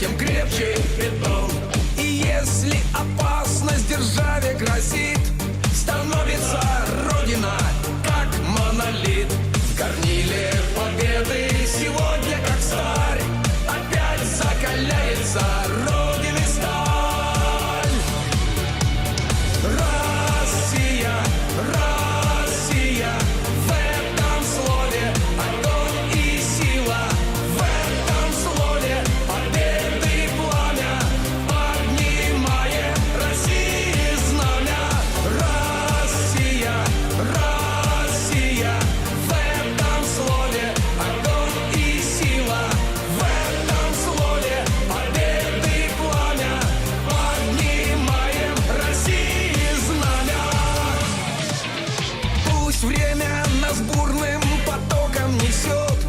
тем крепче бетон. И если опасность державе грозит, становится Родина как монолит. В горниле победы сегодня как сталь, опять закаляется Родины сталь. Россия, Россия, в этом слове огонь и сила, в этом слове победы пламя, поднимаем России знамя. Россия, Россия, в этом слове огонь и сила, в этом слове победы пламя, поднимаем России знамя. Пусть время нас бурным потоком несет,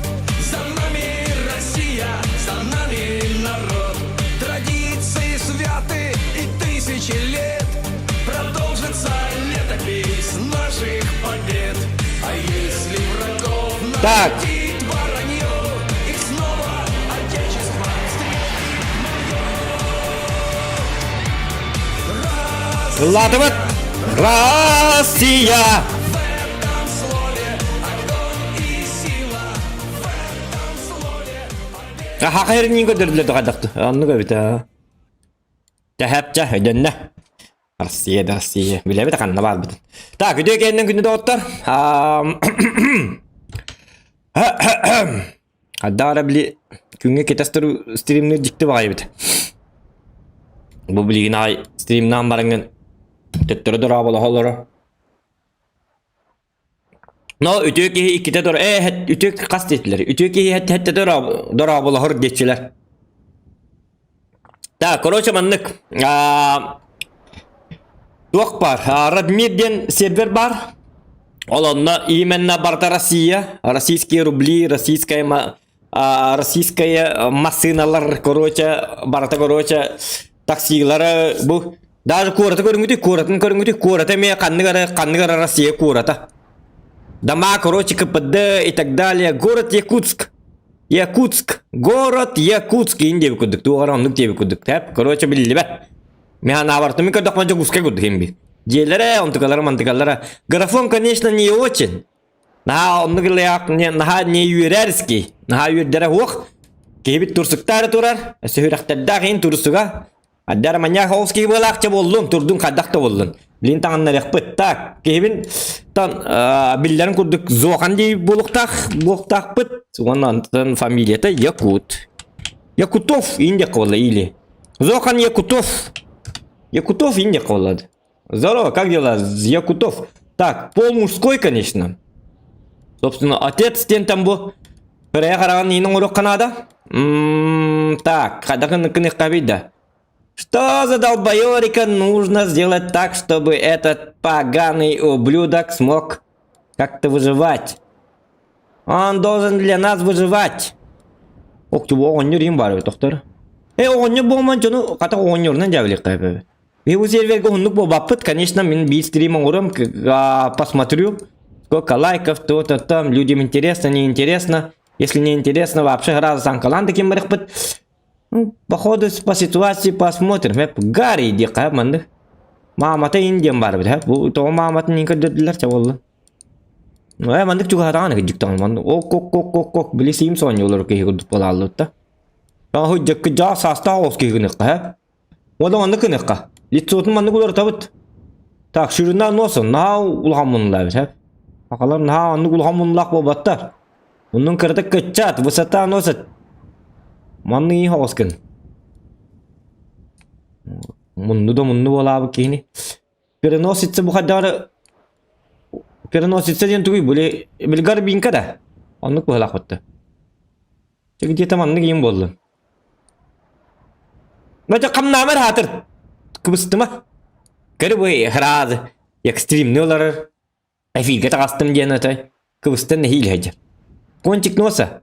за нами Россия, за нами народ. Традиции святы и тысячи лет продолжится летопись наших побед. А если врагов Так. налетит воронье, их снова Отечество встретит мое. Ыллаатыбыт! Россия! В этом слове огонь и сила, в этом слове победа. Саха хэринин көрдөрдүлэр дохадахты. Оннук эбит аа. Тэһэпчэ өйдөннө. Россия да Россия. Билэбит ханна баарбытын. Так, үтүө кэннин күнү доҕоттор. Хаддаара били күҥҥэ кэтэстэр стримнир дьикти баҕайыбыт. Бу билигин аҕай стримнаан бараҥҥын төттөрү дорооболоһолоро. Но үтүө киһи иккитэ дор ээ үтүө хас диэтилэр үтүө киһи хэттэ дорооболоһор диэччилэр. Так, короче маннык туох баар Радмир диэн сервер баар. Ол онно именно барыта Россия, российские рубли, российская российская массыыналар, короче, барыта, короче, таксилары бу даже куораты көрүҥүтүй, куоратын көрүҥүтүй, куората эмиэ ханнык эрэ, ханнык эрэ Россия куората. Дома, короче, КПД и так далее. Город Якутск. Якутск. Город Якутск. Иин диэбит курдук. Туох эрэ оннук диэбит курдук. Тэп, короче, биллибэт. Мен анаабартымын көрдөхпүнэ Дьокуускай курдук иһин бил. Дьиэлэрэ, онтукалара, мантыкалара. Графон, конечно, не очень. Наһаа оннук ылыах, наһаа не үөрэрский. Наһаа үөрдэрэ суох. Киһибит турсуктаары турар. Өссө сүрэхтэрдээх иһин турсуга. Аддар маньяк оҕус киһи буолаахча буоллун, турдун хайдах да буоллун. Билин таҥыннарыахпыт. Так, киһибин тан биллэрин курдук Зохан дии буолуохтаах буолуохтаахпыт. Уонна онтон фамилията Якут. Якутов индия буолла или. Зохан Якутов. Якутов индия буолла. Здорово, как дела? Якутов. Так, пол мужской, конечно. Собственно, отец диэн там бу. Пырая хараҕын иин оҥоруохха наада. Так, хайдах гыныахха да. Что за долбоерика нужно сделать так, чтобы этот поганый ублюдок смог как-то выживать? Он должен для нас выживать. Ох, ты оҕонньор им бар тохтор. Э, оҕонньор буолман дьону хата оҕонньорунан дьаабылыахха И бу сервергэ уһуннук буолбаппыт, конечно, мин биир стрим оҥором, посмотрю, сколько лайков, то-то там, людям интересно, не интересно. Если не интересно, вообще сразу санкалаан таким барыхпыт. Ну, походу, по ситуации посмотрим. Гарри диэххэ маннык. Маамата индиан бар бит, бу тоҕо мааматын иин көрдөрдүлэр чэ буолла. Э, маннык чугаһатаҕын кырдьык маннык ок ок ок ок ок били сиим соонньуулар киһи курдук буолааллыбыт да. Аһы дьаа саастаах оҕус киһи гыныахха, һэ? Уола маннык гыныахха. Лицотун маннык уларытабыт. Так, ширина носа наһаа улахан муннулаабыт, һэ? Сахалар наһаа оннук улахан муннулаах буолбаттар. Муннун кыратык кыччаат, высота носа маннык иһ оҕус гын. Мунну да мунну буолаабыт киһини. Переносица бу хайдары переносица диэн тугуй били били горбинка да оннук быһылаах бытты. Где-то маннык иин буоллун. Мэтэ хамнаамар хаатыр. Кыбыстыма. Көрү бу хразы экстримный олорор. Эфиргэ таҕыстым диэн отой. Кыбыстан нэһиилэ сылдьар. Кончик носа.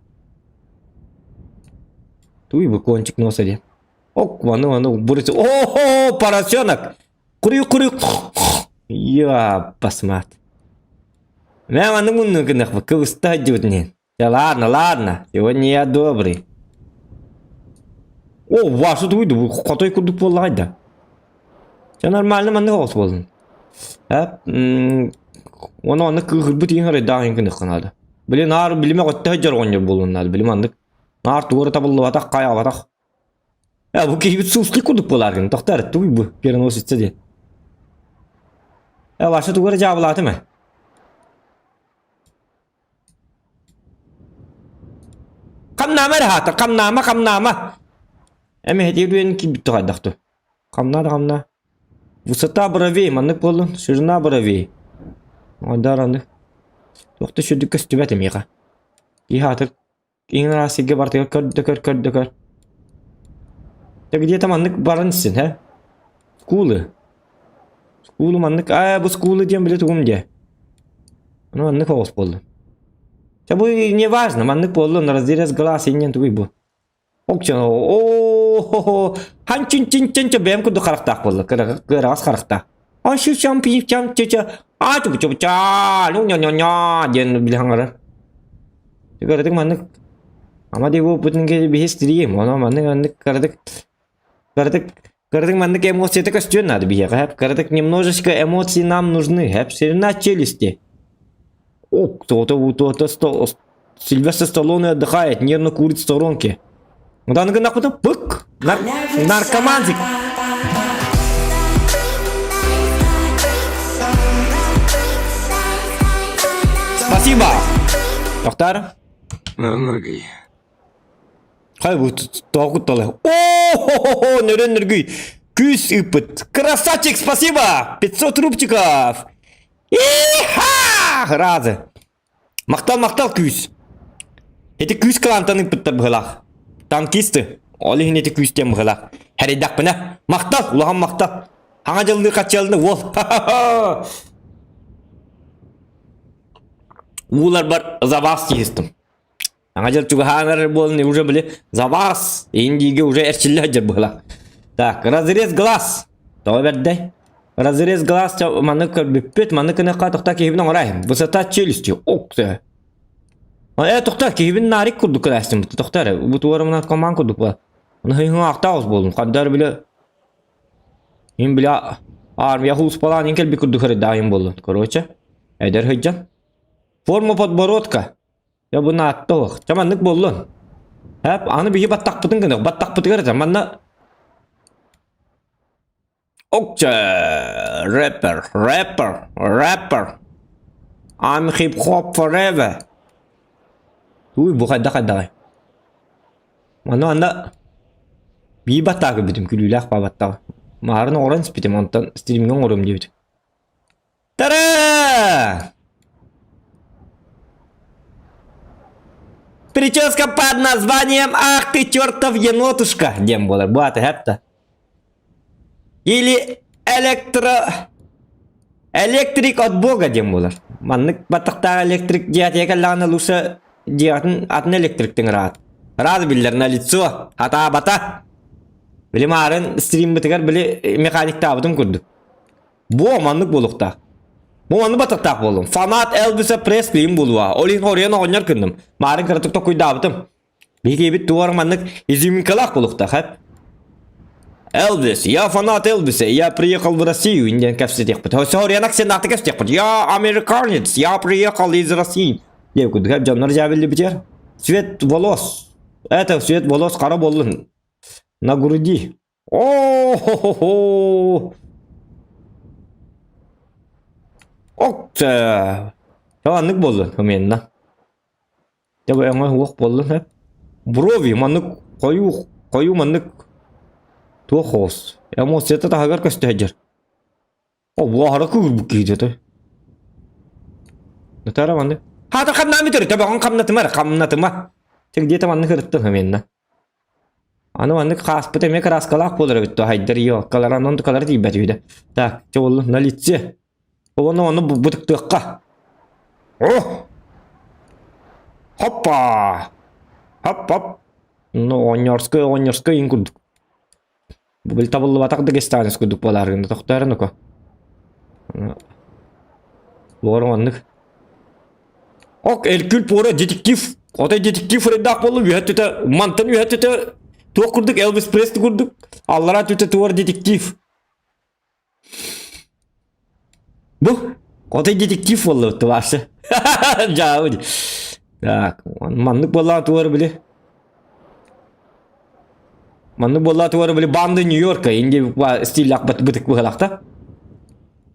Туй бу кончик носа диэн. Ок, маны маны бурыты. О, поросенок! Курю курю. Я посмат. Мэ маны мунну гынах кыбыста сылдьыбыт диэн. Да ладно, ладно, сегодня я добрый. О, Ваша тугуй бу хотой курдук буоллаҕай да. Чэ нормально маннык оҕус буоллун. Уонна онно кыыһырбыт иһин арайдаах иһин гыныахха наада. Били наар билимэ өттө сылдьар оҕонньор буолуон наада. Били маннык наар туора табыллыбатах, хайаабатах. Э, бу киһибит суслик курдук буолаар гын. Тохтоор, тугуй бу переносится диэн. Э, Ваша тугу эрэ дьаабылаатым ээ. Хамнаама эрэ аата, хамнаама, хамнаама. Эмэһэтигэр үөн киирбит хайдах ту. Хамнаа да хамнаа. Высота бровей, маннык буоллун, ширина бровей. Одар аны. Туох да сүрдүк көстүбэт эмиэхэ. Киһи аатыр Иҥ араас сиргэ барытыгар көрдө көр көрдө көр. Дьэ где-то маннык баран иссин, һэ? Скулы. Скулы маннык, аа бу скулы диэн билэ тугум диэ. Ну маннык оҕус буоллун. Дьэ бу не важно, маннык буоллун, разрез глаз инньэн тугуй бу. Окчон, о хан чин чин чин ча бэйэм курдук харахтаах буолла, кыараҕас харахтаах. Ашы чам пи чам ча ча а чу чу ча ну ня ня ня диэн билэ хаҥарар. Кыратык маннык ама дии буолбутун биһи стрим, оно маннык маннык кыратык кыратык кыратык маннык эмоцията көстүөн наада биһиэхэ хэп кыратык немножечко эмоции нам нужны хэп ширина челюсти. О, кто-то кто-то Сильвестр Сталлоне отдыхает, нервно курит в сторонке. Пык! Нар наркоманзик! Спасибо! Тоқтар? Нөргүй. Хай бу тоғыт толы. О-хо-хо-хо, нөрен нөргүй. Күс ыппыт. Красавчик, спасибо! 500 рубчиков. Иха! Разы. Махтал, махтал күүс. Ити күүс кылаантан ыыппыттар быһыылаах. Танкисты. Ол иһин ити күүс диэн быһыылаах. Хэрэйдэхпинэ. Махтал, улахан махтал. Хаҥа дьыллыы хаччыалны уол. Ууларбар за вас тиһистим. Аҥа дьыл чугаһаан эрэр буолан уже били за вас индиигэ уже эрчиллэ сылдьар быһыылаах. Так, разрез глаз. Тоҕо бэрдэй? Разрез глаз маны көрбүппүт, маны кыныхха тохта киһибин оҥорай. Высота челюсти. Ок ты. Э, тохта киһибин нарик курдук кылаастым. Тохта эрэ, бу туора коман курдук ба. Оны хыйхын буолум. Хаддар били Мин били армия хууспалаан ин кэлби курдук харыдаайым буоллун. Короче, эдэр сылдьан. Форма подбородка. Дьэ бу наатта суох. Чэ маннык буоллун. Эп аны биһи баттахпытын гыныах. Баттахпытыгар этэ манна Окча рэпер, рэпер, рэпер. I'm hip hop forever. Уй бу хайдах хайдаҕай? Манна манна биир баттаах көрбүтүм күлүүлээх баа баттаҕа. Маарын оҥорон испитим онтон стримҥэ оҥоруом диэбитим. Та-да! Прическа под названием «Ах ты чертов енотушка» диэн буолар. Бу аата хэпта. Или электро... Электрик от бога диэн буолар. Маннык баттахтаах электрик диэтиэ кэллэҕинэ лучше диэтин атын электриктин ыраат. Раз биллэр на лицо. Атаабата. Били маарын стриммытыгар били механиктаабытым курдук. Бу маннык буолуохтаах. Бу маннык батыктаах буоллум. Фанат Элвиса Преслиим буолуо. Ол иһин хоруйан оҕонньор гынным. Маарын кыратык токуйдаабытым. Биһиги туор маннык изюминкалаах буолуохтаах эп. Элвис, я фанат Элвиса, я приехал в Россию, диэн кэпсэтиэхпит. Соруйан акценнаахтык кэпсэтиэхпит. Я американец, я приехал из России. Диэн курдук дьоннор дьээбиллибитигэр. Цвет волос. Это цвет волос хара буоллун. На груди. О-хо-хо-хо! Ок, маннык буоллун именно. Дьэ бу өҥө уох буоллун сөп. Брови маннык хойуу хойуу маннык туох хоҕус эмоцията таһыгар көстө сылдьар. О буоһара кыырбыт киһи дьэ Натара маннык. Хаата хамнаан бүтэр, төбөҕүн хамнатыма эрэ, хамнатыма. Чэ где-то маннык ырыттын именно. Аны маннык хааспыт эмиэ кырааскалаах буолар эбит дуо, хайдар елкалара онтукалара тиийбэт үһү да. Так, чэ буоллун, на лице. Уонна ону бытыктыахха. О! Хоппа! Хоп-хоп. Ну, оҕонньорскай, оҕонньорскай иҥ курдук. Бу били табыллыбатах дагестанец курдук буолаары гынна тохтоорун око. Буор оннук. Ок, Эркүл Пуора детектив. Отой детектив рейдаах буолла үһэ түтэ, мантан үһэ түтэ. Туох курдук Элвис Пресли курдук. Аллараа түтэ туор детектив. Бу отой детектив буолла вообще. Дьаабы. Так, маннык буоллаҕа туора били. Маннык буоллаҕа туора били банды Нью-Йорка инди стиллах бытык быһалахта.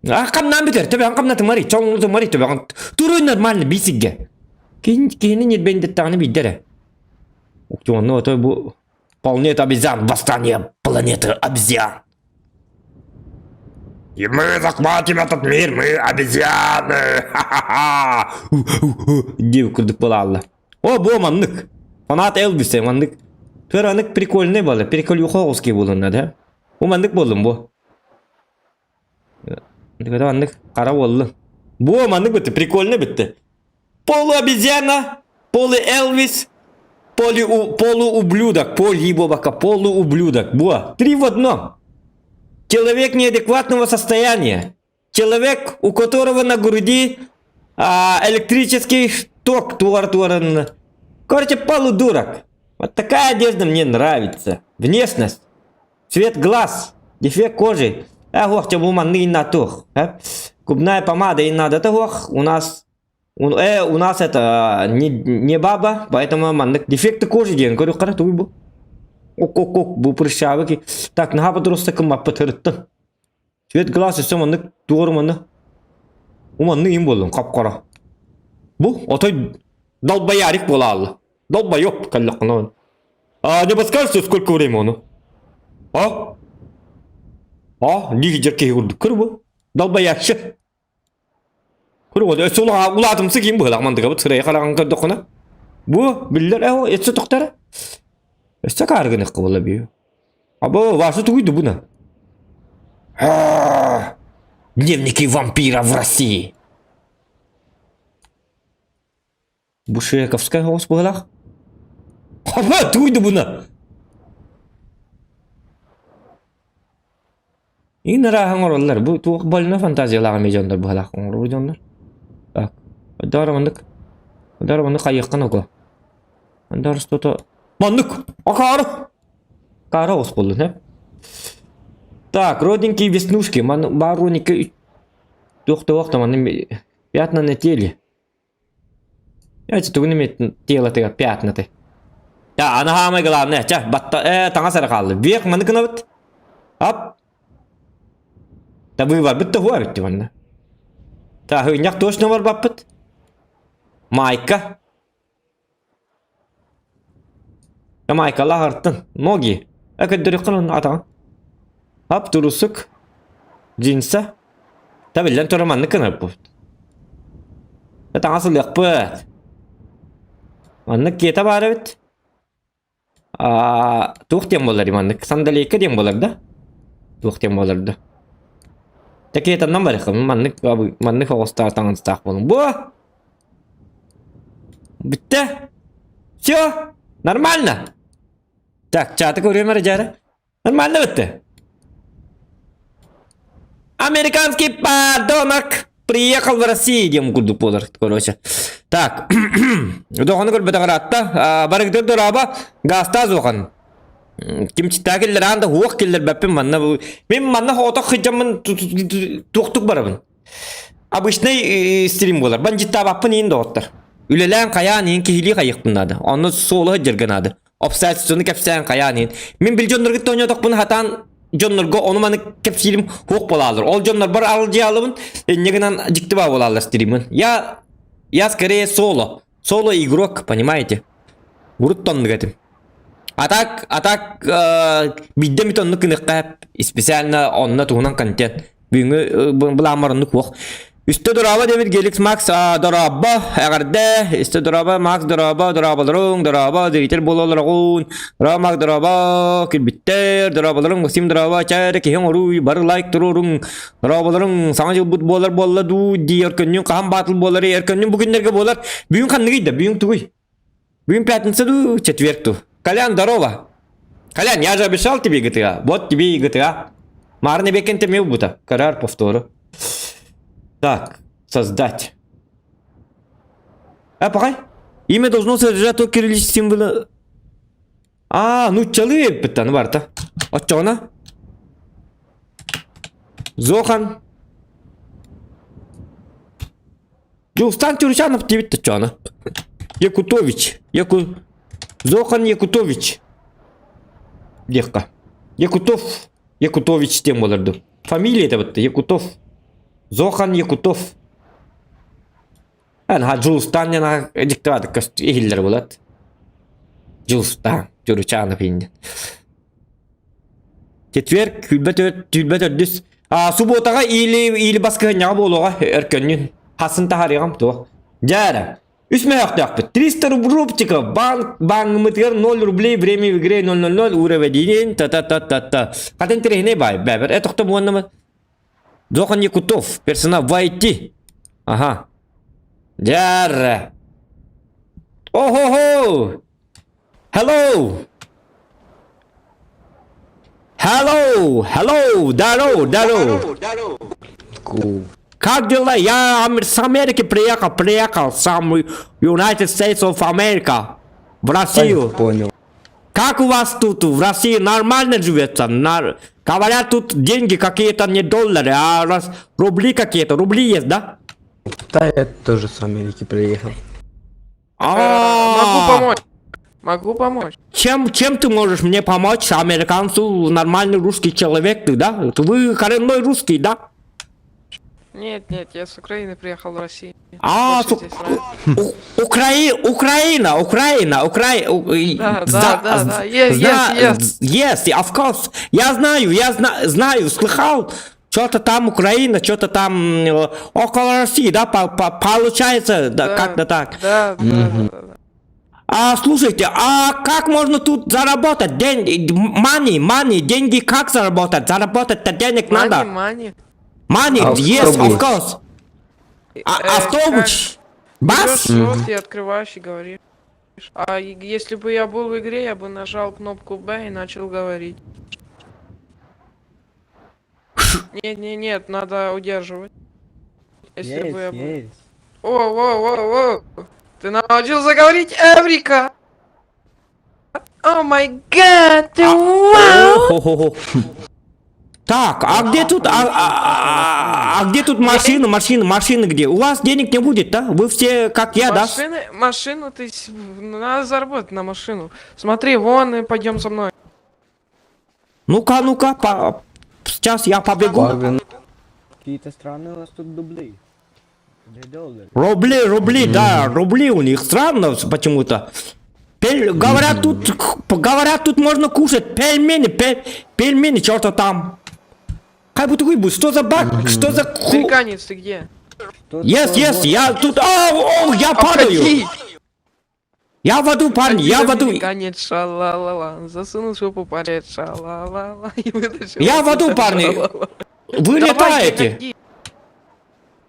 А хамнаан бүтэр, төбөҕүн хамнатымарый, чоҥнутумарый төбөҕүн. Туруй нормально бисигге. Киһини ньирбэйдэттэҕинэ биирдэ эрэ. Уктуонну отой бу планета обезьян, восстание планеты обезьян. И мы захватим этот мир, мы обезьяны! Ха-ха-ха! Диэбит курдук буолаалла. О, бу маннык. Фанат Элвис маннык. Туранык прикольный буолла. Приколюха оҕус буолунна да. Бу маннык буоллум бу. Маннык хара буоллум. Бу маннык битти, прикольно битти. Полуобезьяна, полу-Элвис, полу, полуублюдок, поли буолбакка, полуублюдок. Буа, три в одном. Человек неадекватного состояния. Человек, у которого на груди электрический ток туар туаран. Короче, полудурок. Вот такая одежда мне нравится. Внешность, цвет глаз, дефект кожи. Э, ох, бу манны на тух. Губная помада и надо того. У нас у нас это не баба, поэтому маннык дефекты кожи диэн көрүөххэ тугуй бу? Ок-ок-ок, бу прыщавый. Так, наһаа бодоруста кыммаппыт ырыттым. Цвет глаз өссө маннык туору манны. У манны им буоллун хап-хара. Бу отой долбоярик буолаалла. Долбоёб кэллэххинэ. А не подскажете, сколько времени ону? А? А? Лидер киһи курдук көр бу. Долбоящы. Көрүҥ, өссө улаатымсык ким быһыылаах мандыгабыт сырайа хараҕын көрдөххүнэ. Бу биллэр ээ өссө тохтор. Өссө кааргыныхха буола бүү. Або Вася тугуйду буна? Дневники вампира в России. Бу Шековскай оҕус быһыылаах. Хаба тугуйду буна? Иин арааһы оҥороллор. Бу туох больно фантазиялаах эмиэ дьоннор быһалаах оҥорор дьоннор. Так. Доор маннык. Доор маннык хайыаххын ого. Доор что-то Маннык! Акаары! Акаары оҕус буоллун, э? Так, родненькие веснушки. Ман баар родненькие туох да да манны пятна на теле. Эти тугун эмиэ тело-тыгар пятна-ты. Я, аны хаамай главное, чэ, батта, таҥас эрэ хаалла. Вверх маны гынабыт. Ап. Да выбор да хуа битти манна. Та хыынньах точно барбаппыт. Майка. Майкалаах артын. Ноги. Көрдөрүөххүн атаҕын. Ап турусук. Джинса. Та биллэн турар маннык гынарбыт. Таҥас ылыахпыт. Маннык киэтэ баар эбит. Аа, туох диэн буолар маннык? Сандалейка диэн буолар да? Туох диэн буолар да? Такиэтаннан барыаххын маннык маннык оҕустаах таҥастаах буолуҥ. Бу! Бүттэ? Все? Нормально? Так, чаты көрүөм эрэ дьээрэ. Нормально бүттэ. Американский подонок приехал в Россию диэн курдук буолар, короче. Так, дохону көрбөтөх ыраатта. Барыгытыр дороба, гаста зохан. Ким читтаа киллэр аан да хуох киллэрбэппин манна мин манна хоотох сылдьаммын туохтук барабын. Обычный стрим буолар. Бандьыттаабаппын иин доҕоттор. Үлэлээн хайаан иин киһилии хайыахпын наада. Онно суолу сылдьарга наада. Обстоятельствоны кэпсээн хайаан иин. Мин бил дьоннорго тоонньоотохпун хатаан дьоннорго ону маны кэпсиирим хуох буолаалар. Ол дьоннорбор аралдьыйаалыбын инньэ гынан дьикти баа буолааллар стриммин. Я я скорее соло. Соло игрок, понимаете? Урут тоннук этим. А так, а так биирдэ эмит оннук гыныахха специально онно туһунан контент. Бүгүҥҥү былааммар оннук суох. Үстэ дорообо диэбит Геликс Макс дорообо, эҕэрдэ, үстэ дорообо, Макс дорообо, дорооболоруҥ, дорообо, зритель буола олороҕун, дорообо Макс дорообо, килбиттэр, дорооболоруҥ, Максим дорообо, чэ киһи оҥорууй, бары лайк туруоруҥ, дорооболоруҥ, саҥа дьылбыт буолар буолла дуу, дии өркөннүүн хаһан баатыл буолар, өркөннүүн бу күннэргэ буолар, бүгүн ханныгый да, бүгүн тугуй? Бүгүн пятница дуу, четверг дуу? Колян, здорово! Колян, я же обещал тебе GTA. Вот тебе и GTA. Маарны беккен темел бута. Карар повтору. Так, создать. А, пока. Имя должно содержать только кириллические символы. А, нууччалыы эппит аны барыта. Оччоҕуна? Зохан. Дьулустан Чуручанов диэбит оччоҕуна. Якутович. Яку... Зохан Якутович. Диэххэ. Якутов. Якутович диэн буолар дуу. Фамилия это Якутов. Зохан Якутов. Эн Дьулустаан диэн диктоватык көстүү иһиллэр булат. Дьулустаан, Чуручанов иннин. Четверг, күлбэ түлбэ төрдүс. А, субботаҕа или или баскыһынньаҕа буолуоҕа өркөннүн. Хасын таһарыаҕым туох. Дьээрэ. Үс мөһөхтөөхпүт. 300 рубчиков. Банк баҥҥымытыгар 0 рублей, время в игре 000, уровень та-та-та-та-та. Хатын тирэһинэй бай, бэбэр. Э, тохто буоннамы. Зохан Якутов, персонал войти. Ага. Дьэр. О-хо-хо! Hello! Hello! Hello! Здорово! Здорово! Как дела? Я с Америки приехал, приехал, сам United States of America. В Россию. Понял. Как у вас тут в России нормально живется? Нар... Говорят, тут деньги какие-то не доллары, а раз... рубли какие-то. Рубли есть, да? Да, я тоже с Америки приехал. А, Могу помочь. Могу помочь. Чем, чем ты можешь мне помочь, американцу, нормальный русский человек ты, да? Вы коренной русский, да? Нет, нет, я с Украины приехал в Россию. А, Больше су- здесь нравится. Украи, Украина, Украина, Украина. Да, да, да, да. Yes, yes, yes. Yes, of course. Я знаю, я знаю, слыхал. Что-то там Украина, что-то там около России, да, получается, да, как-то так. Да, да, да, да, да. А слушайте, а как можно тут заработать? День, money, money, деньги как заработать? Заработать-то денег Money, надо. money. Money, yes, of Автобус. course. А, автобус? Берешь Bus? рот и открываешь и говоришь. А если бы я был в игре, я бы нажал кнопку Б и начал говорить. Нет, нет, нет, надо удерживать. Если бы я был... О, о, о, о! Ты научился говорить Эврика! Oh my God! Wow! Хо-хо-хо. Так, а где тут, а где тут машина, машина, машина где? У вас денег не будет, да? Вы все как я, да? Машины, машину ты надо заработать на машину. Смотри, вон и пойдем со мной. Ну-ка, ну-ка, сейчас я побегу. Баган. Какие-то странные у вас тут дубли. Где доллары? Рубли, рубли, да, рубли у них странно почему-то. Говорят, тут, говорят, тут можно кушать пельмени, пельмени, что-то там. Как будто бы, что за баг, что за ху... Американец, ты где? Что Yes, такое yes, вот? я тут, о, о, я падаю. Обходи! Я в аду, парни, я в аду. Американец, ша-ла-ла-ла. Засунул жопу палец, ша-ла-ла-ла. И вытащил Я в аду, оттуда, парни. ша-ла-ла. Вы Давай, летаете. ты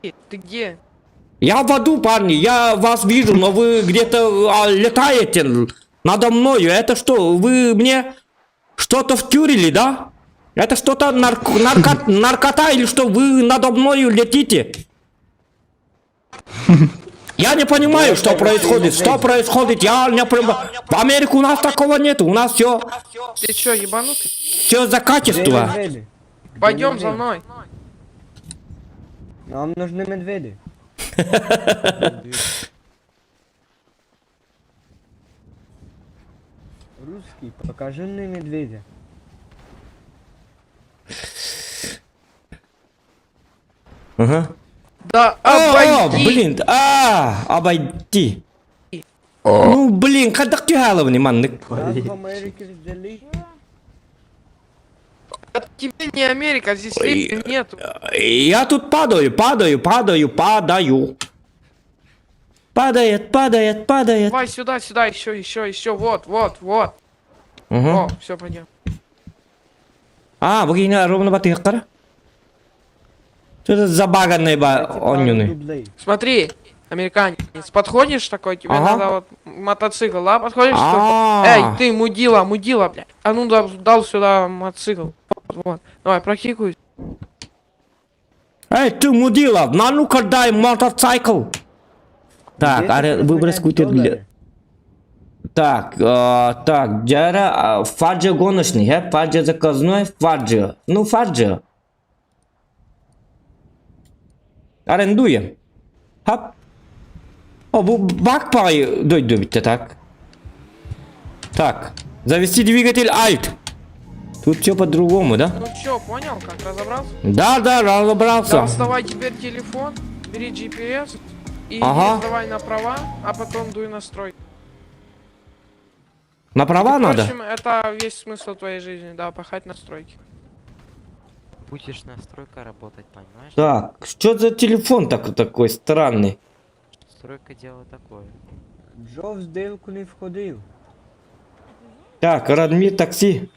где? Ты где? Я в аду, парни, я вас вижу, но вы где-то летаете надо мною. Это что, вы мне что-то втюрили, да? Это что-то наркота или что? Вы надо мною летите? Я не понимаю, что происходит. Что происходит? Я не понимаю. В Америке у нас такого нет. У нас все, Ты чё, ебанутый? все за Где качество. медведи? Где Пойдем за медведи? мной. Нам нужны медведи. Русский, покажи мне медведя. Ага. Да, О, обойди. блин, обойди. Ну, блин, хайдах түһэлэбиний маннык. Нас в Америке взяли. А тебе не Америка, здесь Ой. нету. Я тут падаю, падаю, падаю, падаю. Падает, падает, падает. Давай сюда, сюда, еще, еще, еще, вот, вот, вот. Угу. О, все, пойдем. А, бу киһини ровно батыахтара. Что это за баганный ба Эти пару онньюный? дублей. Смотри, американец, подходишь такой, тебе Ага. надо вот мотоцикл, да, подходишь? А. такой, Эй, ты, мудила, мудила, блядь. А ну дал, дал сюда мотоцикл. Вот, вот. Давай, прокикуй. Эй, ты мудила, на ну-ка дай мотоцикл. Так, Где а тут выбрать разменять скутер для... доллары? Так, так, дьэ Фаджа гоночный, Фаджа заказной, Фаджа. Ну, Фаджа. Арендуем. Хап. О, бу бак паҕай дойду эбиттэ так. Так, завести двигатель Alt. Тут все по-другому, да? Ну чё, понял, как разобрался? Да, да, разобрался. Доставай теперь телефон, бери GPS и Ага. давай на права, а потом дуй настрой. На права надо? Впрочем, это весь смысл твоей жизни, да, пахать на стройке. Будешь на стройка работать, понимаешь? Так, что за телефон так, такой странный? Стройка дело такое. Джо в сделку не входил. Так, Радмир такси.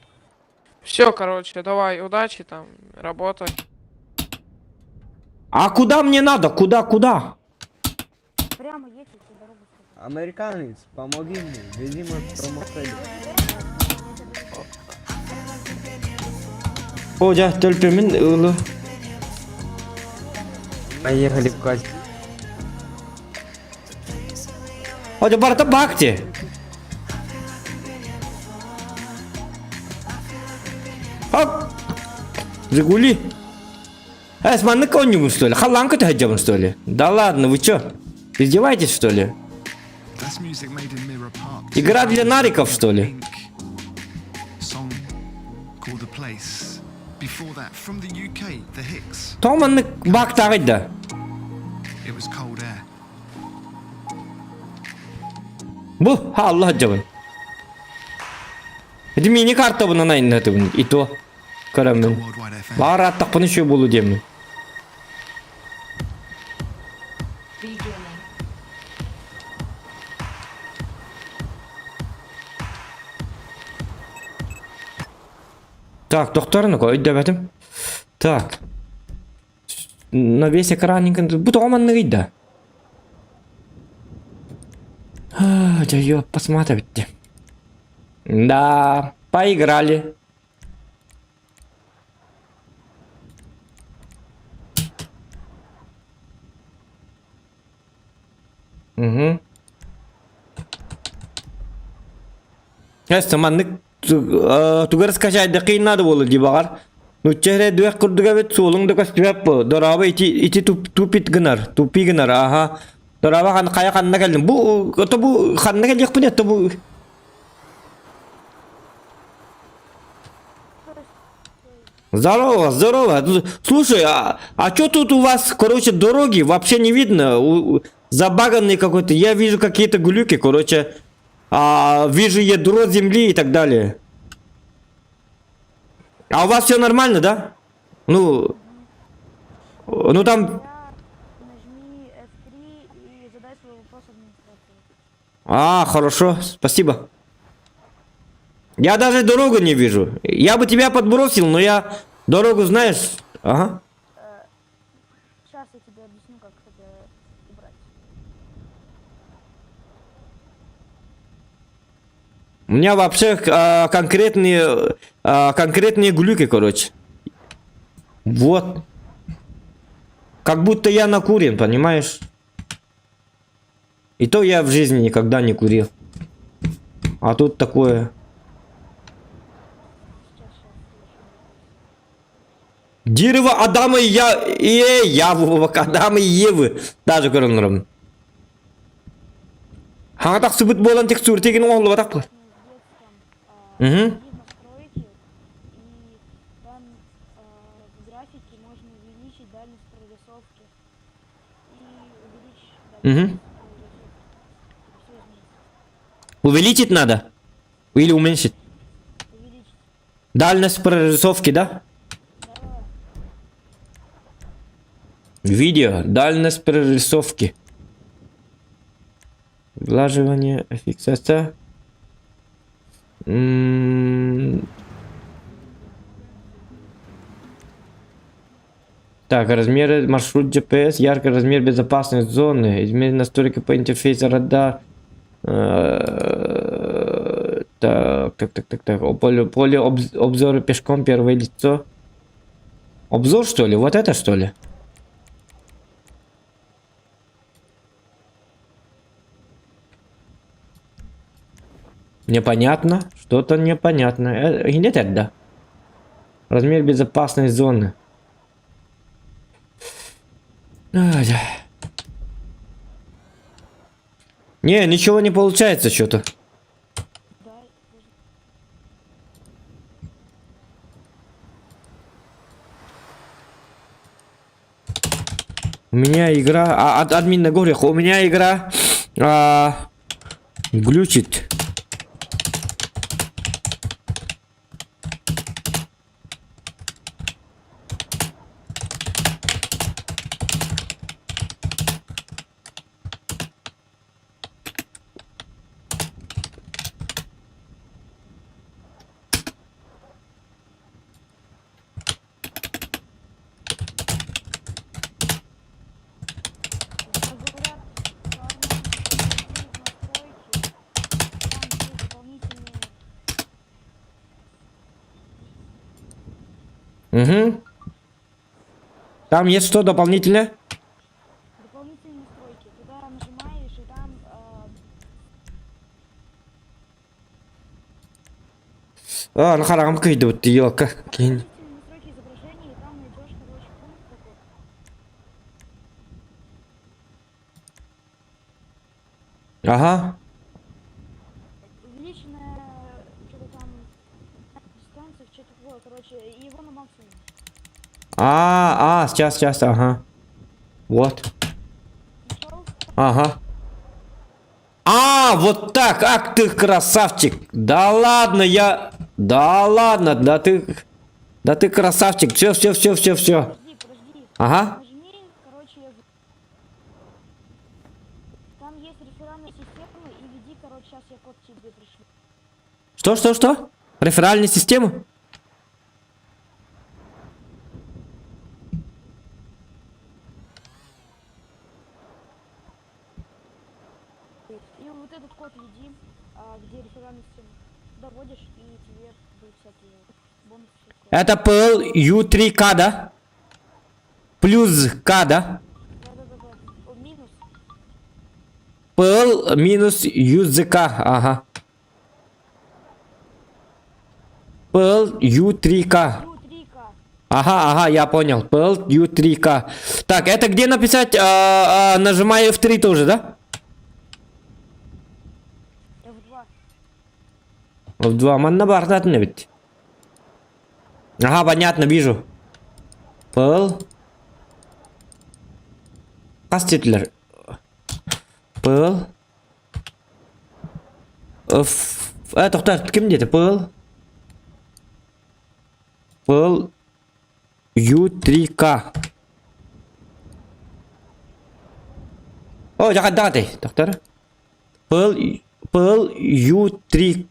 Все, короче, давай, удачи там, работай. А куда мне надо? Куда, куда? Прямо едь и всю дорогу сюда. Американец, помоги мне, вези мой промокодик. О, дьэ, төлөпүөммүн ылы. Поехали в казино. О, дьэ, барыта баар дии. Хоп! Жигули. Э, маннык оонньуубун, что ли? Халлааҥҥа көтө сылдьабын, что ли? Да ладно, вы чё? Издеваетесь, что ли? Игра для нариков, что ли? Song called The Place. Before that, from the UK, The Hicks. Тоҕо маннык баактааҕый да? It was cold air. Бу, Алла сылдьабын. Ити мини картабынан айаннаатыбын, и то көрөммүн. Worldwide FM. Баар ааттахпын еще буолу диэммин. Beginning. Так, тохторну өйдөөбөтүм. Так. На весь экран бу тоҕо манныгый да? А, дьэ, ё, посмотрите. Да, поиграли. Угу. Эс, маннык тугар скачать надо было дии баҕар. Ну чehre дүөх курдуга бит суолуҥ да көстүбэт бу. Дорообо ити ити тупит гынар, тупи гынар, аха. Дорообо хан хайа ханна кэллим. Бу ото бу ханна кэлиэхпин это бу. Здорово, здорово. Слушай, а что тут у вас, короче, дороги вообще не видно? Забаганный какой-то. Я вижу какие-то глюки, короче. Вижу ядро земли и так далее. А у вас все нормально, да? Ну там... Нажми F3 и задай свой вопрос администратору. А, хорошо, спасибо. Я даже дорогу не вижу. Я бы тебя подбросил, но я дорогу знаешь. Ага. Сейчас я тебе объясню, как это убрать. У меня вообще конкретные глюки, короче. Вот. Как будто я накурен, понимаешь? И то я в жизни никогда не курил. А тут такое. Сейчас, сейчас. Дерево Адама и я... И я, Адама и Евы. Даже көрөҥҥүн. Хаҥа тахсыбыт буолан текстур тегин оҥоһуллубатах бу. С детством, Угу. иди в настройки, и там в графике можно увеличить дальность прорисовки. И увеличь дальность Мгм. прорисовки. Все изменится. Увеличить надо? Или уменьшить? Увеличить. Дальность прорисовки, да? Да. Видео. Дальность прорисовки. Сглаживание, фиксация. Так, размеры, маршрут GPS, яркий размер безопасной зоны, измерить настройки по интерфейсу радар. Так, так, так, так, так. О, поле обзора пешком, первое лицо. Обзор, что ли? Вот это, что ли? Непонятно. Что-то непонятно. Э, Где да? Размер безопасной зоны. Ай, Не, ничего не получается что-то. Да, подожди. У меня игра... А, админ на горях. У меня игра... А, глючит. Как говорят, главное, зайти в настройки, там есть дополнительные Угу. Там есть что дополнительное? дополнительные настройки. Туда нажимаешь, и там А, ну харам кыйды елка. дополнительные настройки изображения, и там найдешь, короче, пункт такой. Ага. Увеличенная что-то там дистанция, что-то такое, короче, и его на максимум. А, а, сейчас, сейчас, ага. Вот. Нашел? Ага. А, вот так, ах ты красавчик. Да ладно, я... Да ладно, да ты... Да ты красавчик. Все, все, все, все, все. Подожди, подожди. Ага. Нажми, короче, там есть реферальная система, и введи, короче, сейчас я код тебе пришлю. Что, что, что? Реферальная система? И вот этот код введи, а, где реферальная система. Доводишь, и тебе будут всякие бонусы. всё такое. Это PLU3К, да? Плюс К, да? Да-да-да-да. О, минус. PL минус UZK, ага. PLU3К. U3К. Ага, ага, я понял. PLU3К. Так, это где написать? А, а, нажимаю F3 тоже, да? F2. F2. Манна бардатын ведь. Ага, понятно, вижу. PL. Хас тетилер. PL. F. Э, тоқтар, кім деді? PL. PL. U3K. О, жақын тоқтар. PL, PL U3.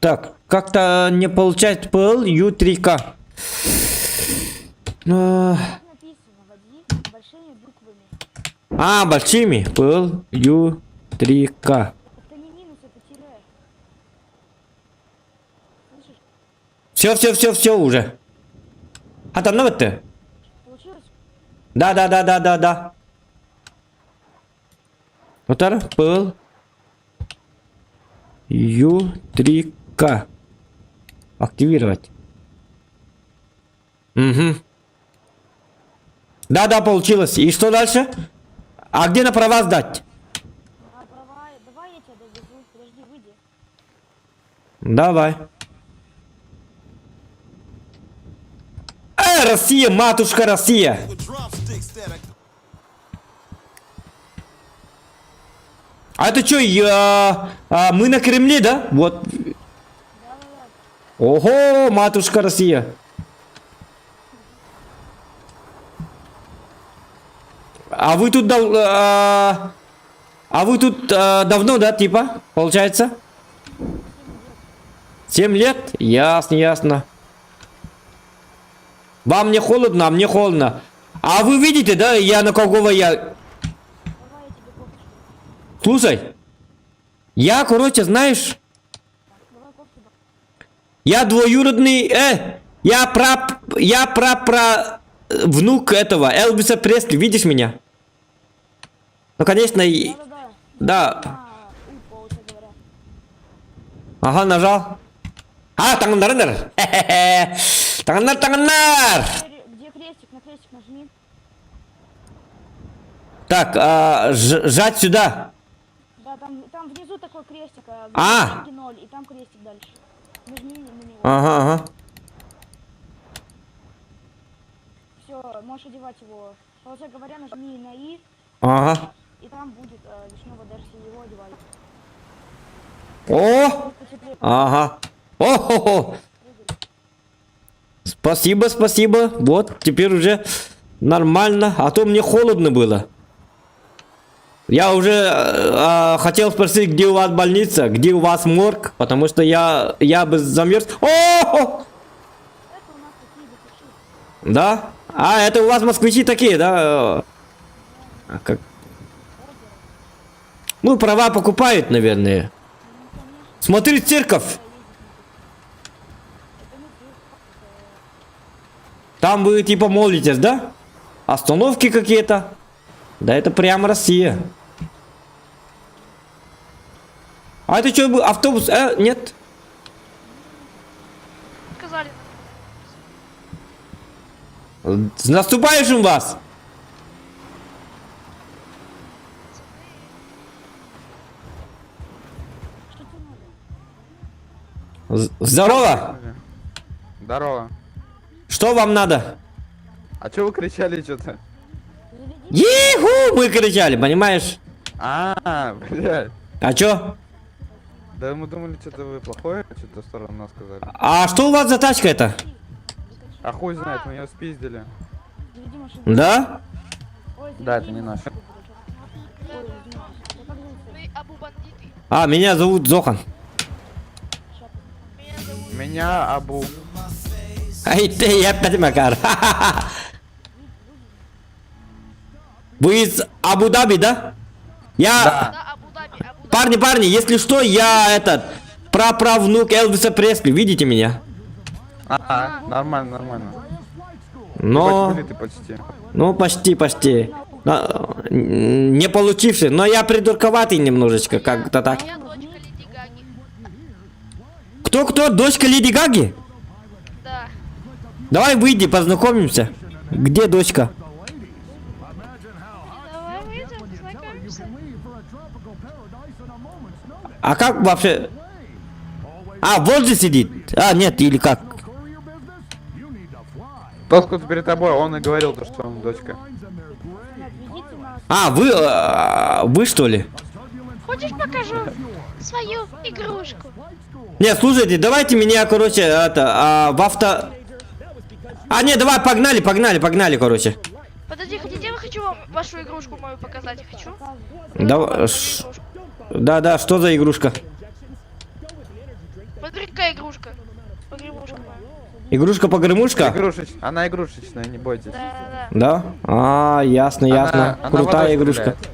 Так, как-то не получается PL U3K. А, Как написано, вводи большими буквами. А, большими. PL U3K. Это не минус, это тире. Слышишь? Все, все, все, все уже. А там ну ты? Получилось? Да, да, да, да, да, да. Отар PL U3K. Активировать. Угу. Да, да, получилось. И что дальше? А где на права сдать? А права, давай я тебя довезу. Подожди, выйди. Давай. Э, Россия, матушка Россия. А это что, я, а, мы на Кремле, да? Вот. Ого, матушка Россия. А вы тут дал, а, а вы тут а, давно, да, типа, получается? 7 лет? Ясно, ясно. Вам не холодно, а мне холодно. А вы видите, да, я на какого я... Давай я тебе кофточку. Слушай, я, короче, знаешь, Давай кофту. я двоюродный, я прап, я прапра внук этого Элвиса Пресли, видишь меня? Ну, конечно, Да-да-да. да. На У, получается говоря. Ага, нажал. А, таҥыннарынар. Таҥыннар, таҥыннар! Где крестик? На крестик нажми. Так, а, жать сюда. Да, там, там внизу такой крестик. А! а. деньги ноль, и там крестик дальше. Нажми на него. Ага, ага. Все, можешь одевать его. Короче говоря, нажми на И, Ага. и там будет э, вишневый Дерси, его одевай. О! Потеплее. Ага. О-хо-хо! Спасибо, спасибо. Вот, теперь уже нормально. А то мне холодно было. Я уже э, хотел спросить, где у вас больница, где у вас морг, потому что я, я бы замерз. О! Это у нас такие москвичи. Да? А, это у вас москвичи такие, да? А как? Ну, права покупают, наверное. Смотри, церковь. Там вы типа молитесь, да? Остановки какие-то. Да это прямо Россия. А это что, автобус? Э, нет. Сказали. С наступающим вас! Здорово! Здорово. Что вам надо? А чё вы кричали что-то? Иху! Мы кричали, понимаешь? А, блядь. А чё? Да мы думали, что-то вы плохое, что-то в сторону нас сказали. А что у вас за тачка это? А хуй знает, мы ее спиздили. Заведи машину. Да? Ой, Да, заведи это не машину, наша. дурачок. Ой, извините. Да как зовут? Мы Абу бандиты. А, меня зовут Зохан. Меня зовут Меня Абу. Ай ты, я опять Макар. Вы из Абу-Даби, да? Я... Да, Абу-Даби, Абу-Даби. Парни, парни, если что, я этот... Праправнук Элвиса Пресли, видите меня? А, нормально, нормально. Но... Были ты почти. Ну, почти, почти. Но, не получивший, но я придурковатый немножечко, как-то так. Я дочка Леди Гаги. Кто-кто? Дочка Леди Гаги? Да. Давай выйди, познакомимся. Где дочка? Давай выйдем, познакомимся. А как вообще? А, вот же сидит. А, нет, или как? Тот, кто перед тобой, он и говорил, то, что он дочка. Отвезите нас. А, вы, э, вы что ли? Хочешь покажу свою игрушку? Нет, слушайте, давайте меня, короче, это, а, в авто... А, нет, давай, погнали, погнали, погнали, короче. Подожди, хотите, я хочу вам вашу игрушку мою показать? Хочу. Да, ш- да, да, что за игрушка? Смотри, какая игрушка. Погремушка моя. Игрушка-погремушка? Игрушеч... Она игрушечная, не бойтесь. Да, да, Да? А, ясно, ясно. Она- она Крутая водой игрушка. стреляет.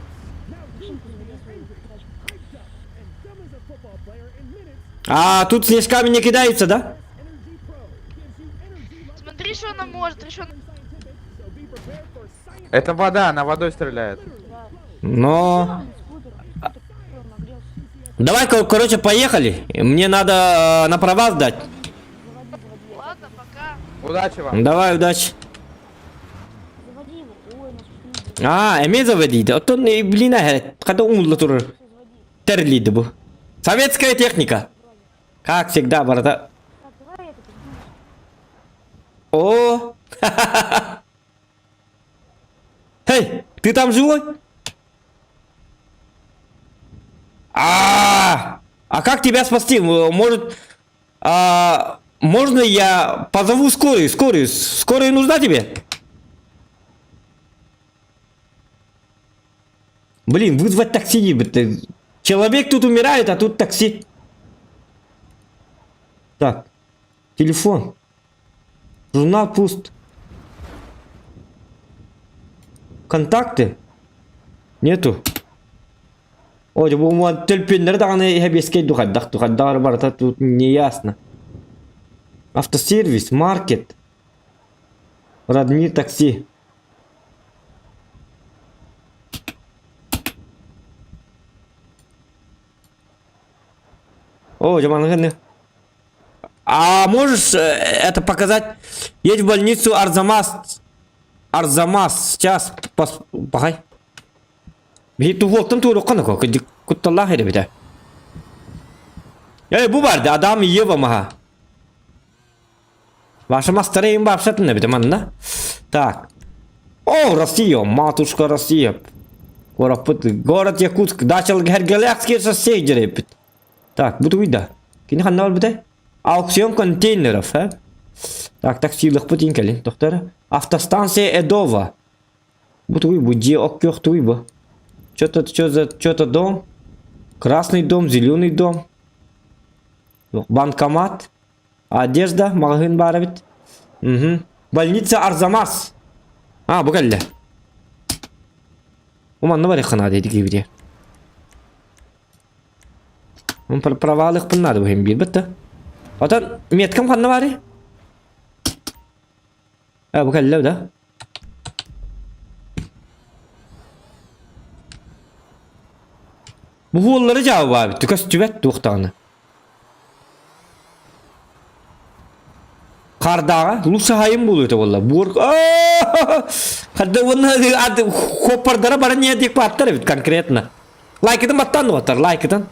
А тут снежками не кидаются, да? да. Смотри, что она может, смотри, что она... Это вода, она водой стреляет. Но... Скутер. Скутер нагрелся. Давай, короче, поехали. Мне надо э, на права сдать. Ладно, пока. Удачи вам. Давай, удачи. Заводи его. Ой, нас чуть не А, эми заводить. А то, э, блин, а, когда умудло турар. Терлиді бу. Советская техника. Как всегда, брата. Так, давай это перейдем. О! Эй, ты там живой? А, а как тебя спасти? Может, а, можно я позову скорую? Скорую, скорая нужна тебе? Блин, вызвать такси не бы. Человек тут умирает, а тут такси. Так, телефон. Журнал пуст. Контакты? Нету. Ой, бу төлпөннөр даҕаны иһэбиэскэй духайдах тухайдаар барыта тут не ясно. Автосервис, маркет. Родни такси. О, дьаманыгын. А можешь это показать? Едь в больницу Арзамас. Арзамас. Сейчас. Пос... Пахай. Биһи туһуоттан туоруохха нако. Кутталлаах эрэбитэ. Эй, бу барды. Адам Ева маха. Ваша мастара им бапшатын эбитэ манна. Так. О, Россия, матушка Россия. Куораппыт, город Якутск, дачалык Хергеляхский шоссе дьэрэппит. Так, бу тугуйда. Кини ханна барбытай? Аукцион контейнеров, э? Так, таксилыхпыт иин кэлин, доктор. Автостанция Эдова. Бу тугуй бу дьиэ ок күөх тугуй бу? Что-то, что за, что-то дом? Красный дом, зеленый дом. Банкомат. Одежда, маҕаһыын баар эбит. Угу. Больница Арзамас. А, бу кэллэ. Бу манна барыахха наада дии киһибитигэр. Провалыахпын наада бу иһин биэрбэт да. Отон меткам ханна баарый? Э, бу кэллэ да? Бу уоллары дьаабы көстүбэт туохтаҕына. Хардааҕа лучше хайым буолуо этэ буолла. Буор Хадда уонна хоппардара баран не диэк бааттар эбит конкретно. Лайкытын баттаан дуоттар, лайкытын.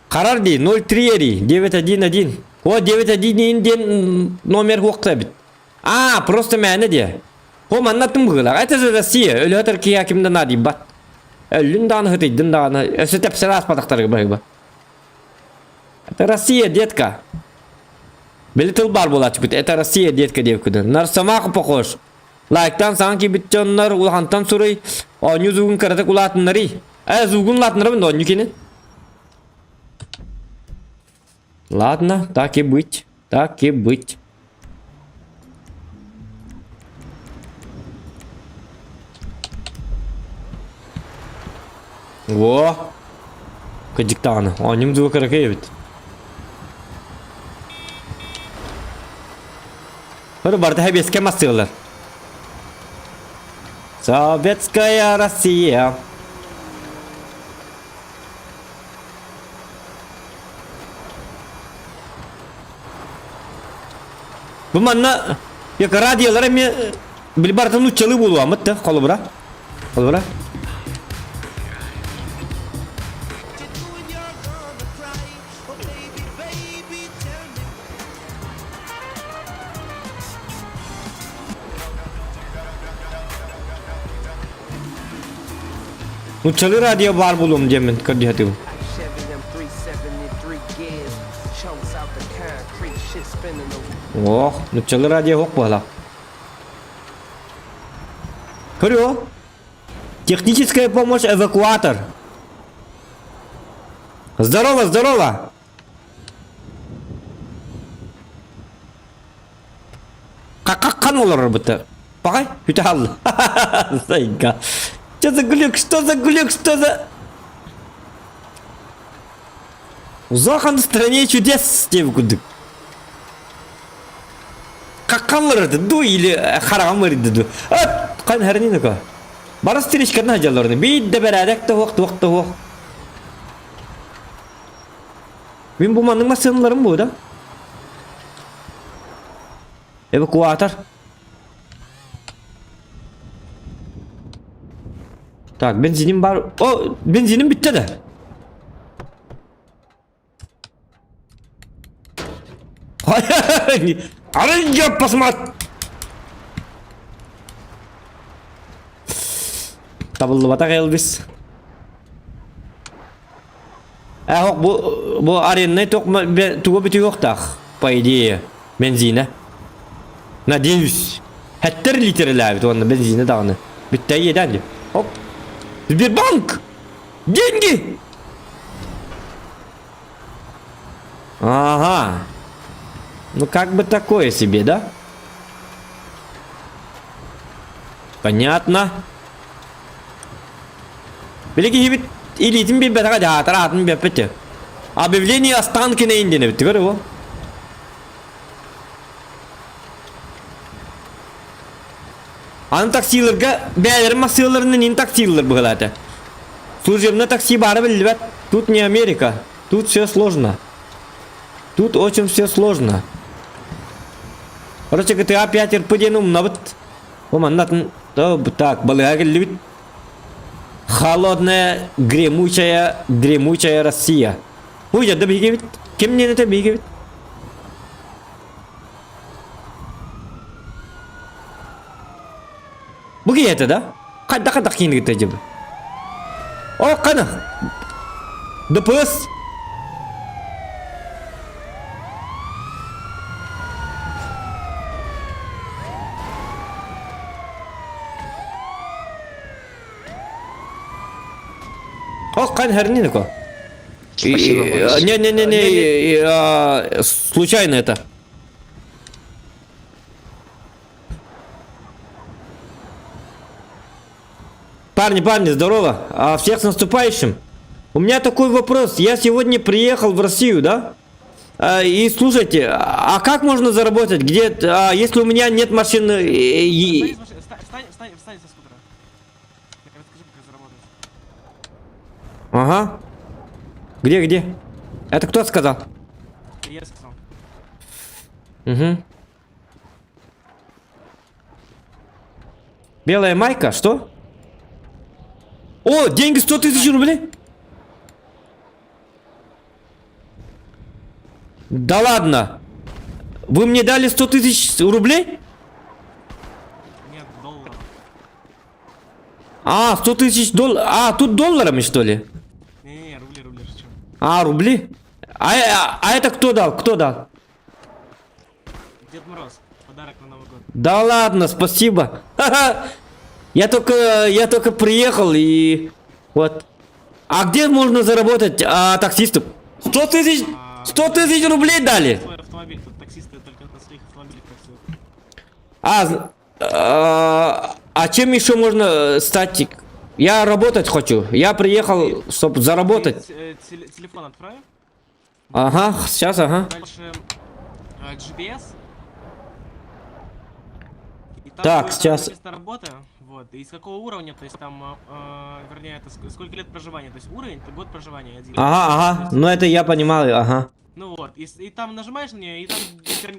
Харар дии 03 эрий 911. О 911 диэн номер хуохта эбит. А, просто мээнэ диэ. О, манна тым быһыылаах. Это же Россия. Өлөтөр киһи ким да наадыйбат. Өллүн даҕаны хытыйдын даҕаны. Өссө тэпсэр ааспатахтарга быһыыба. Это Россия, детка. Били тыл баар буолааччыбыт. Это Россия, детка диэбиккитин. Нарсамах похож. Лайктан саҥа киирбит дьоннор улахантан суруй. Оонньуу зугун кыратык улаатыннарый. Э, зугун улаатыннарабын да оонньуу кини. Ладно, так и быть. Так и быть. Во! Кыдьыктаҕына. Оонньум звук кыракый эбит. Бары барыта хэбиэскэ массыылар. Советская Россия. Бу манна як радиолар эмиэ били барытын нууччалыы буолуаммыт да холобура. Холобура. Нууччалыы радио баар буолуом диэммин көрдөһөтүм. Ох, нууччалыы радио суох буолла. Көрүө. Техническая помощь эвакуатор. Здорово, здорово. Какаккан олорор быта. Пагай, бүтэ хаалла. Сайга. Что за глюк, что за глюк, что за... Улахан стране чудес диэбит курдук. Каккан олорор ду или хараҕым ыарыйда ду. От, хан хэрнин Бары стричканы сылдьаллар. Биир да бэрээдэк да суох, туох да суох. Мин бу маннык массыыналарым буо да? Эвакуатор. Так, бензиним бар. О, бензиним бүттэ да. Ары я посмотри. Табыллыбатах Элвис. Э, бу, бу арендный ток тугу бүтүөхтаах, по идее, бензина. Надеюсь. Хэттер литрелээбит уонна бензина даҕаны. Бүттэй иэдээн дип. Оп. Сбербанк! Деньги! Ага. Ну как бы такое себе, да? Понятно. Били киһибит илиитин билбэтэҕэ дьаатар аатын биэрбит Объявление Останкина диэн эбит көрө бу. Аны таксиларга бэйэлэрин массыыларынан ин таксилар быһылаата. Служебное такси баара биллибэт. Тут не Америка. Тут все сложно. Тут очень все сложно. Короче, GTA 5 РП диэн умнабыт. Бу манна атын так, балыга кэллибит. Холодная, гремучая, дремучая Россия. Бу да биһигибит. Ким диэн это биһигибит? Бу киһи да? Хайдах хайдах киинигитэ дьыбы? О, қана! ДПС! О, қан херни такой. Не-не-не-не, случайно это. Парни, парни, здорово. А, всех с наступающим. У меня такой вопрос. Я сегодня приехал в Россию, да? А, и слушайте, а как можно заработать? Где, а, если у меня нет машины? И... Встань, встань, встань со скутера. Я расскажу, как заработать. Ага. Где, где? Это кто сказал? Я сказал. Угу. Белая майка, что? О, деньги 100 тысяч рублей? Да ладно. Вы мне дали 100 тысяч рублей? Нет, долларов. А, 100 тысяч долларов. А, тут долларами, что ли? Не-не-не, рубли, рубли, шучу. А, рубли? А, а, а это кто дал? Кто дал? Дед Мороз, подарок на Новый год. Да ладно, спасибо. Ха-ха. Я только, я только приехал и вот. А где можно заработать а, таксисту? 100 тысяч, 100 тысяч рублей дали. Свой автомобиль, тут таксисты только на своих автомобилях таксуют. А, а, а чем еще можно э, стать? Я работать хочу. Я приехал, чтобы заработать. Ты, э, телефон отправь. Ага, сейчас, ага. Дальше э, GPS. И там Так, будет сейчас. написано работа, вот, и с какого уровня, то есть там, э, вернее, это сколько лет проживания, то есть уровень, это год проживания один. Ага, ага. Ну это я понимаю, ага. Ну вот, и, и там нажимаешь на нее, и там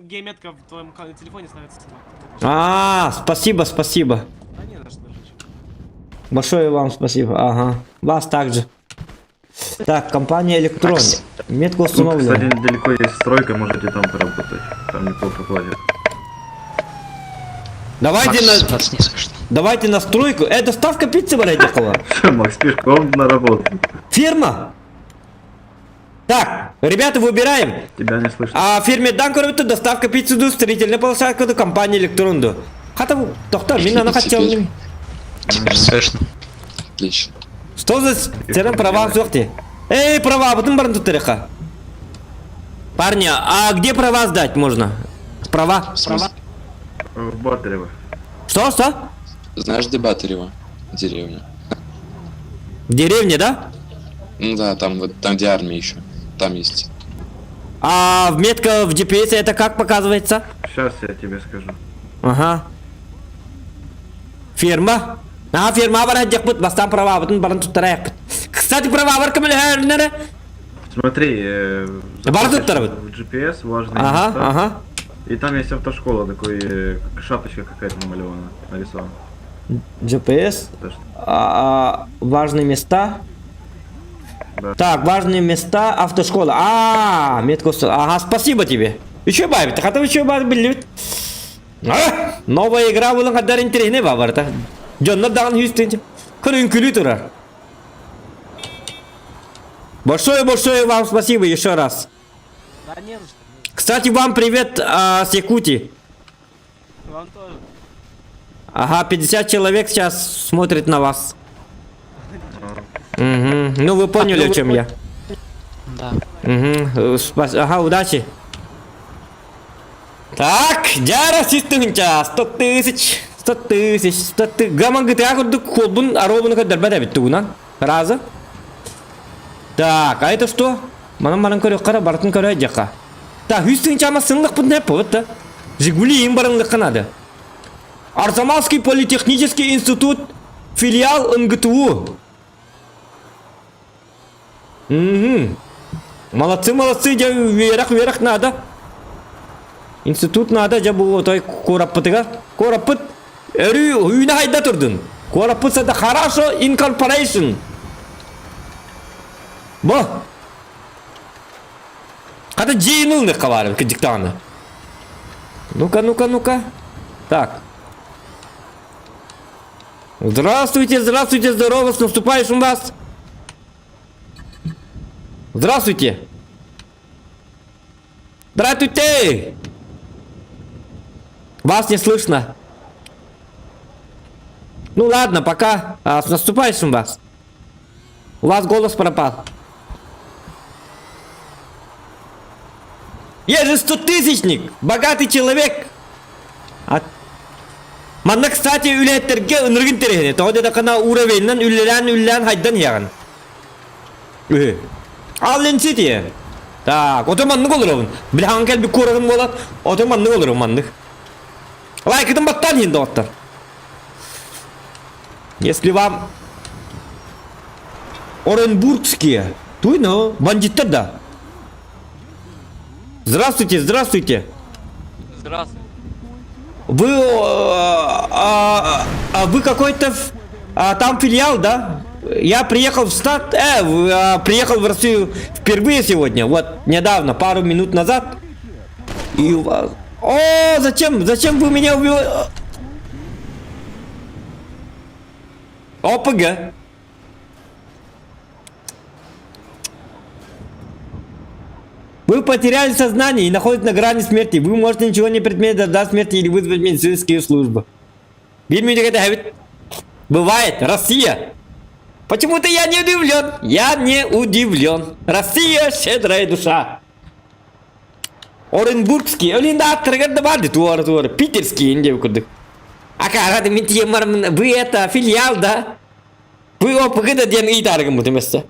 геометка в твоем телефоне ставится сама. А, спасибо, спасибо. Да не за что, дружище. Большое вам спасибо. Ага. Вас также. Так, компания Электрон. Метка Тут, установлена. кстати, недалеко есть стройка, можете там поработать. Там неплохо платят. Давайте на... Давайте на стройку. Э, доставка пиццы, блядь, ехала. Все, Макс, пешком на работу. Фирма. Так, ребята, выбираем. Тебя не слышно. А фирме Данкорбиту доставка пиццы ду, строительная площадка ду, компания Электронду. Хата, доктор, меня на хотел. Теперь слышно. Отлично. Что за терен права взял Эй, права, потом баран тут реха. Парни, а где права сдать можно? Права? Права? В Батарево. Что, что? Знаешь, где Батарево? Деревня. В деревне, да? Ну да, там вот там, где армия еще. Там есть. А в метка в GPS это как показывается? Сейчас я тебе скажу. Ага. Фирма. А, фирма бар хадьякпыт, бастан права, бутын барын туттараяқпыт. Кстати, права бар кімілі Смотри, э, Бар заходишь туттарабыт. в GPS важные Ага, места. ага. И там есть автошкола, такой э, шапочка какая-то намалевана, нарисована. GPS. А, важные места. Да. Так, важные места, автошкола. А, метка Ага, спасибо тебе. Еще бабит, хотя еще бабит. А, новая игра була кадар интересный бабарта. Дьоннор даҕаны үстүн. Көрүн күлүү турар. Большое-большое вам спасибо еще раз. Да не за что. Кстати, вам привет а, с Якутии. Вам тоже. Ага, 50 человек сейчас смотрит на вас. Угу. Ну, вы поняли, о чем я. Да. Угу. Ага, удачи. Так, дьэ систинча, 100 тысяч, 100 тысяч, 100 тысяч. Гаман гытыа курдук холбун аробуну көрдөрбөт эбит тугунан. Разы. Так, а это что? Манан манан көрө кара бартын көрө жака. Так, үстүн чама сынлык бун не вот да. Жигули им барынлыкка надо. Арзамасский политехнический институт, филиал НГТУ. Угу. Молодцы, молодцы, дьэ үөрэх, үөрэх надо. Институт надо, дьэ бу той куораппытыгар. Куораппыт өрүү үүнэ хайда турдун. Куораппыт сада хорошо incorporation. Бу. Хата дьиэни ылныхха баар кырдьык даҕаны. Ну-ка, ну-ка, ну-ка. Так. Здравствуйте, здравствуйте, здорово, с наступающим вас. Здравствуйте. Здравствуйте! Вас не слышно. Ну ладно, пока. А, с наступающим вас. У вас голос пропал. Я же стотысячник, богатый человек. А... Манна, кстати, үлэһиттэргэ ынырык интэриэһинэй. Тоҕо диэтэххинэ уровеньнан үлэлээн үлэлээн хайдан иһэҕин. Үһү. Аллен Сити. Так, ото маннык олоробун. Билэҕин кэлбит куоратын буолат, ото маннык олоробун маннык. Лайкытын баттаан иһин доҕоттор. Если вам Оренбургские, туйно, бандиттар да. Здравствуйте, здравствуйте. Здравствуйте. Вы, а, а, вы какой-то а, там филиал, да? Я приехал в штат, э, а, приехал в Россию впервые сегодня, вот недавно, пару минут назад. И у вас... О, зачем, зачем вы меня убиваете? ОПГ. Вы потеряли сознание и находитесь на грани смерти. Вы можете ничего не предпринять до смерти или вызвать медицинские службы. Бывает, Россия. Почему-то я не удивлен. Я не удивлен. Россия щедрая душа. Оренбургский, Олин да аттарыгар да баар туора туора. Питерский инде курдук. Акара мин тиэмармын вы это филиал да? Вы ОПГ да диэн ыйытаарыгыммыт эмэссе.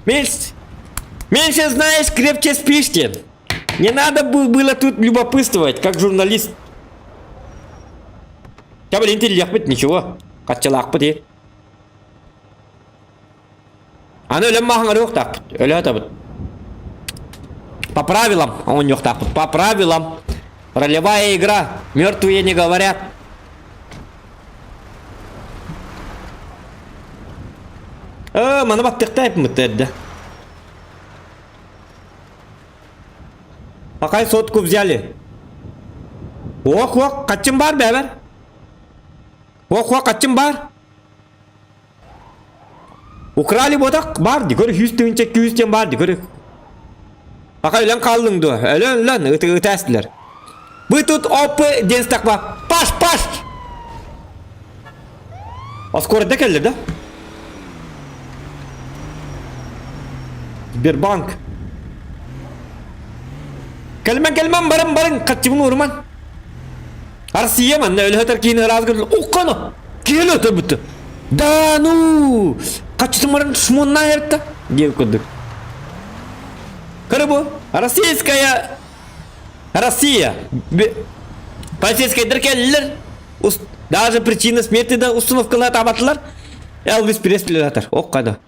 Меньше, меньше знаешь, крепче спишь диэн. Не надо было тут любопытствовать, как журналист. Я, блин, интеллект ничего. Хаччалаахпыт и. Аны өлөн maaһын ырыахтаахпыт, өлөөтөбүт. По правилам оонньуохтаахпыт, по правилам. Ролевая игра, мертвые не говорят. Э, маны баттыктайпмыт эрдэ. Какай сотку взяли? Ох, ох, хаччым бар бэбэр. Ох, ох, хаччым бар. Украли ботак бар ди, көр 100 тыһынча 200 диэн бар ди, көр. Аха өлөн хааллыҥ дуо? Өлөн өлөн ыты ытаастылар. Вы тут ОП диэн стаква. Паш, паш! Оскорда кэллэ да? Сбербанк. Кэлмэн кэлмэн баран баран хаччыбын ууруман. Россия манна өлөтөр киин ыраас көрүл уккано киһи өлөтөр Да ну хаччытын баран шмонна эртэ диэн курдук. Көрө бу российская Россия полицейскайдар кэллилэр даже причина смерти да установкалар табатылар Элвис Пресли атар оккада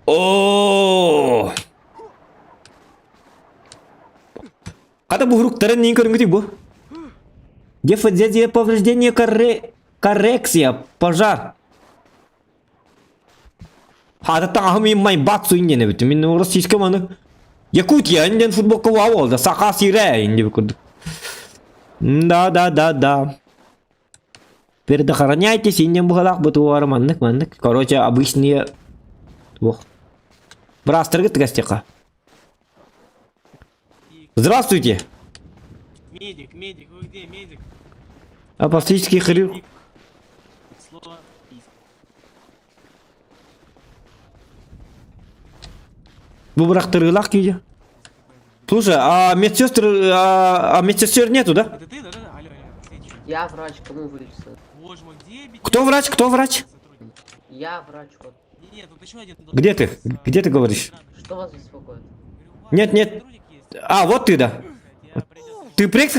о Хата буһуруктарын нин көрүҥүтүй бу? Дефодезия повреждение корре... коррекция пожар. Хата таҥаһым иммай бат суин диэн эбит. Мин российском маны Якутия диэн футболка буолда. Саха сирэ инди курдук. Да, да, да, да. Предохраняйтесь, иннем бухалаах бутуара маннык маннык. Короче, обычные... Ох. Бырастыргыт гостяха. Здравствуйте. Медик, медик, вы где, медик? Апостолический хирург. Слово писк. Бу бырахтырыылаах киһи. Слушай, а медсестры, а, а медсестер нету, да? Это ты, да, да, да? Алло, алло, встречу. Я врач, кому вылечиться? Боже мой, где бедняга? Кто врач, кто врач? Я врач, вот. Нет, тут еще один. Где ты? Где ты говоришь? Что вас беспокоит? Нет, нет. А, вот ты, да. Ты пресс...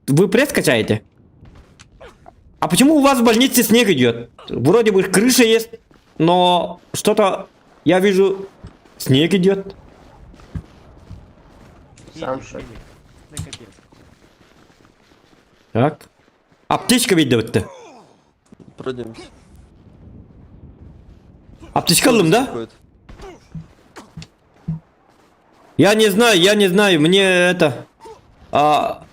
Вы пресс качаете? А почему у вас в больнице снег идет? Вроде бы крыша есть, но что-то я вижу, снег идет. Сам шо. Так. Аптечка ведь бітті. Пройдемся. Аптечка алдым, да? Я не знаю, я не знаю, мне это... А,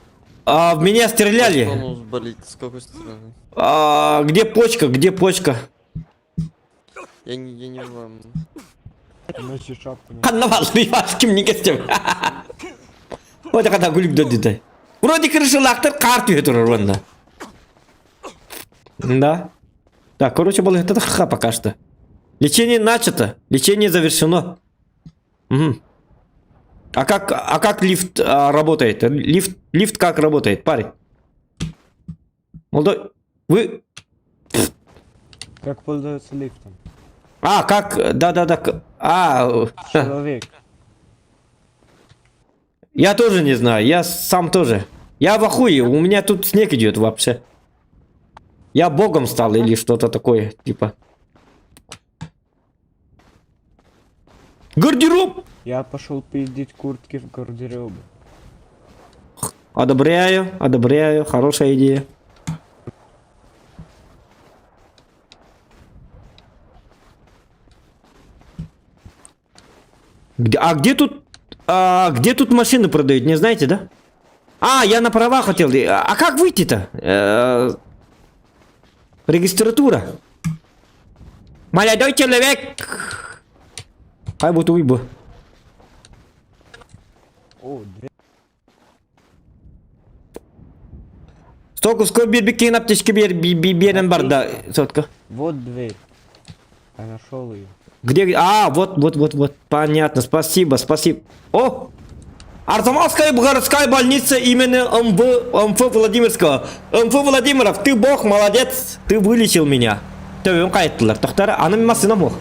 а, в меня стреляли. Тонус болит, с какой стороны? А, где почка, где почка? Я не, я не вам. Ночью шапку не... Ханна баллы ким не кестем. Вот когда гулик деді. Вроде крышалақтар қар түйе тұрыр онда. Да. Так, короче, был это ха пока что. Лечение начато. Лечение завершено. Мгм. А как, а как лифт а, работает? Лифт, лифт как работает, парень? Молодой, вы... Как пользоваться лифтом? А, как? Да-да-да. А, э, Человек. я тоже не знаю, я сам тоже. Я в ахуе, у меня тут снег идет вообще. Я богом стал или что-то такое, типа. Гардероб! Я пошел пиздить куртки в гардеробе. Одобряю, одобряю, хорошая идея. Где, а где тут, а, где тут машины продают, не знаете, да? А, я на права хотел. А как выйти-то? Э, Регистратура. Молодой человек. Хай будет уйбу. О, дверь. Столько скоро бир аптечки бер берен бар да сотка. Вот дверь. Я нашел ее. Где? А, вот, вот, вот, вот. Понятно. Спасибо, спасибо. О! Арзамасская городская больница имени МВ, МФ Владимирского. МФ Владимиров, ты бог, молодец. Ты вылечил меня. Төбөм кайттылар. Тохтар, аны машина мох.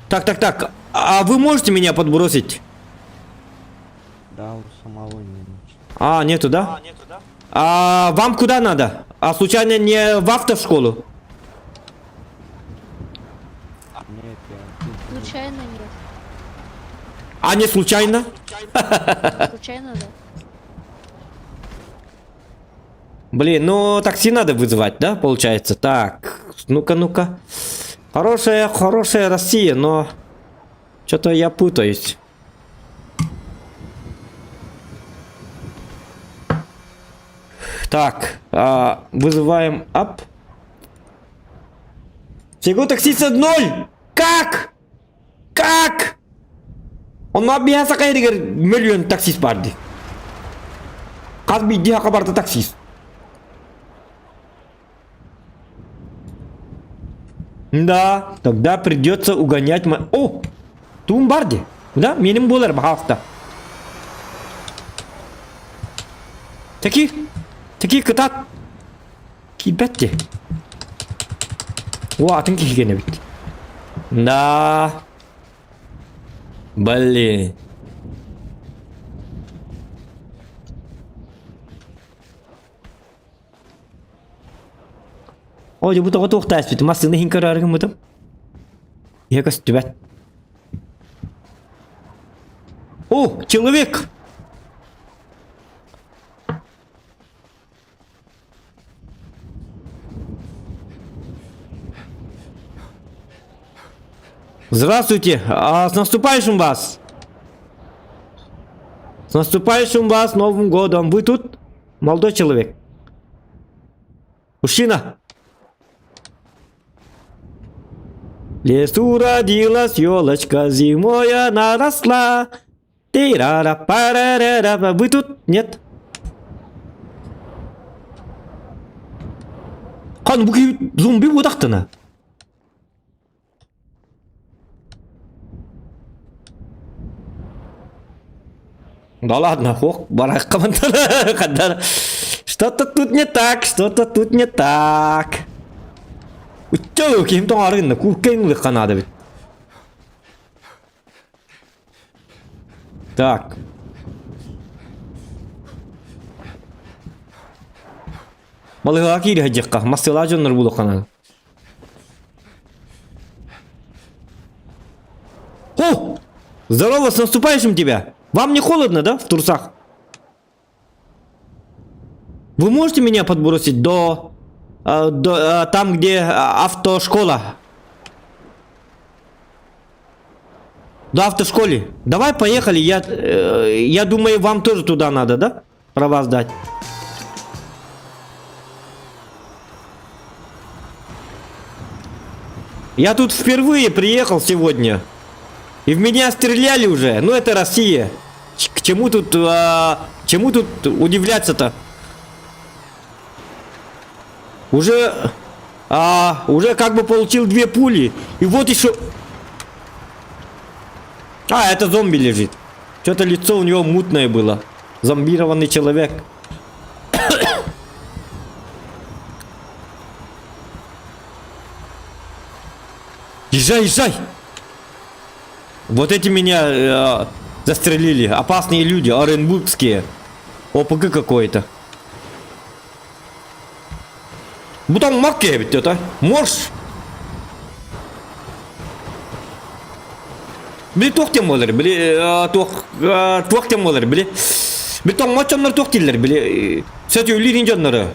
Так, так, так. А вы можете меня подбросить? Да, у самого не А, нету, да? А вам куда надо? А случайно не в автошколу? Нет, я тут. Случайно нет. А не случайно? Случайно, да. Блин, ну такси надо вызывать, да, получается? Так, ну-ка, ну-ка. Хорошая, хорошая Россия, но что-то я путаюсь. Так, а, вызываем ап. Всего таксиста ноль! Как? Как? Он объясняет, миллион таксист барды. Хас биирдии хака барда таксист. Да, тогда придется угонять ма... О! Туум барди. Да, миним булар бахафта. Таки, таки кытат. Кибетти. О, атын кихигене бит. Да. Блин. О, дьэ бу тоҕо туохтааспыт массыына иһин көрөөрү гыммытым. Иһэ көстүбэт. О, человек! Здравствуйте! А, с наступающим вас! С наступающим вас Новым годом! Вы тут? Молодой человек. Мужчина! В лесу родилась елочка, зимой она росла. Тирара парарара. Вы тут? Нет? Хан, бу зомби буоллаҕына. Да ладно, ох, барак Что-то тут не так, что-то тут не так. Үттөө ким тоҥоргын куркаҥ лыхханаада бит. Так. Балыыһаҕа киирэ сылдьыахха, массыылаах дьоннор буолуохха наада. О! Здорово, с наступающим тебя! Вам не холодно, да, в трусах? Вы можете меня подбросить до, э, до э, там, где э, автошкола? До автошколы. Давай поехали, я, э, я думаю, вам тоже туда надо, да? Права сдать. Я тут впервые приехал сегодня. И в меня стреляли уже. Ну это Россия. К чему тут, а, чему тут удивляться-то? Уже, а, уже как бы получил две пули. И вот еще... А, это зомби лежит. Что-то лицо у него мутное было. Зомбированный человек. Езжай, езжай! Вот эти меня э, застрелили. Опасные люди, оренбургские. ОПГ какой-то. Бутан макке ведь это. Морж. Били туох диэн буолар, били туох туох диэн буолар, били били тоҥмот дьоннор туох дииллэр, били сөтүөлүүр дьоннору.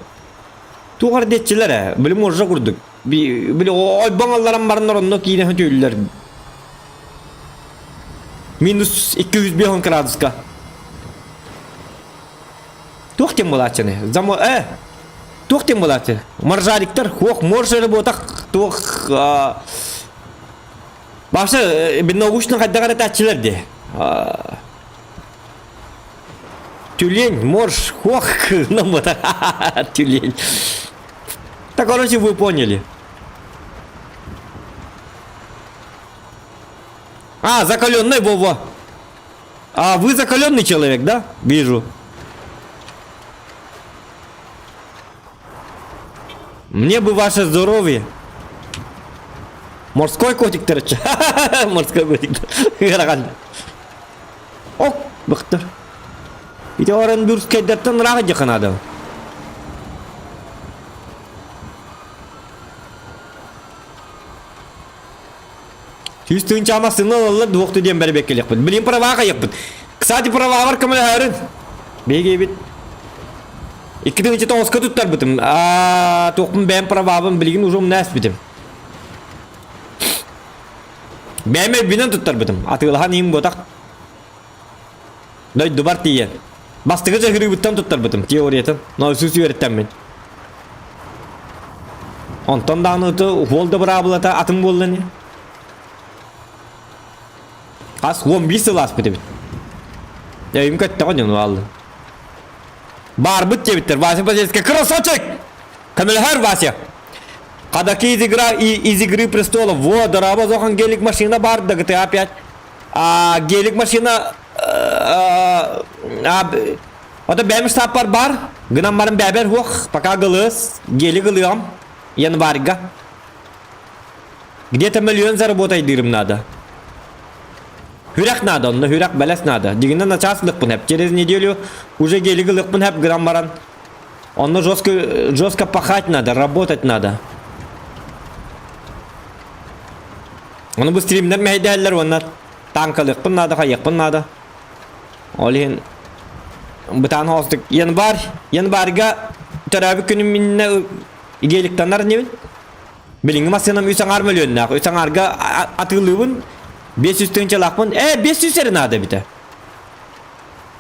Туох эрэ диэччилэр ээ, били моржа курдук. Били ойбоҥ алларан бараннар онно киирэн сөтүөлүүллэр. Минус 205 градуска. Туох диэн буолааччыны? Замо э туох диэн буолааччы? Моржариктар, хуох морж эрэ буотах туох Вообще, научно хайдах эрэ этээччилэр дии. Тюлень, морж, хох, ну вот, тюлень. Так, короче, вы поняли. А, закаленный, Вова. А вы закаленный человек, да? Вижу. Мне бы ваше здоровье. Морской котик короче. Морской котик. Ыарахан. Ок, быктыр. Ити Оренбургскайдартан ыраах дьахан надо. Түс тыынча массыына ылаллар дуохту диэн бэрбэккэлиэхпит. Билин праваҕа хайыахпыт. Кстати, праваҕар көмөлөһөрүн. Биһиги 2009-ка туттарбытым. Аа, туохпун бэйэм правабын билигин уже умна эспитим. Бэйэм өйбүнэн туттарбытым. Атыылаһан иһин буотах. Дойдубар тиийэн. Бастакы дьаһырыыбыттан туттарбытым теориятын. Но үсүс үөрэттэммин. Онтон даҕаны уол да быраабылата атын буолла ини. Хас 11 сыл ааспыт эбит. Өйүм көттөҕө дьон ааллын. Барбыт диэбиттэр. Вася Базельскай красавчик! Көмөлөһөр Вася! Ходаки из игра и из игры престолов. Во, дорого зохан гелик машина бар да GTA 5. А гелик машина а Ото бэм штабпар бар. Гынан баран бэбер хуох, пока гылыс, гелик ылыам январьга. Где-то миллион заработай дырым надо. Хүрэх надо, онно хүрэх бэлэс надо. Дигинен начаас ылыкпын хэп. Через неделю уже гелик ылыкпын хэп гынан баран. Онно жестко, жестко пахать надо, работать надо. Ону бу стримнер мэһэйдэһэллэр уонна танкалыахпын наада, хайыахпын наада. Ол иһин бытаан хоостук январь, январьга төрөөбүт күнүм миннэ геликтанар инибин. Билиҥҥи массыынам үс аҥаар мөлүөннээх. Үс аҥаарга атыылыыбын. 500 тыһыынчалаахпын. Ээ, 500 эрэ наада эбитэ.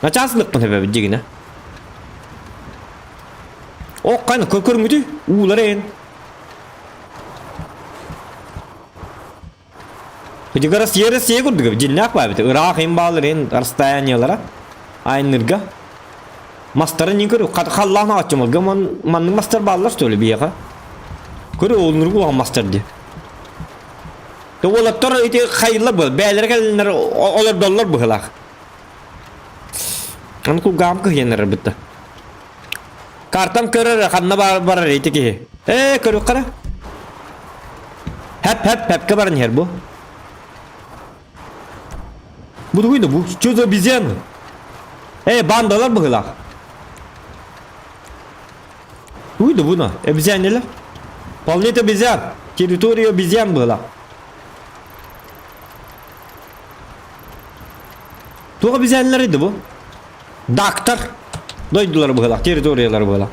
Начаас ылыахпын сөбөбүт дьигинэ. Ок, кайна көрүҥүтүй? Уулар эйин. Кыдьыгара сиэрэ сиэ курдук дьиннээх баабыт. Ыраах им баалар ин расстояниелара айнырга. Мастары не көрү халлаан аҕаччымалга маннык мастар бааллар что ли биһиэхэ? Көрү олнургу улахан мастар ди. Те уолаттар ити хайыллар был. Бээлere кэлиннэр олордоллор быһылаах. Аны кулгаам кыһыйаннар бытта. Картам көрөр ханна барар ити киһи. Ээ көрүк қара. Хэп хэп хэпке баран иһэр бу. Бу тугуй да бу? Что за обезьяны? Эй, бандалар быһыылаах. Тугуй да буна? Обезьянелер? Планета обезьян. Территория обезьян быһыылаах. Туох обезьяннар edi бу? Доктор. Дойдулар быһыылаах, территориялар быһыылаах.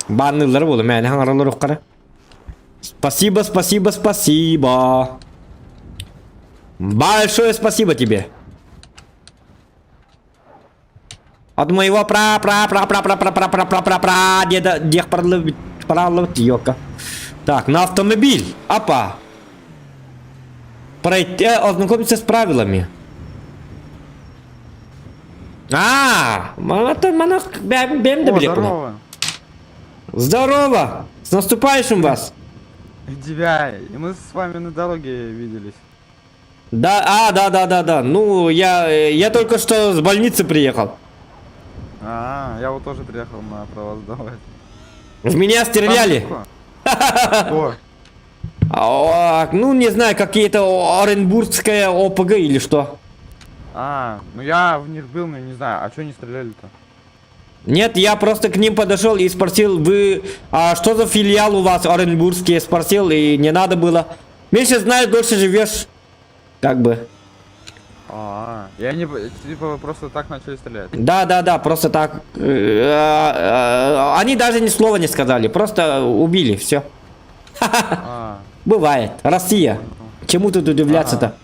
Баанныыллара буолла, мээнэ хаҥараллар оххара. Спасибо, спасибо, спасибо. Большое спасибо тебе. От моего пра пра пра пра пра пра пра пра пра пра пра деда дех проловит ёка. Так, на автомобиль. Апа. Пройти, ознакомиться с правилами. А, мана мана бэм бэм да О, здорово. Здорово! С наступающим вас! Тебя, и мы с вами на дороге виделись. Да, а, да, да, да, да. Ну, я, я только что с больницы приехал. А, я вот тоже приехал на права сдавать. В меня стреляли. Кто? А, ну, не знаю, какие-то Оренбургская ОПГ или что. А, ну я в них был, но не знаю, а что не стреляли-то? Нет, я просто к ним подошел и спросил, вы, а что за филиал у вас Оренбургский? Я спросил, и не надо было. Меньше знаешь, дольше живешь. Как бы. А, я не, типа просто так начали стрелять. Да, да, да, просто так. Они даже ни слова не сказали, просто убили, все. А. Бывает. Россия. Чему тут удивляться-то?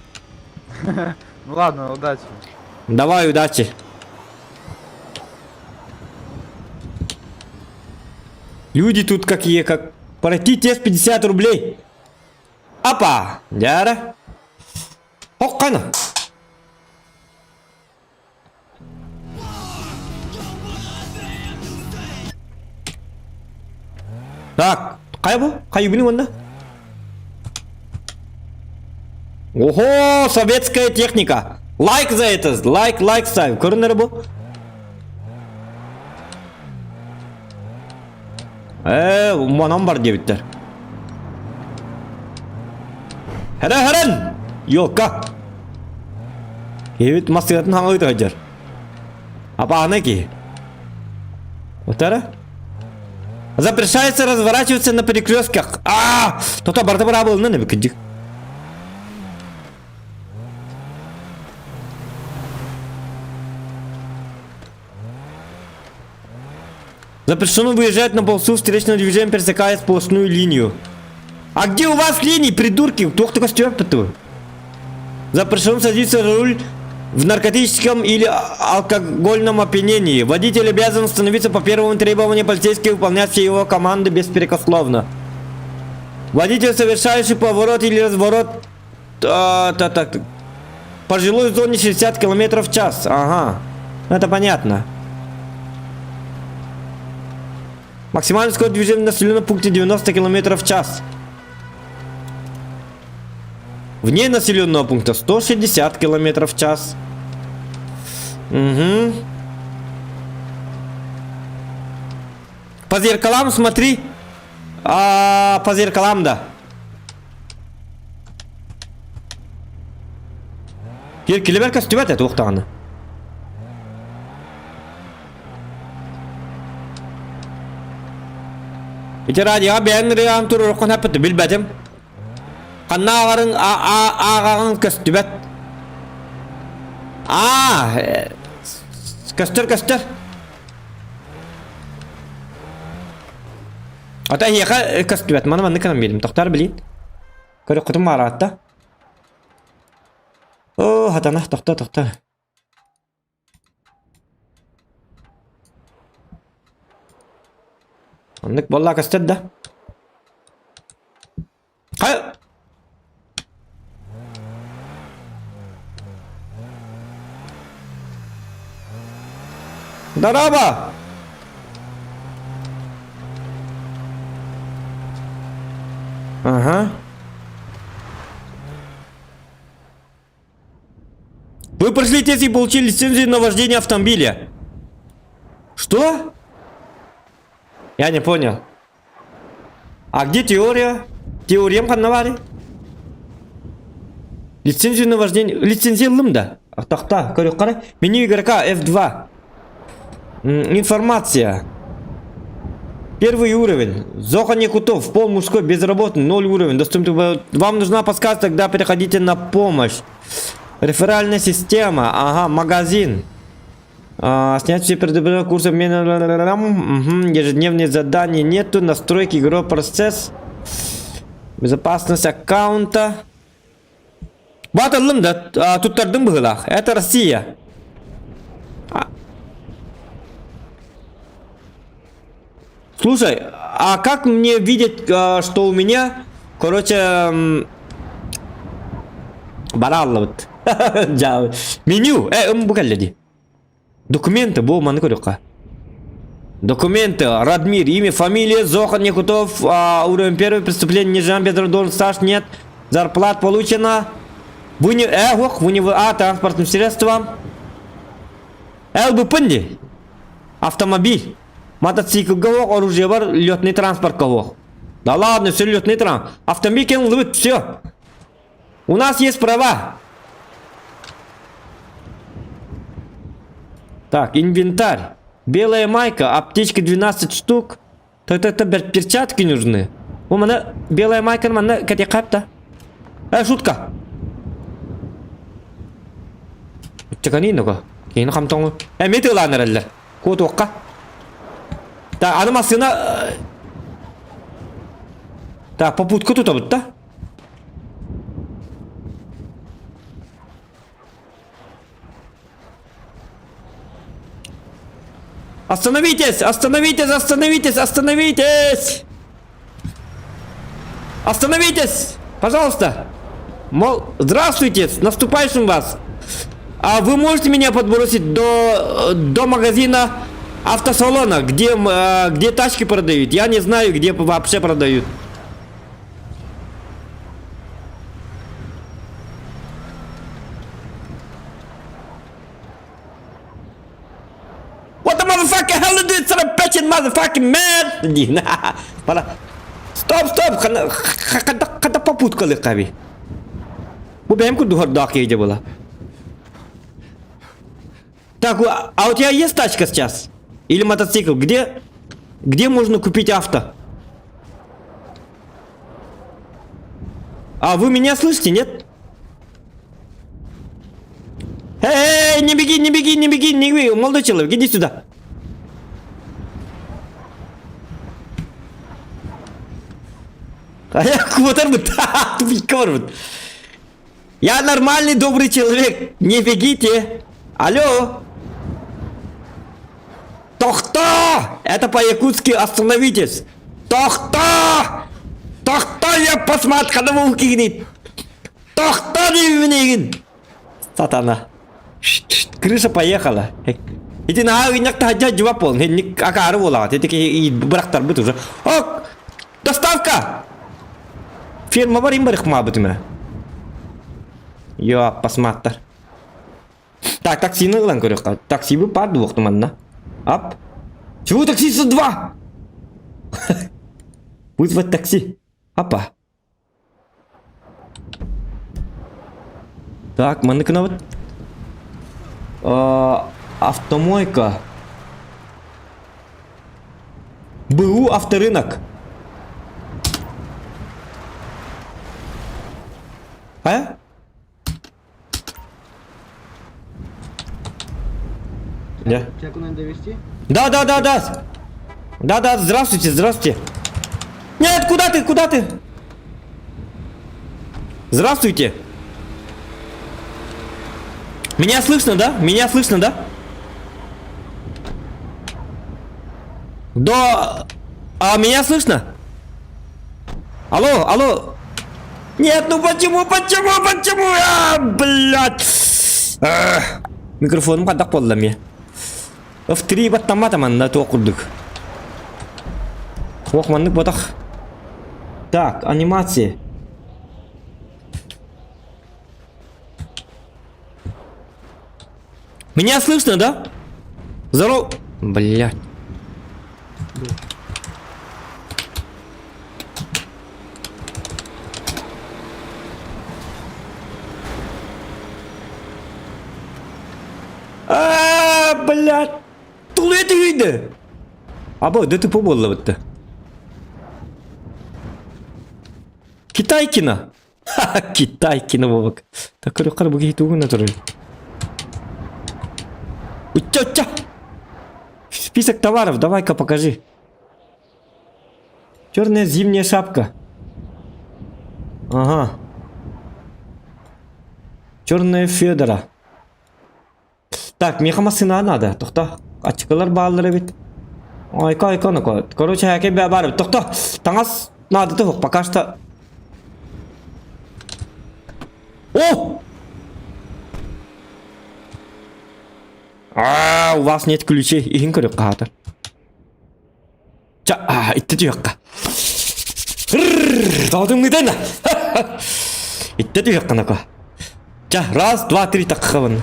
Ну ладно, удачи. Давай, удачи. Люди тут какие, как... Пройти тест 50 рублей. Апа! Дяра. Хоккана. Так, хайа бу? Хайа онна? Ого, советская техника. Лайк за это, лайк, лайк ставим. Көрүнэр бу? Э, манан бар диэбиттэр. Хара харан! Йока! Киһибит массыынатын хаҥа ыыта сылдьар. Апаана киһи. Утара? Запрещается разворачиваться на перекрестках. А, Тота барда быраабылынан эбит кырдьык. Запрещено выезжать на полосу встречного движения, пересекая сплошную линию. А где у вас линии, придурки? Кто такой стерпит Запрещено садиться за руль в наркотическом или алкогольном опьянении. Водитель обязан становиться по первому требованию полицейских и выполнять все его команды беспрекословно. Водитель, совершающий поворот или разворот... А, так, так, по жилой зоне 60 км в час. Ага. Это понятно. Максимальная скорость движения в населенном пункте 90 км в час. Вне населенного пункта 160 км в час. Угу. По зеркалам смотри. А, по зеркалам, да. Килибер көстүбэт этэ туохтаҕына. Ити радиоҕа бэйэҥ ырыаҕын туруоруккун хаппыт билбэтим. Ханна ааҕарыҥ ааҕаҕын көстүбэт. Аа, көстөр көстөр. Ата эһиэхэ көстүбэт. Маны маннык гынан биэрим. Тохтоор билин. Көрүөххүтүн баҕараатта. Оо, хатана, тохто, тохто. Оннук буолла көстөр да. Хай! Дороба! Ага. Вы прошли тест и получили лицензию на вождение автомобиля. Что? Я не понял. А где теория? Теориям ханна баарый? Лицензию на вождение... Лицензия ыллым да. Тохто, көрүөххэ Меню игрока F2. Информация. Первый уровень. Зоха Некутов, пол мужской, безработный, 0 уровень. Доступный... Вам нужна подсказка, тогда переходите на помощь. Реферальная система. Ага, магазин. А, снять все предупреждения курсы обмена. Угу, ежедневные задания нету. Настройки игровой процесс. Безопасность аккаунта. Бат ыллым да, туттардым быһыылаах. Это Россия. А... Слушай, а как мне видеть, что у меня, короче, бараллыбыт. Меню, э, бу кэллэ дии. Документы, бу маны көрүөххэ. Документы, Радмир, имя, фамилия, Зохан Якутов, а, уровень первый, преступление, не жам, без должен, стаж нет, зарплат получено. Вы не, э, ох, вы не, а, транспортным средством. ЛБП дии. Автомобиль. Мотоциклга ох, оружие бар, летный транспортка ох. Да ладно, все летный транспорт. Автомобиль кем все. У нас есть права. Так, инвентарь. Белая майка, аптечки 12 штук. Так, так, так, перчатки нужны. У меня белая майка, манна кати капта. Э, шутка. Чакани нога. Кейин хамтоҥу. Э, метылаан эрэллэр. Куотуохха. Так, аны массыына... Так, попутка тутабыт да? Остановитесь! Остановитесь! Остановитесь! Остановитесь! Остановитесь! Пожалуйста! Мол, здравствуйте! С наступающим вас! А вы можете меня подбросить до, до магазина автосалона, где, где тачки продают? Я не знаю, где вообще продают. What the motherfucking hell is this son of a bitch motherfucking man? Пора. Стоп, стоп! Хата попуткалык аби. Бу бэйэм курдук киһи была. Так, а у тебя есть тачка сейчас? Или мотоцикл? Где, где можно купить авто? А вы меня слышите, нет? Эй, не беги, не беги, не беги, не беги, молодой человек, иди сюда. А я куотарбыт, тупик барбыт. Я нормальный, добрый человек, не бегите. Алло. Тохто! Это по-якутски остановитесь. Тохто! Тохто, я посмотрю, Тохто диибин Сатана. Крыша поехала. Ити наһаа ыгынньах таһырдьа дьуба буолан. Инник акаары буолаҕыт. Ити бырахтарбыт уже. Ок! Доставка! Фирма бар им барыхмаабытым ээ. Йоо, посматтар. Так, таксины ылан көрүөххэ. Таксибы паар дуохтум манна. Ап. Чего такси 102? Вызвать такси. Апа. Так, маннык гынабыт. Автомойка. БУ авторынок. А? Да. Тебя куда-нибудь довести? Да, да, да, да. Да, да, здравствуйте, здравствуйте. Нет, куда ты, куда ты? Здравствуйте. Меня слышно, да? Меня слышно, да? Да. А меня слышно? Алло, алло. Нет, ну почему, почему, почему? А, блядь. А, микрофоным хайдах буолла эмиэ. F3 баттаммата манна туох курдук. Ох, маннык ботах. Так, анимация. Меня слышно, да? Здорово. Блядь. Блядь! Тулуйа түһүйдэ! Аба, ДТП буолла бытта. Китайкина! Китайкина буолбак. Так көрүөххэ бу киһи тугун турар. Учча, учча! Список товаров давай-ка покажи. Черная зимняя шапка. Ага. Черная Федора. Так, миэхэ массыына надо. Тохто. Ачыкылар бааллар эбит. Айка, айка, ну Короче, хәкей баар эбит. Тохто. Таҥас надо туһук. Пока что. О! А, у вас нет ключей. Иһин көрүк хаатар. Ча, а, итти түһүөххэ. Тоҕотуҥҥутан. Итти түһүөххэ нако. Ча, раз, два, три, такхабын.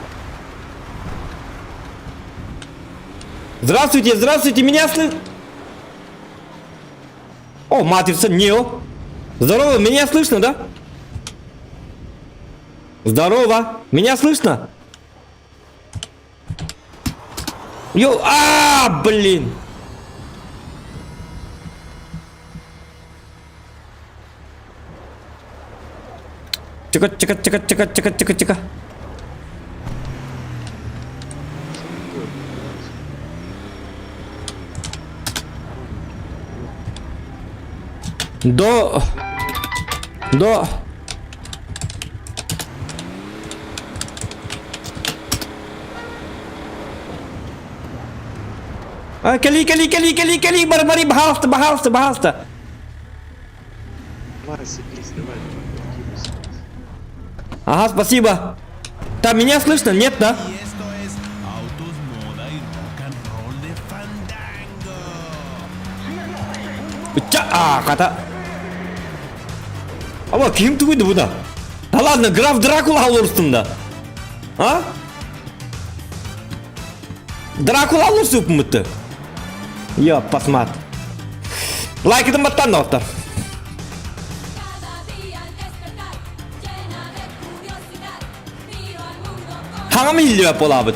Здравствуйте, здравствуйте, меня слышно? О, матрица, Нео. Здорово, меня слышно, да? Здорово, меня слышно? Йо, а, блин. Тихо, тихо, тихо, тихо, тихо, тихо, тихо. До... До... А, кали, кали, кали, кали, кали, барбари, пожалуйста, пожалуйста, пожалуйста. Ага, спасибо. Там меня слышно? Нет, да? А, хата. Аба, ким тугуйду бу да? Да ладно, граф Дракула олорустун да. А? Дракула олорсупмутты. Йо, посмат. Лайкытын баттан доктор. Хаҥам иһиллибэт буолаабыт.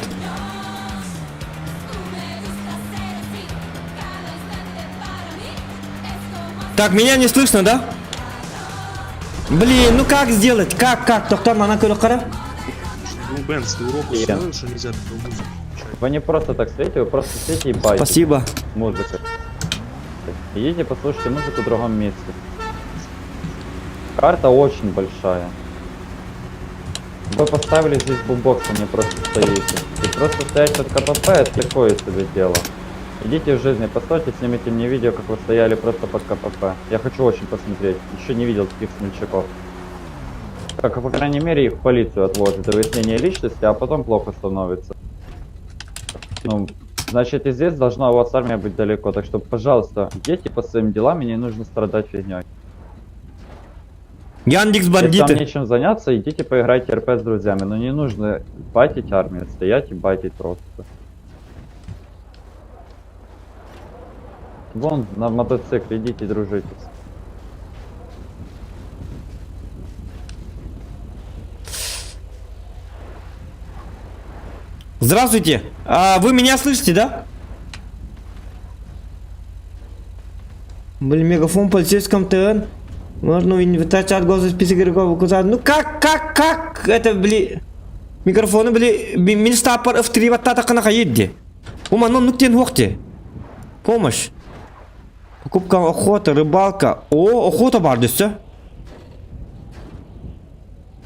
Так, меня не слышно, да? Блин, ну как сделать? Как, как? Доктор, мана көрө Ну, Бенс, ты урок усвоил, что нельзя такую музыку включать? Вы не просто так стоите, вы просто стоите и байтите. Спасибо. Музыка. Идите послушайте музыку в другом месте. Карта очень большая. Вы поставили здесь бумбокс, а не просто стоите. И просто стоять под КПП это такое себе дело. Идите в жизни, постойте, снимите мне видео, как вы стояли просто под КПП. Я хочу очень посмотреть. Еще не видел таких смельчаков. Как, по крайней мере, их в полицию отвозят до выяснения личности, а потом плохо становится. Ну, значит, и здесь должна у вас армия быть далеко. Так что, пожалуйста, идите по своим делам, и не нужно страдать фигней. Яндекс Если вам бандиты. нечем заняться, идите поиграйте РП с друзьями. Но не нужно байтить армию, стоять и байтить просто. Вон на мотоцикле, идите дружитесь. Здравствуйте. А, вы меня слышите, да? Блин, мегафон полицейском ТН. Можно инвитать от глаза список игроков указать. Ну как, как, как это, бли... Микрофоны, бли... Минстаппар F3 ваттата қанақа едде. Ума, ну, нүктен уақте. Помощь. Покупка охота, рыбалка. О, охота бар десе.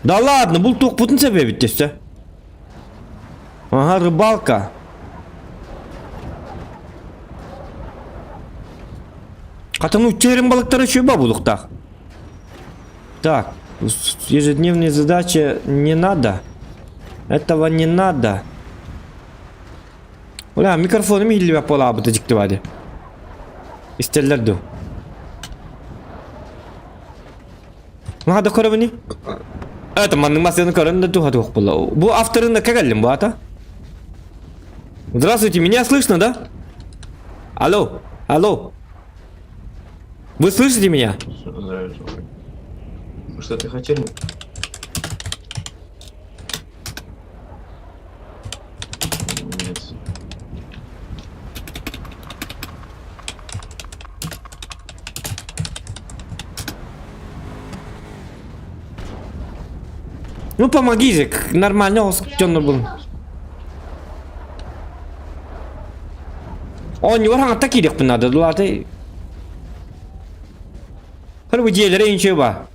Да ладно, бұл тоқ бұтын себебі десе. Ага, рыбалка. Хата ну терем балыктары үчүгэй буолуохтаах. Так, ежедневные задачи не надо. Этого не надо. Ула, микрофоным иһиллибэт буолаабыта дьикти баҕайы. Истэллэр дуу. Мага көрөбүнүй? Это маннык массыына көрөн да туха туох буолла. Бу авторын кэллим бу ата. Здравствуйте, меня слышно, да? Алло, алло. Вы слышите меня? Что ты хотел? Нет. Ну помоги же, нормально дьоннор булun. Оонньуур хаҥатта киириэхпин наада, дулааты. Хөр бу дьиэлэрэ инчүө ба.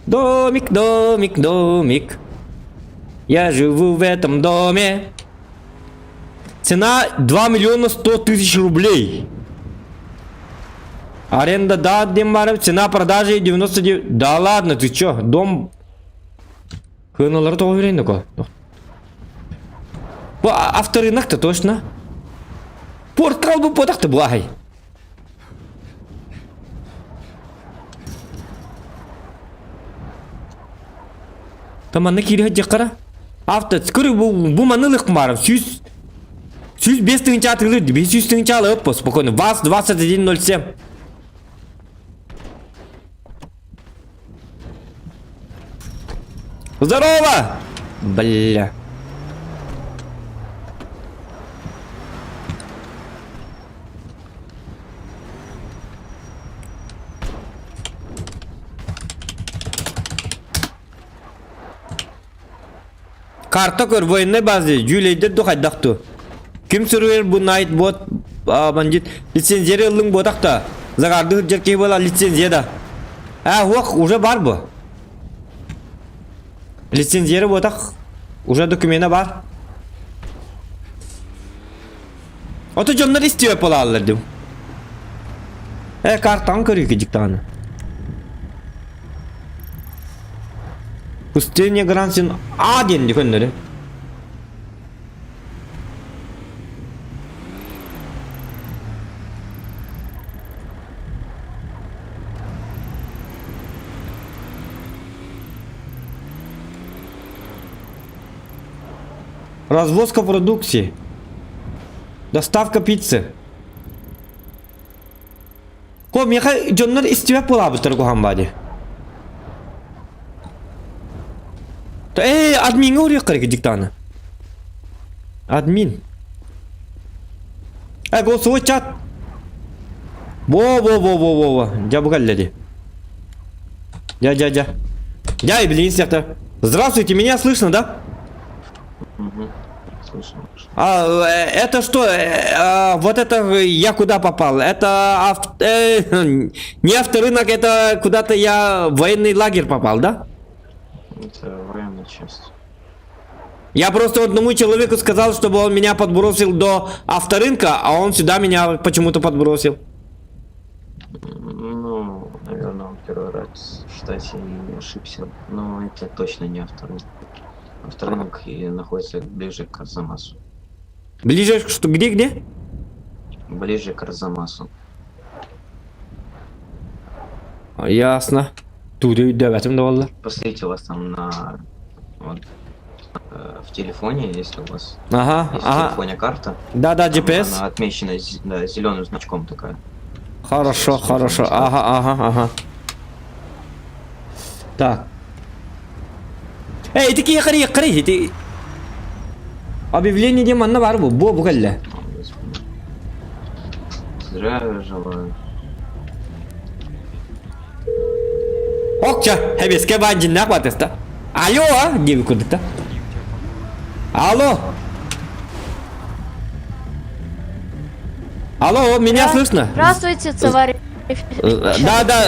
Домик, домик, домик. Я живу в этом доме. Цена 2 миллиона 100 тысяч рублей. Аренда, да, Дембаров, цена продажи 99... Да ладно, ты чё, дом... Хыналары тоҕо берейин доко? Бу авторынок-то точно. Порт калбы потахты буахай. Таманна киири сылдьыаххара. Авто, көрү бу, бу маны ылыахпын 100 105 тыһыынча атыылыыр дии. 100 тыһыынча алыап спокойно. ВАЗ 2107. Здорово! Бля. Карта көр военной базы дьүүлэйдэр ду хайдах ту. Ким суруйар бу найт бот бандит лицензия ыллыҥ буотах да. Загарды сылдьар киһи буола лицензия да. А, уох, уже бар бу. Лицензия буотах уже докумена бар. Ото дьоннор истиэ буолааллар дим. Э, картаҕын көрүүкэ дьиктаҕына. Пустыня Грансин А диэн көннөрү. Развозка продукции. Доставка пиццы. Ко, миэхэ дьоннор истибэт буолаабыттар куһаҕан баа дии. Ээ, адмиҥҥа уруйахха эрэ диктаны. Админ. Э, голосовой чат. Во-во-во-во-во-во. Дьэ бу кэллэ дии. Дьэ, дьэ, дьэ. Дьэ, билигин сиэхтэр. Здравствуйте, меня слышно, да? Угу. Слышно. А, это что? А, вот это я куда попал? Это ав... э, не авторынок, это куда-то я в военный лагерь попал, да? Это военная часть. Я просто одному человеку сказал, чтобы он меня подбросил до авторынка, а он сюда меня почему-то подбросил. Ну, наверное, он первый раз в штате и ошибся. Но это точно не авторынок. Авторынок и находится ближе к Арзамасу. Ближе, что, где, где? Ближе к Арзамасу. Ясно. Тут өйдөөбөтүм да буолла. Посмотрите, у вас там на вот, в телефоне, если у вас Ага, есть ага. в телефоне карта. Да-да, там GPS. Она отмечена да, зеленым значком такая. Хорошо, хорошо. Ага, ага, ага. Так. Эй, ити киһи қарай, қарай, ити... Объявление диэн манна баар бу, бу бу кэллэ. Здравия желаю. Окча, хэбэскэ баан дьиннээх батыста. Алло, а? диэби курдукта. Алло. Алло, меня слышно? Здравствуйте, товарищ. Да, да,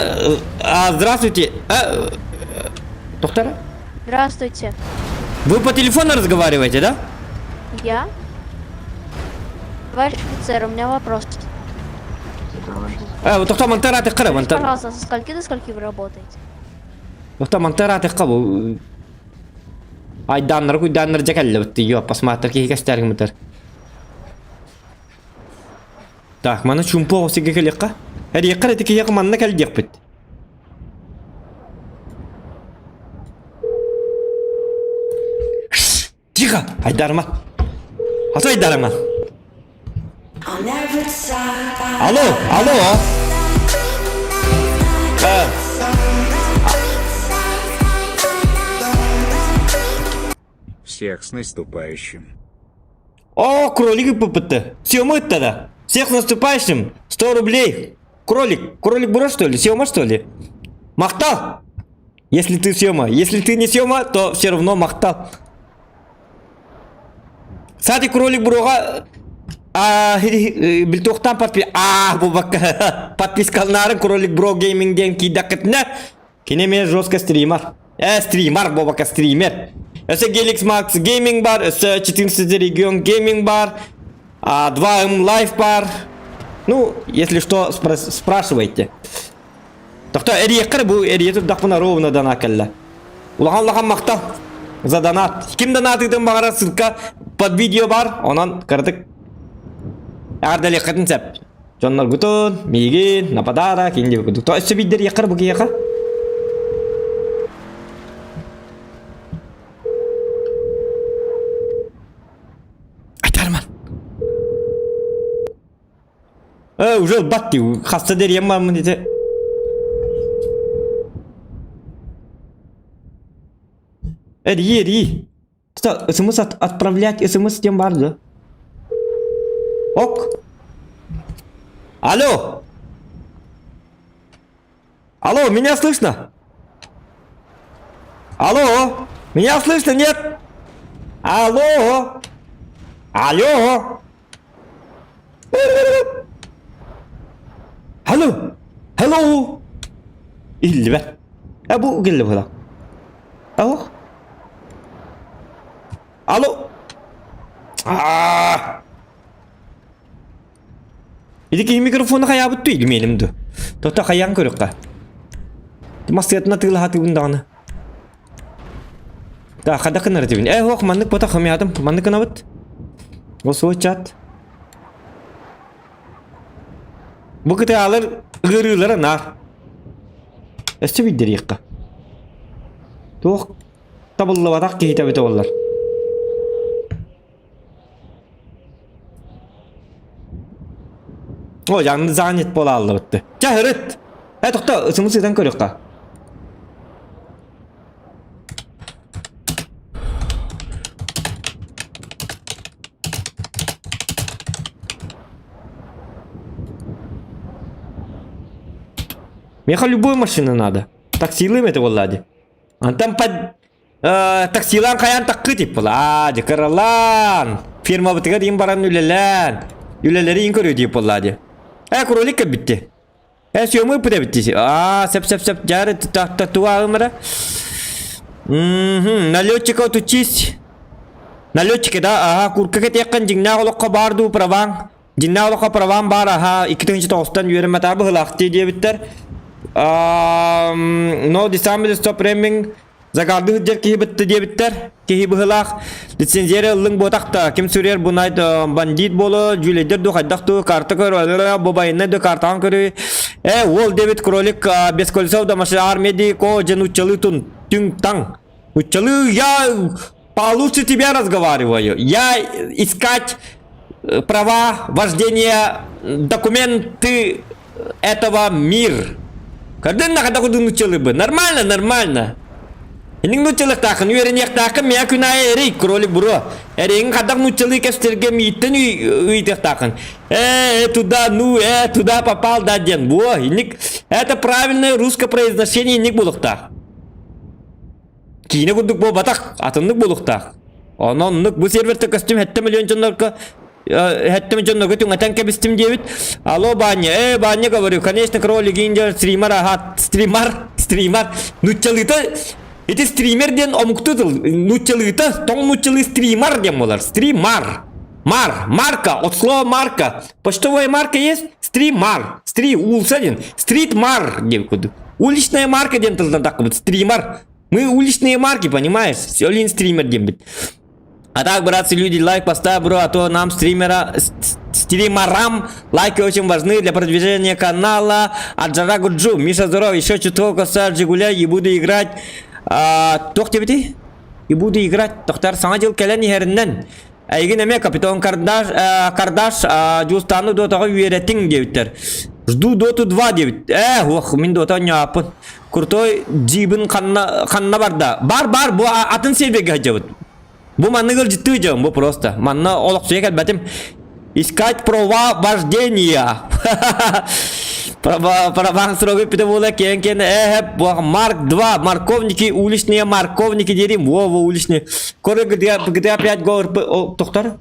а, здравствуйте. А, доктор? Здравствуйте. Вы по телефону разговариваете, да? Я? Товарищ офицер, у меня вопрос. Э, доктор Монтера, ты қара, Монтера. Пожалуйста, со скольки до скольки вы работаете? Доктор Монтера, ты қара. Айданнар, куйданнар дьэ кэллэ, посмотри, киһи кэстэргимитер. Так, маны чумпу оҕус сиргэ кэлиэххэ. Эриэххэ эрэ ити киһиэхэ манна кэл диэхпит. Тихо! Айдарма! Аты айдарма! Алло, алло! Э, Всех с наступающим. О, кролик ыппыппыт. Съема тогда. Всех с наступающим. 100 рублей. Кролик. Кролик бро, что ли? Съема, что ли? Махтал! Если ты Сема. Если ты не Сема, то все равно махтал. Сати кролик буруга билтуохтан подпи а бу бакка подпискалнарын кролик бро гейминг диэн киирдэххитинэ кини эмиэ жестко стример э стример бобака стример өссө Gelix Max Gaming бар өссө 14 регион Gaming бар 2M Live бар ну если что спрашивайте Тохто эриэххэ бу эрийэ турдахпына ровно донат кэллэ. Улахан улахан махтал за донат. Ким донатыытын баҕарар ссылка под видео бар. Онон кыратык эҕэрдэлиэххитин сөп. Дьонноргутун, миигин, на подарок, инди курдук. То өссө биирдэр бу киһиэхэ. Айтарман. Э, уже ылбат дии. Хаста дэрийэн бармын ити. Эрийи, эрийи. Что, смс от, отправлять смс тем бар да? Ок. Алло. Алло, меня слышно? Алло, меня слышно, нет? Алло. Алло. Hello! Hello! Иһиллибэт. Э бу кэллэ быһыылаах. Алло? Алло? Аа! Ити киһи микрофону хайаабыт дуу илмиэлим дуу? Тото хайаан көрүөххэ. Массыатына тыылаһатыыбын даҕаны. Да, хада кынар дибин. Э, ох, маннык бота хамыятым. Маннык гынабыт. Осуо чат. Бу кытаалар ыарыылара наар. Өссө билдириэххэ. Туох табыллыбатах киһитэ эбитэ буоллар. О, янны занят буола аллыбытты. Чэ, ырыт! Э, тохто, ысымы сытан көрүөххэ. Меха любой машина надо. Таксилыым это буолла дии. Антон под таксилаан хайаан таккы тип була. Аа, кыралаан. Фирмабытыгар им баран үлэлээн. Үлэлэри ин көрүү дип буолла дии. Э, кролик кэлбитти. Э, съемы ыппыт Аа, сеп сеп сеп дьары татуагымара. Мм, налетчика отучись. Налетчики, да, ага, курка кэтиэххин дьиҥнээх олоххо баар дуу праваҥ. Дьиҥнээх олоххо правам баар, аха, 2009-тан үөрэммэтэ быһылаахтыы диэбиттэр. Но десамбил стоп реминг Загарды сылдьар киһи бытты диэбиттэр. Киһи быһылаах. Лицензия ыллыҥ буотахта. Ким сүрүөр бунайд бандит боло, дьүлэйдэр ду хайдах ду карта көр, бу байыннай ду картаҕын көрүй. Э, уол дебит кролик без колесов да машина армия ди ко дьэн уччалы тун түҥ таҥ. Уччалы я получше тебя разговариваю. Я искать права вождения документы этого мир. Көрдүн нахада кудун училыбы. Нормально, нормально. Инин нуччалыктаахын үөрэниэхтаахын миа күн аайы эрий кролик буруо. Эриҥ хадах нуччалыы кэпсэтэргэ мииттэн ыйытыахтаахын. Э, туда, ну, э, туда попал, да, диэн. Буо, инник, это правильное русское произношение инник булуктаах. Киинэ курдук буолбатах, атыннык буолуохтаах. Онон оннук бу серверте көстүм 7 миллион дьоннорго 7 дьоннорго түҥэтэн кэбистим диэбит. Алло, Баня, э, Баня, говорю, конечно, кролик индер, стример, ага, стример, стример, нуччалыыта, ити стример диэн омуктуу тыл, нуччалыыта, тоҥ нуччалыы стример диэн буолар, стримар, мар, марка, от слова марка, почтовая марка есть, стримар, стри, уулса диэн, стрит-мар диэн курдук. Уличная марка диэн тылдан таххыбыт, стример. Мы уличные марки, понимаешь? Олин стример диэн А так, братцы, люди, лайк поставь, бро, а то нам стримера, стримерам лайки очень важны для продвижения канала. Аджара Гуджу, Миша здоров, еще чуток косар Жигуля и буду играть. А, туох диэбитий? И буду играть. Тохтар саҥа дьыл кэлэн иһэринэн. Эйигин эмиэ капитан Кардаш, Кардаш Дьулустааны Дотаҕа үөрэтиҥ диэбиттэр. Жду Доту 2 диэбит. Ээ, уох, мин Дота оонньооппун. Крутой джибин ханна, ханна барда? Бар, бар, бу атын сервергэ сылдьабыт. Бу маннык ылдьыттыы дьон, бу просто. Манна олохсуйа кэлбэтим. Искать права вождения. Праваң срогы бүттэ буолуо киэн киэн э Марк 2 морковники уличные морковники дерим во во уличные Коры GTA GTA 5 го РП Тохтор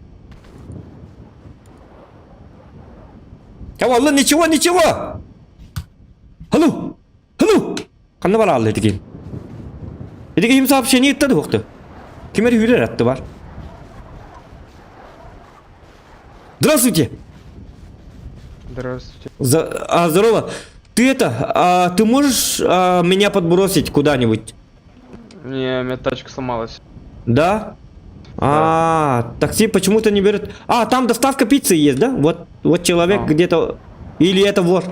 Алла ничего ничего Алло Алло Ханна бар алла этигин Этигин сообщение ыттады хуқты Кимер хүрер атты бар Здравствуйте Здравствуйте. Здорово. Ты это, ты можешь меня подбросить куда-нибудь? Не, у меня тачка сломалась. Да? А, такси почему-то не берет. А, там доставка пиццы есть, да? Вот, вот человек А. где-то... Или это вор?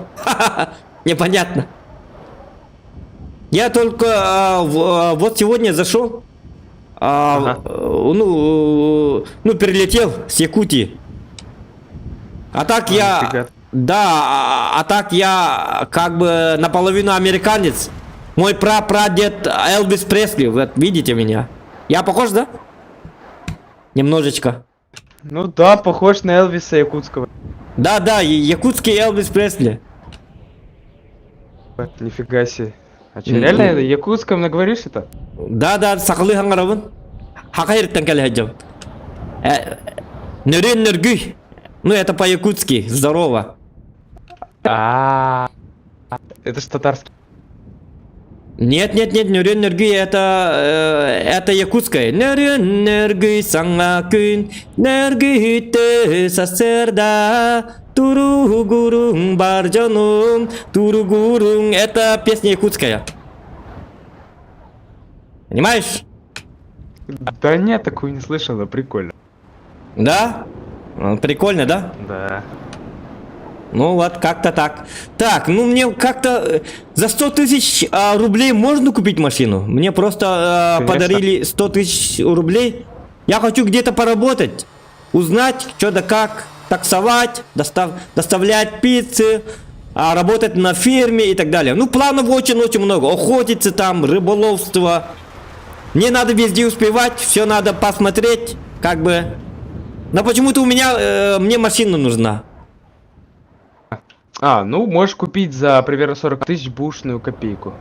Непонятно. Я только вот сегодня зашел, ну, перелетел с Якутии. А так я... нифига. Да, а так я как бы наполовину американец. Мой прапрадед Элвис Пресли, вот видите меня? Я похож, да? Немножечко. Ну да, похож на Элвиса Якутского. Да, да, якутский Элвис Пресли. Нифига себе. А че, реально якутском наговоришь это? Да, да, сахалыы саҥарабын. Саха сириттэн кэлэ сылдьабын. Нөрүөн нөргүй. Ну, это по-якутски. Здорово. А, это ж татарский. Нет, нет, нет, нөрүөн нөргүй это якутское. Нөрүөн нөргүй саҥа күн, нөргүйдү сарсыарда, туругуруҥ бар дьонум, туругуруҥ. Это песня якутская. Понимаешь? Да нет, такую не слышал, да прикольно. Да? Прикольно, да? Да. Ну вот, как-то так. Так, ну мне как-то за 100 тысяч рублей можно купить машину? Мне просто Конечно. подарили 100 тысяч рублей. Я хочу где-то поработать, узнать, что да как, таксовать, доставлять пиццы, работать на ферме и так далее. Ну, планов очень-очень много. Охотиться там, рыболовство. Мне надо везде успевать, все надо посмотреть, как бы. Но почему-то мне машина нужна. А, ну можешь купить за примерно 40 тысяч бушную копейку.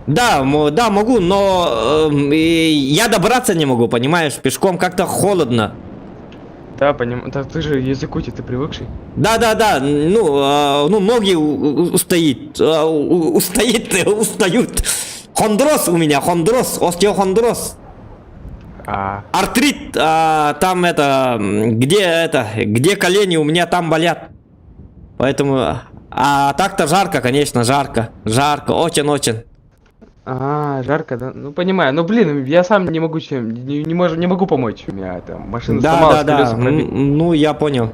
Да, да, могу, но и я добраться не могу, понимаешь, пешком как-то холодно. Да, понимаю. Да ты же из Якутии, ты привыкший. Да, да, да, ну, ноги устоит, устоит, устают. Хондроз у меня, хондроз, остеохондроз. А. Артрит, там это, где это, где колени у меня там болят. Поэтому, а так-то жарко, конечно, жарко, жарко, очень-очень. А, жарко, да? Ну, понимаю. Ну, блин, я сам не могу чем, не, не, мож, не могу помочь. У меня там машина Да, сломалась, да, да. колеса пробили. Ну, я понял.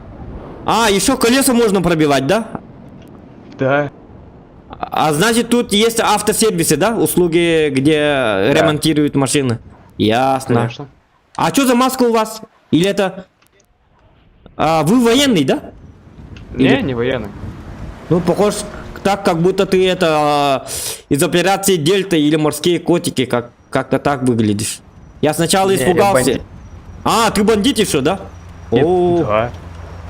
А, еще колеса можно пробивать, да? Да. А значит, тут есть автосервисы, да? Услуги, где Да. ремонтируют машины. Ясно. Конечно. А что за маска у вас? Или это... А, вы военный, да? Не, Или- не военный. Ну, похож так, как будто ты это из операции Дельта или морские котики, как-то так выглядишь. Я сначала Не, я испугался. бандит. А, ты бандит еще, да? Нет, О, да.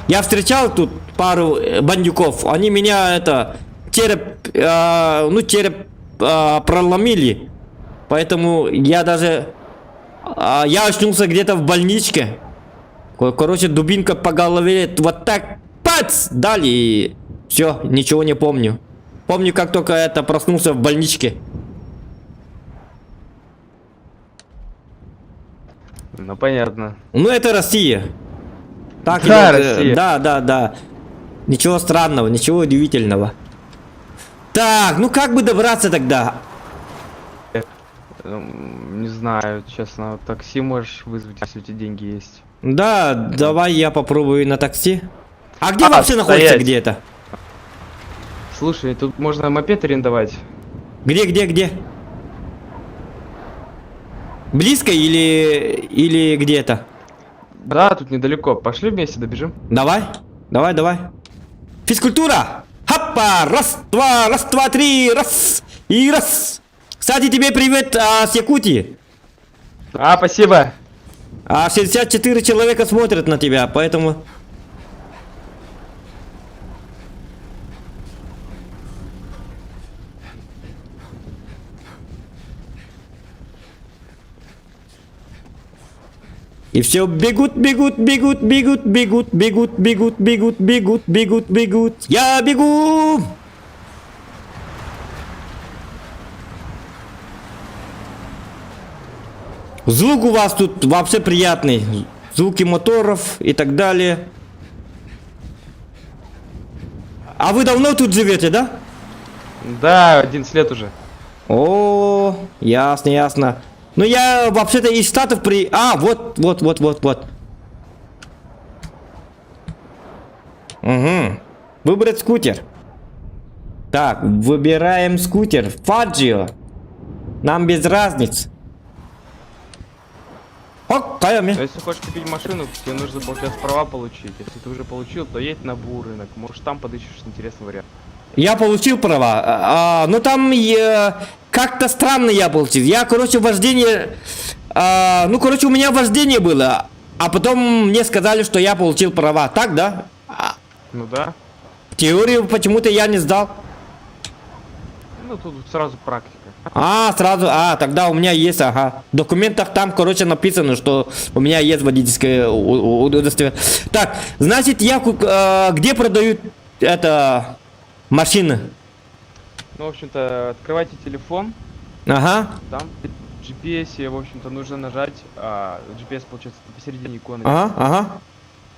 Я встречал тут пару бандюков. Они меня это череп, ну череп проломили. Поэтому я даже, я очнулся где-то в больничке. Короче, дубинка по голове вот так пац дали и все, ничего не помню. Помню, как только это проснулся в больничке. Ну понятно. Ну это Россия. Так Да, идет, Россия. Да, да, да. Ничего странного, ничего удивительного. Так, ну как бы добраться тогда? Не знаю, честно, такси можешь вызвать, если у тебя деньги есть. Да, давай я попробую на такси. А где А, вообще находится, стоять. где это? Слушай, тут можно мопед арендовать. Где, где, где? Близко или где это? Да, тут недалеко. Пошли вместе добежим. Давай, давай, давай. Физкультура! Хаппа! Раз, два, раз, два, три, раз и раз. Кстати, тебе привет, с Якутии. А, спасибо. А 64 человека смотрят на тебя, поэтому... И все бегут, бегут, бегут, бегут, бегут, бегут, бегут, бегут, бегут, бегут, бегут. Я бегу! Звук у вас тут вообще приятный. Звуки моторов и так далее. А вы давно тут живете, да? Да, 11 лет уже. О, ясно, ясно. Ну я вообще-то из Штатов при... А, вот, вот, вот, вот, вот. Угу. Выбрать скутер. Так, выбираем скутер. Фаджио. Нам без разницы. О, кая Но если хочешь купить машину, тебе нужно, получается, права получить. Если ты уже получил, то едь на БУ рынок. Может, там подыщешь интересный вариант. Я получил права. Ну там как-то странно я получил. Я, короче, вождение... Ну, короче, у меня вождение было. А потом мне сказали, что я получил права. Так, да? Ну да. Теорию почему-то я не сдал. Ну, тут сразу практика. А, сразу, тогда у меня есть, ага. В документах там, короче, написано, что у меня есть водительское удостоверение. Так, значит, я где продают это машины? Ну, в общем-то, открывайте телефон. Ага. Там в GPS, в общем-то, нужно нажать. GPS, получается, посередине иконы. Ага, ага.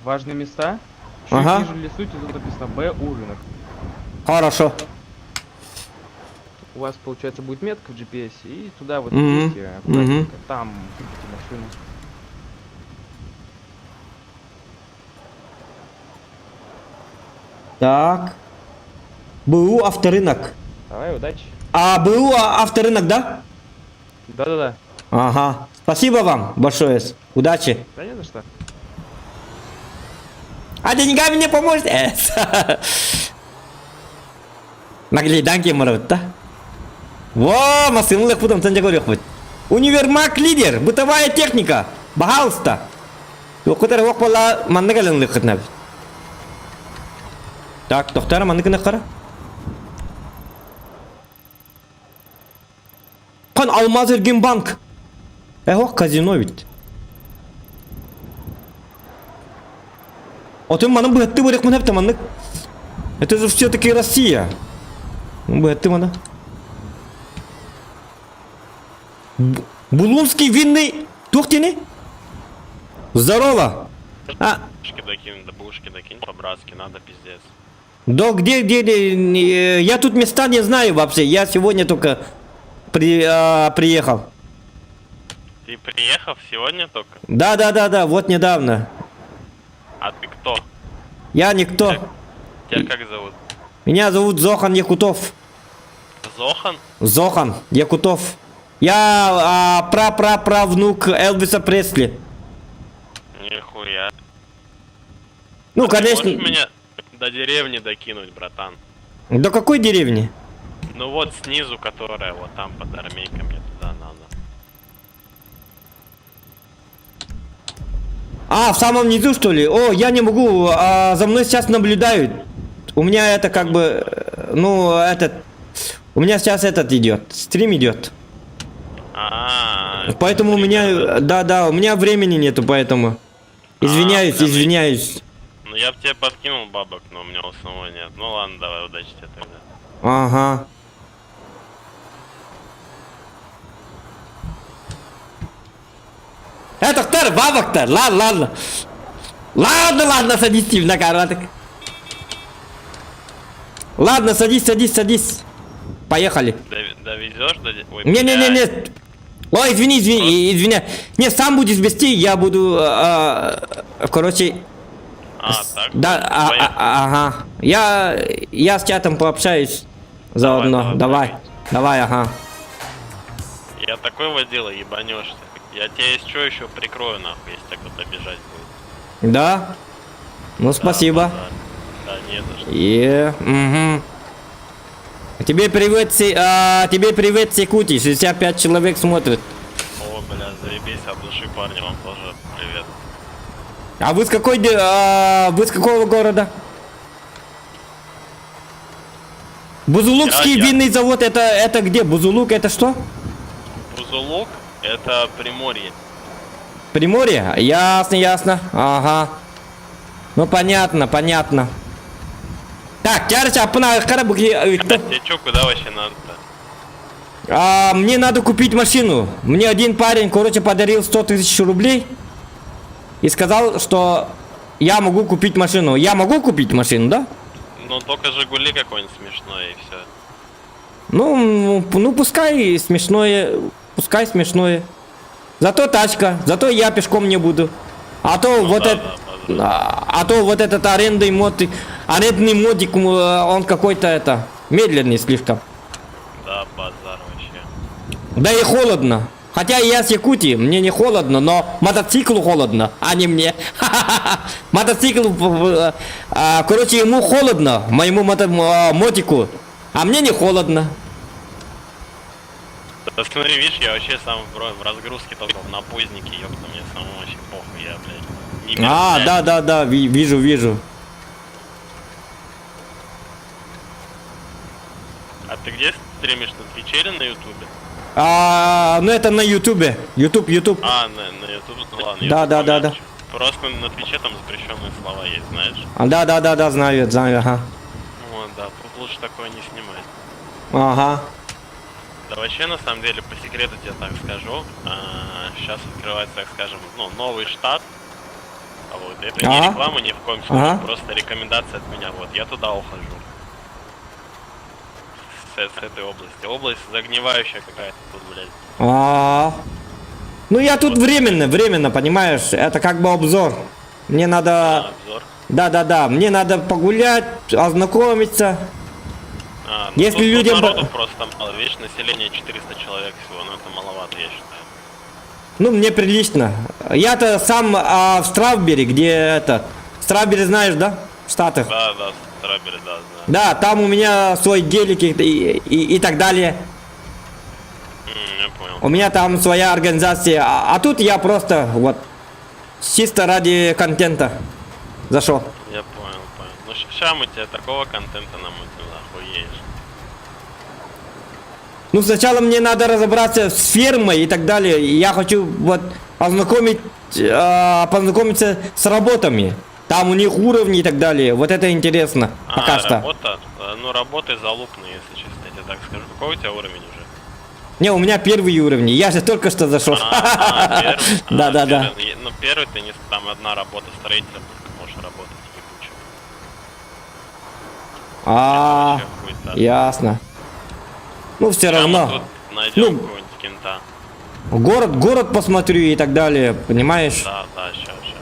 Важные места. Чуть Ага. ниже листуйте, тут написано БУ рынок. Хорошо. У вас, получается, будет метка в GPS, и туда вот Мгм. идите аккуратненько. Мгм. Там купите машину. Так. БУ авторынок. Давай, удачи. А БУ авторынок, да? Да-да-да. Ага. Спасибо вам большое. Удачи. Да не за что. А деньгами не поможет? Наглейданки мұрабыт, да? Во, масынлық бұдым, тәнде көрек бұд. Универмаг лидер, бытовая техника. Пожалуйста. Оқытар оқ бала манны кәлінлік қытнап. Так, тоқтара манны күні қара. Қан Алмаз Эрген банк. Эх, казино бит. Отын манын быһытты бырык мын хәпті маннык. Это же все-таки Россия. Быһытты мана. Булунский винный... Тухтини? Здорово! А, Бушки докинь, да бушки докинь, по-братски, надо, пиздец. Да где, я тут места не знаю вообще. Я сегодня только приехал. Ты приехал сегодня только? Да, вот недавно. А ты кто? Я никто. Тебя как зовут? Меня зовут Зохан Якутов. Зохан? Зохан Якутов. Я пра-пра-правнук Элвиса Пресли. Нихуя. Ну, А ты конечно. можешь меня до деревни докинуть, братан? До какой деревни? Ну вот снизу, которая вот там под армейкой, мне туда надо. А, в самом низу, что ли? О, я не могу, за мной сейчас наблюдают. У меня это как бы, ну, этот... У меня сейчас этот идет, стрим идет. А, Поэтому у меня, да-да, у меня времени нету, поэтому. Извиняюсь, извиняюсь. Ну я бы тебе подкинул бабок, но у меня у самого нет. Ну ладно, давай, удачи тебе тогда. Ага. Доктор, бабок-то, ладно, ладно. Ладно, ладно, садись, на караток. Ладно, садись, садись, садись. Поехали. Довезешь до... Ой, Не-не-не-не. Ой, извини, извини, извини. Не, сам будешь вести, я буду, короче... А, так? Да, ага. Я с чатом пообщаюсь заодно. Давай, давай, ага. Я такой водила, ебанешься. Я тебя если что еще прикрою, нахуй, если так вот обижать будет. Да? Ну, спасибо. Да, не за что. Угу. Тебе привет, тебе привет, Якутии, 65 человек смотрит. О, бля, заебись, от души, парни, вам тоже привет. А вы с какой, вы с какого города? Бузулукский винный завод, это где? Бузулук, это что? Бузулук, это Приморье. Приморье? Ясно, ясно. Ага. Ну понятно, понятно. Так, короче, аппына Тебе чё, куда вообще надо-то? А, мне надо купить машину. Мне один парень, короче, подарил 100 тысяч рублей и сказал, что я могу купить машину. Я могу купить машину, да? Ну только Жигули какой-нибудь смешной и все. Ну, ну пускай смешное, пускай смешное. Зато тачка, зато я пешком не буду. А то вот да, это, а, а то вот этот арендный мод, арендный модик, он какой-то это медленный слишком. Да, базар вообще. Да и холодно. Хотя я с Якутии, мне не холодно, но мотоциклу холодно, а не мне. Мотоцикл, а, короче, ему холодно, моему мотику, а мне не холодно. Да смотри, видишь, я вообще сам в разгрузке только в напознике, ёпта, мне самому вообще похуй, я, блядь, не А, мерзляю. да, да, да, вижу, вижу. А ты где стримишь, на Твиче или на Ютубе? А, ну это на Ютубе. Ютуб, Ютуб. А, на Ютубе, ну ладно, Да, Ютуб да, да, да. помягче. Просто на Твиче там запрещенные слова есть, знаешь. А, да, да, да, да, знаю, знаю, ага. Вот, да, тут лучше такое не снимать. Ага. Да вообще, на самом деле, по секрету тебе так скажу, сейчас открывается, так скажем, ну, новый штат. А вот, это не Ага. реклама ни в коем случае, Ага. просто рекомендация от меня. Вот, я туда ухожу. С этой области. Область загнивающая какая-то тут, блядь. А. Ну я тут временно, временно, понимаешь? Это как бы обзор. Мне надо... обзор. Да, да, да. Мне надо погулять, ознакомиться. А, ну, Если тут, тут людям... народу просто мало, видишь, население 400 человек всего, ну это маловато, я считаю. Ну, мне прилично. Я-то сам в Стравбери, где это... Стравбери знаешь, да? В Штатах. Да, да, Страбери, да, знаю. Да, там у меня свой гелик и так далее. Я понял. У меня там своя организация. А тут я просто вот чисто ради контента зашел. Я понял, понял. Ну ща мы тебе такого контента намутим, охуеешь. Ну, сначала мне надо разобраться с фермой и так далее. Я хочу вот познакомиться с работами. Там у них уровни и так далее. Вот это интересно. Пока а, что. работа? Ну, работы залупные, если честно, я тебе так скажу. Какой у тебя уровень уже? Не, у меня первый уровень. Я же только что зашел. А, первый? Да, А, да, да. первый. Ну, первый ты не... Там одна работа строителем только можешь работать, ебучий. А, ясно. Ну, все равно. Тут найдем Ну, какого-нибудь кента. город посмотрю и так далее, понимаешь? Да, да, ща, ща.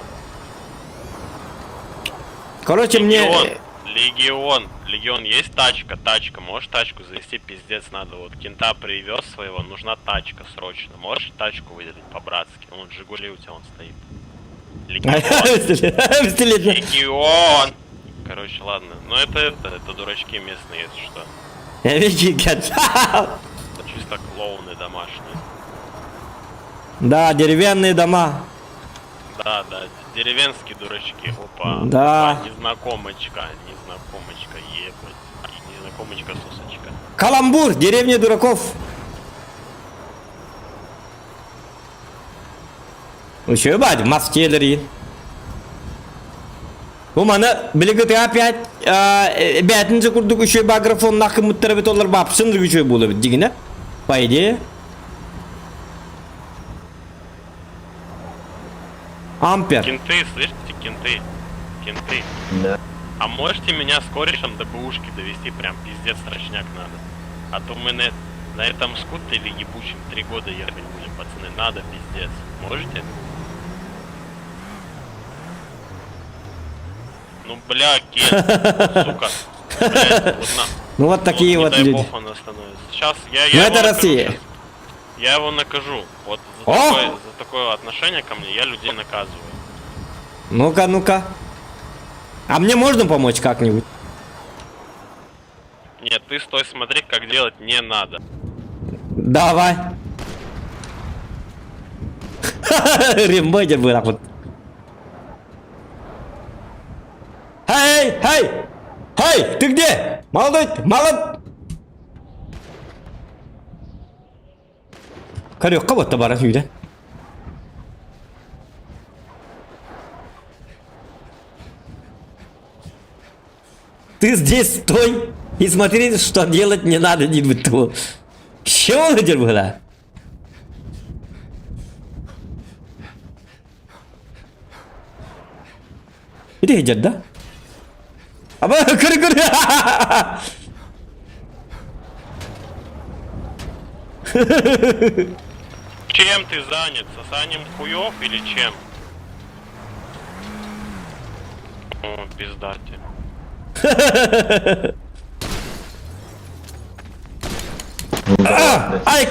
Короче, мне... Легион, Легион, Легион, есть тачка, тачка, можешь тачку завести, пиздец надо, вот кента привез своего, нужна тачка срочно, можешь тачку выделить по-братски, вон Жигули у тебя он стоит. Легион. Легион! Короче, ладно, ну это дурачки местные, если что. Это чисто клоуны домашние. Да, деревянные дома. Да, да, деревенские дурачки, опа. Да. Опа, незнакомочка, незнакомочка, ебать. Незнакомочка, сосочка. Каламбур, деревня дураков. Еще ебать, мастелери. Бу маны билигин опять бәтинче курдук еще баграфон нахы муттара олар бапсын үчүгэй буолар дигине. По идее. Ампер. Кенты, слышите, кенты? Кенты. Да. А можете меня с корешем до бэушки довести? Прям пиздец срочняк надо. А то мы на этом скутере ебучем 3 года ехать будем, пацаны. Надо, пиздец. Можете? Ну, бля, Кен, сука. Блядь, вот на- Ну вот такие не вот дай люди. бог он остановится. Сейчас я, Ну я это его накажу Россия. щас. Я его накажу. Вот за О! такое, за такое отношение ко мне я людей наказываю. Ну-ка, ну-ка. А мне можно помочь как-нибудь? Нет, ты стой, смотри, как делать не надо. Давай. Рембодер был вот. Эй, эй! Эй, ты где? Молодой, молод... Корёк, кого-то бара сюда. Ты здесь стой и смотри, что делать не надо, не буту. Чего он было? Ити идет, да? Аба, көр көр. Чем ты занят? Сосанием хуев или чем? О, пизда тебе. А, Ай,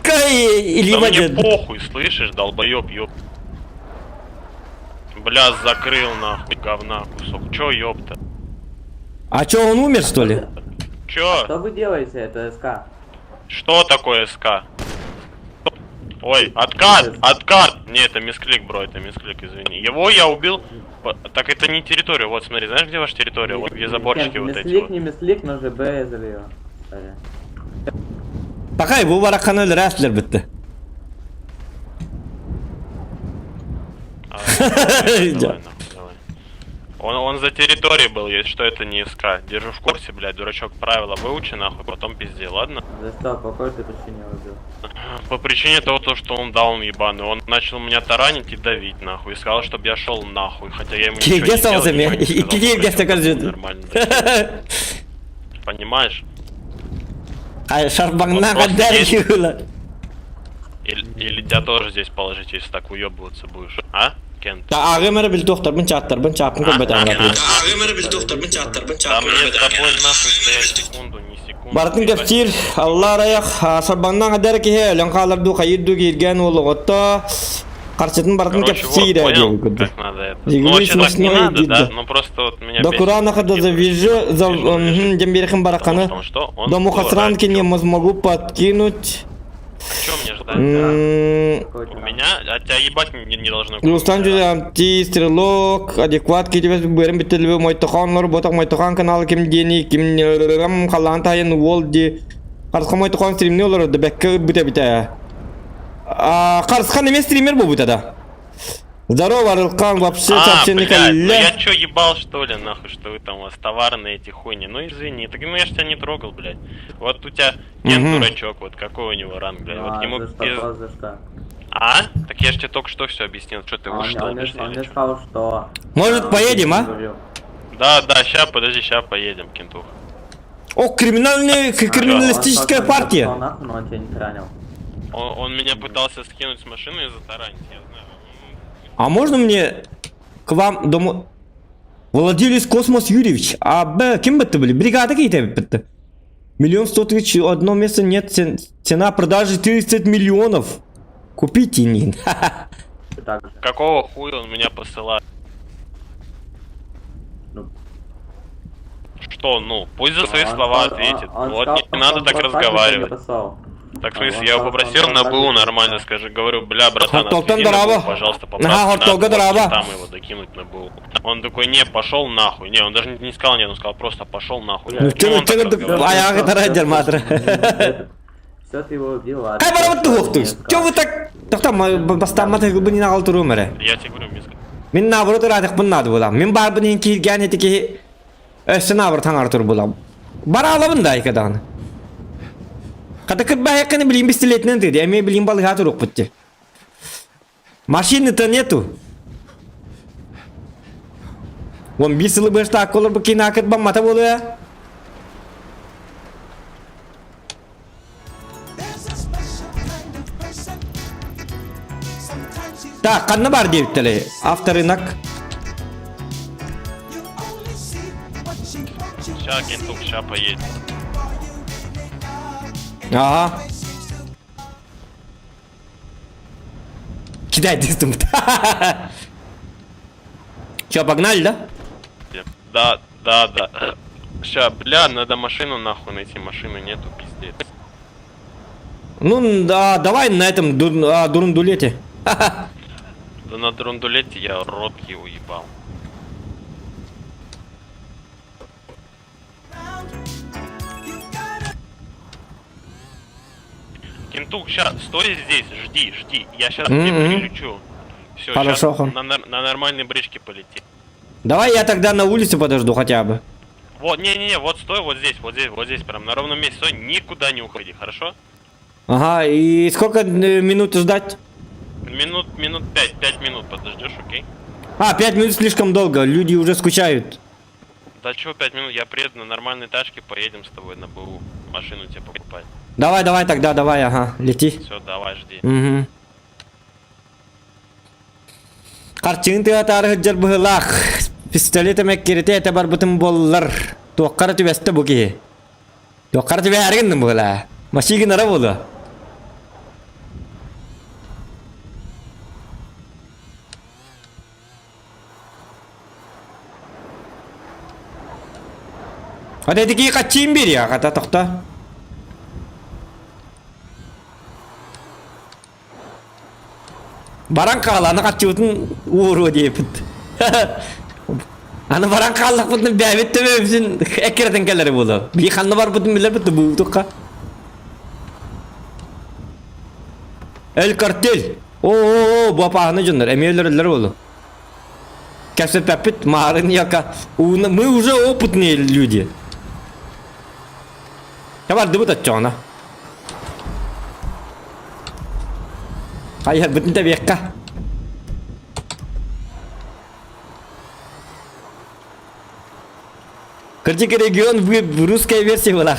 кай, Да мне Илья похуй, слышишь, долбоеб, ёб. Бля, закрыл нахуй, говна кусок. Чё, ёпта? А чё, он умер, что ли? Чё? Что вы делаете, это СК? Что такое СК? Ой, откат, откат! Не, это мисклик, бро, это мисклик, извини. Его я убил. Так это не территория. Вот смотри, знаешь, где ваша территория? Вот где заборчики вот эти Мислик, вот. не мислик, но ЖБ я залил. Пока его бараханы өлөрәслер бітті. А, давай, давай, нахуй, давай. Он за территорией был, если что, это не СК. Держу в курсе, блядь, дурачок, правила выучи, нахуй, потом пизди, ладно? За что, по какой ты причине убил? По причине того, то, что он даун ебаный. Он начал меня таранить и давить, нахуй. И сказал, чтобы я шел нахуй. Хотя я ему ничего не Киевге делал, салса ничего мен. не сказал, Киевге попросил, стакан чтобы Нормально. Понимаешь? Ай, шарбаңнан Вопрос қадар есть? юла. Или тебя тоже здесь положить, если так уебываться будешь. А, Кент? Та ағымыр біл доқтар, чаттар, бін чапын А, көп бәтән Да мне с тобой нахуй стоять секунду, не секунду. Бартын ебать. кәптир, Алла араяқ, шарбаңнан қадар кеhe, өлін қалырду, қайырду келген олығытта, қаршытын бартын Короче, вот, кәптир понял, как надо это. Ну, Жигули вообще так не смешной надо, да? деді. Ну, просто вот меня До бесит. Курана хада завяжу, за демберхим бараканы. Потому что он До Мухасранки не могу подкинуть. Чё мне ждать? У меня? А тебя ебать не должно. Руслан Жузамти, Стрелок, адекват кетебес бөрім бітілбі Мойтохан Ботақ Мойтохан каналы ким дени, ким қалан тайын ол ди. Қарысқан Мойтохан стримне олар, бәккі бүте біте. Қарысқан емес стример бұл бүте да. Здорово, Арылқан, вообще А, сообщение блядь, ну калля. я чё, ебал, что ли, нахуй, что вы там у вас товарные эти хуйни? Ну извини, так ну я ж тебя не трогал, блядь. Вот у тебя Кент Мгм. дурачок, вот какой у него ранг, блядь. Вот А, ему за что, пиз- просто за что? А? Так я ж тебе только что все объяснил, что ты Он, ушел, он, мне- он мне сказал, что... Может, поедем, а? Да, да, ща, подожди, ща поедем, кентух. О, криминальная, криминалистическая партия. Он нахуй, но он тебя не таранил. Он меня пытался скинуть с машины и затаранить, я знаю. А можно мне к вам домой? Владелец Космос Юрьевич. А Б, кем бы ты были? Бригада какие-то бітті. 1 100 000, одно место нет, цена продажи 30 миллионов. Купите, Нин. Какого хуя он меня посылает? Ну. Что, ну, пусть за свои Он слова сказал- ответит. он вот сказал, не надо он так просто так разговаривать. не послал. Так, в А, смысле, он я его сказал, попросил он на просто БУ так не нормально, скажи, говорю, бля, братан, Хортолтан отвези на БУ, дораба. пожалуйста, Ага, поправь, хортолга дораба. там его докинуть на БУ. Он такой, не, пошел нахуй. Не, он даже не сказал, нет, он сказал просто пошел нахуй. Ну, Почему он так разговаривает? Аяғы тарай матыр. Все, ты его убил, а... Кай барабыт туһуктуз? Чё вы так? Тоқта, бастаммат гыбын ағал туру мәрі. Я тебе говорю, мисс, Мин наоборот ыраатыкпын наады булам. Мин барбын ин кииргэн эти киһи өссө наоборот хаҥар тур булам. Бара алабын да икадааны. Хата кырбаһыкканы билин пистолетинен тыды, эме билин балыга турук бутти. Машины-то нету. Вон бир сылы бышта акколор бу кин акыт баммата болуя. Так, ханна бар диэбиттэлэй. Авторынок. Ща, кентух, ща поедем. Ага. Кидай дистым. Че, погнали, да? Да, да, да. Ща, бля, надо машину нахуй найти, машины нету, пиздец. Ну, да, давай на этом дурундулете. Да на друндулете я рот его ебал. Кентух, ща, стой здесь, жди, жди. Я сейчас к тебе Мгм. прилечу. Все, Хорошо, сейчас на нормальной бричке полетим. Давай я тогда на улице подожду хотя бы. Вот, не-не-не, вот стой, вот здесь, вот здесь, вот здесь, прям на ровном месте стой, никуда не уходи, хорошо? Ага, и сколько минут ждать? Минут, минут пять, пять минут подождешь, окей? А, 5 минут слишком долго, люди уже скучают. Да чего 5 минут, я приеду на нормальной тачке, поедем с тобой на БУ, машину тебе покупать. Давай, давай тогда, давай, ага, лети. Все, давай, жди. Угу. Харчыгын тыатаары сылдьар быһыылаах. Пистолет эмэккиритэ этэ барбытым буоллар. Туохха эрэ түбэстэ бу киһи. Туохха эрэ түбэһээри гынным быһыылаа. Машина гынара буолуо. Ата ити хаччыын биэриэ хата тохто. Баран хаал, аны хаччыбытын ууруо диэбит. Аны баран хааллахпытын бэйэбит төбөбүтүн эккирэтэн кэлэрэ буолуо. Бии ханна барбытын билэрбит да буутукка. Эль картель. О, бу апааһына дьоннор эмиэ өлөрөллөр буолуо. Кэпсэппэппит маарын яка. Мы уже опытные люди. Бардыбыт оччоҕуна. Хайыһарбытын тэбиэххэ. Кырдьык регион русская версия была.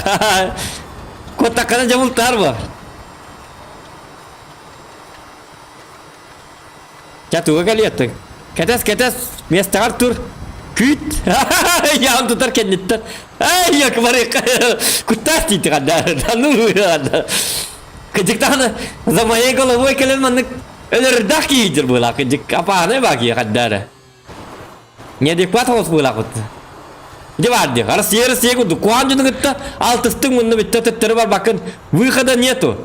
Куоттаххына дьэ бултаар буо. Чэ туга кэлиэттиҥ? Кэтэс, кэтэс, миэстэҕэр тур. Күүт. Яан тутар кэнниттэн. Эй, якмарык. Куттаах тиити ханна. Ну, Кыдьыктаҕына за моей головой кэлэн маннык өлөрдөөх киһи буолаах кыдьык апааны баа киһи ханна Неадекват оҕус буолаахпыт. Дьэ баар дии. Россия Россия курдук. Куһаҕан дьону кытта алтыстыҥ мунна бүттэ төттөрү барбаккын. Выхода нету.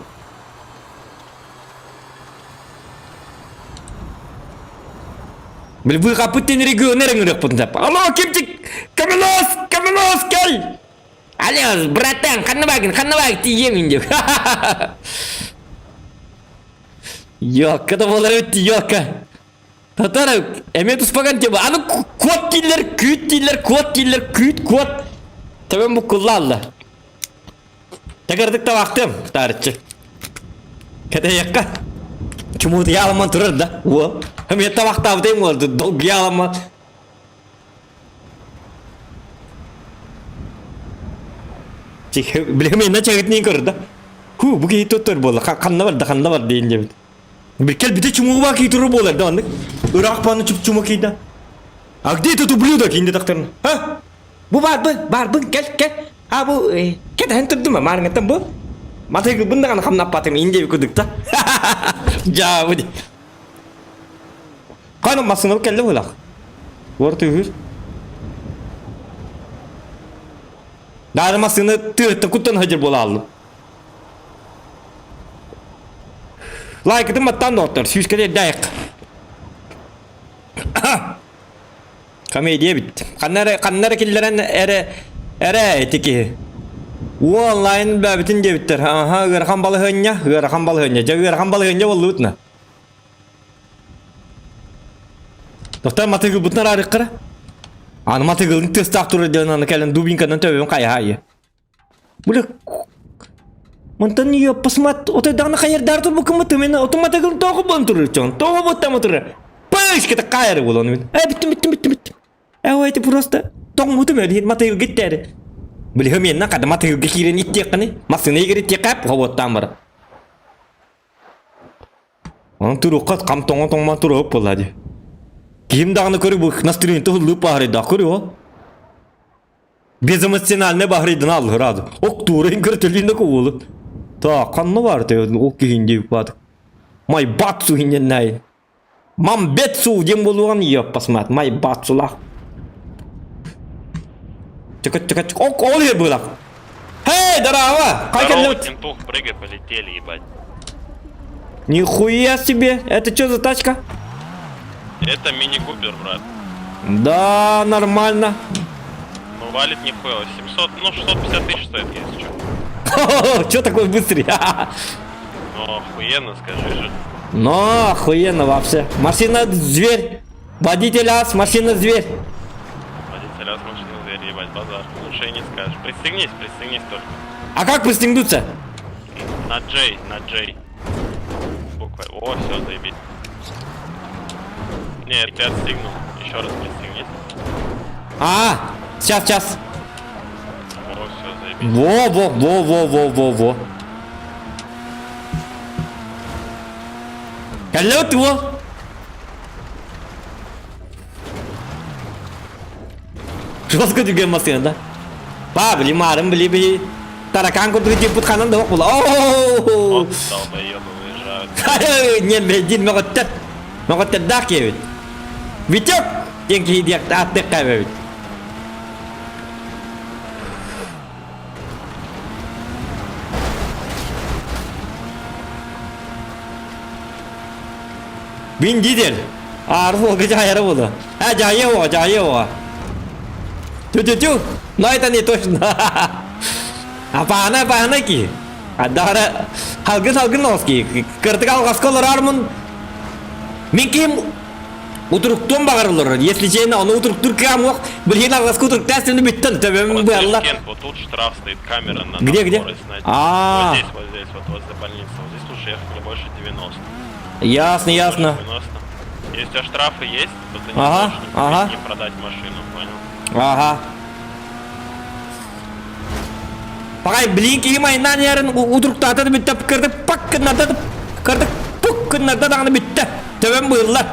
Били быыкаппыт диэн регионер ыҥырыахпытын сөп. Алло, кимчик! Көмөлөс! Көмөлөс кэл! Алло, братан, ханна баагын, ханна баагын тиийиэм ин деп. Йокка да болар өтті, йокка. Татар, эмиэ туспаган тема. Аны кот дииллэр, күүт дииллэр, кот дииллэр, күүт, кот. Төбөм буккулла алла. Тагырдык табахтым, таарыччы. Кэтэйэххэ. Чумуутуйа аламман турар да, уол. Эмиэ табахтаабытым уол, долгуйа аламман. Билэмиэнэ чагытнин көрөр да. Ху, бу киһи туттар буолла. Ханна барда, ханна бар диэн диэбит. Кэлбитэ чумугуба кии турар буолар да оннук. Ыраах паны чуп чума кийда. А где этот ублюдок инде тахтарна? А? Бу баарбын, баарбын, кэл, кэл. А бу кэтэһэн турдум маарыҥаттан бу. Матыгылбын даҕаны хамнаппатым инде курдук та. Дьаабы ди. Каны массыынабыт кэллэ быһыылаах. Уор тыаһыыр. Даары массыына тыаттан куттан сылдьар буола хааллым. Лайкытын баттаан доҕоттор, сүүскэ эрдээйик. Комедия эбит. Ханна эрэ, ханна эрэ киллэрэн эрэ, эрэ ити киһи. Уу онлайн бэбитин диэбиттэр. Аха, ыарахан балаһыанньа, ыарахан балаһыанньа. Дьэ ыарахан балаһыанньа буоллубут на. Доктор матыгылбытын араарыаххара. Аны матыгылын тыастаах турар диэн аны кэлэн дубинканан төбөбүн хайаһа Бля, Мантан ее посмат, отой даҕаны хайырдаары турбуккун мен отун матыгылын тоҕо буолан турар чон, тоҕо буоттама турар. Пышка такая буолан мен. Э, бүттүм, бүттүм, бүттүм, бүттүм. Э, это просто тоҥмутум өлүһүн матыгылга иттээри. Билиһим менна када матыгылга киирэн иттиэххини, массыына игер иттиэххэ хоботтаан бар. Онон туруохха хам тоҥо тоҥмон туруоп буолла дии. Киһим даҕаны көрү бу настроениета хуллуп баһарыйдаах көрү ол. Безэмоциональный баһырыйдан аллыраады. Октуурайын көртөлүүнэ куолу. Так, ханна бар те ол киһин диэбит баатык. Май батсу хиннэннай. Мамбетсу диэн буолуоҕун йоппасмаат. Май батсулах. Чөкө чөкө ок ол ер быылах. Хей, здорово! Как Здорово, Тинтух, прыгай, полетели, ебать. Нихуя себе! Это что за тачка? Это мини-купер, брат. Да, нормально. Ну, валит нихуя. 700, ну, 650 тысяч стоит, если что. Че такой быстрый? Ну, охуенно, скажи же. Ну, охуенно вообще. Машина зверь. Водитель ас, машина зверь. Водитель ас. раз машина зверь, ебать, базар. Лучше и не скажешь. Пристегнись, пристегнись только. А как пристегнуться? На J, на J. Буква. О, все, заебись. Нет, ты отстегнул. Еще раз пристегнись. А, сейчас, сейчас. О, все, заебись. Во, во, во, во, во, во, во. Алло, ты во. Жестко деген машина, да? Ба, били марым, били били. Таракан курдук типут ханан да була. Ооо! Вот долбоебы выезжают. Не, бедин мөгөттер. Мөгөттер дак ебит. Витек! Ден ки диак аттык кайбабит. Вин Дизель. Арфо жайары болды. А, жайы о, жайы о. Тю-тю-тю. Но это не точно. Апаана, апаана ки. Адара халгын халгын носки. Кыртык алгасколор армын. Мен ким утуруктун багарылар. Если честно, оны утуруктур кам ок. Билген алгаскы утурук тәсімді бүттін. Төбем Вот бұялла. Кент, вот тут штраф стоит, камера на, Где, на где? скорость, на- А. Вот здесь, вот здесь, вот возле больницы. Вот здесь лучше ехать не больше 90. Ясно, ясно. 90. Если у тебя штрафы есть, то ты не Ага, можешь ни купить, ага. ни продать машину, понял? Ага. Пагай блин киим айнан ярын утуруктаатады бүтті кырдык пак кыннарда кырдык пук кыннарда даганы бүтті. Төбем быылла.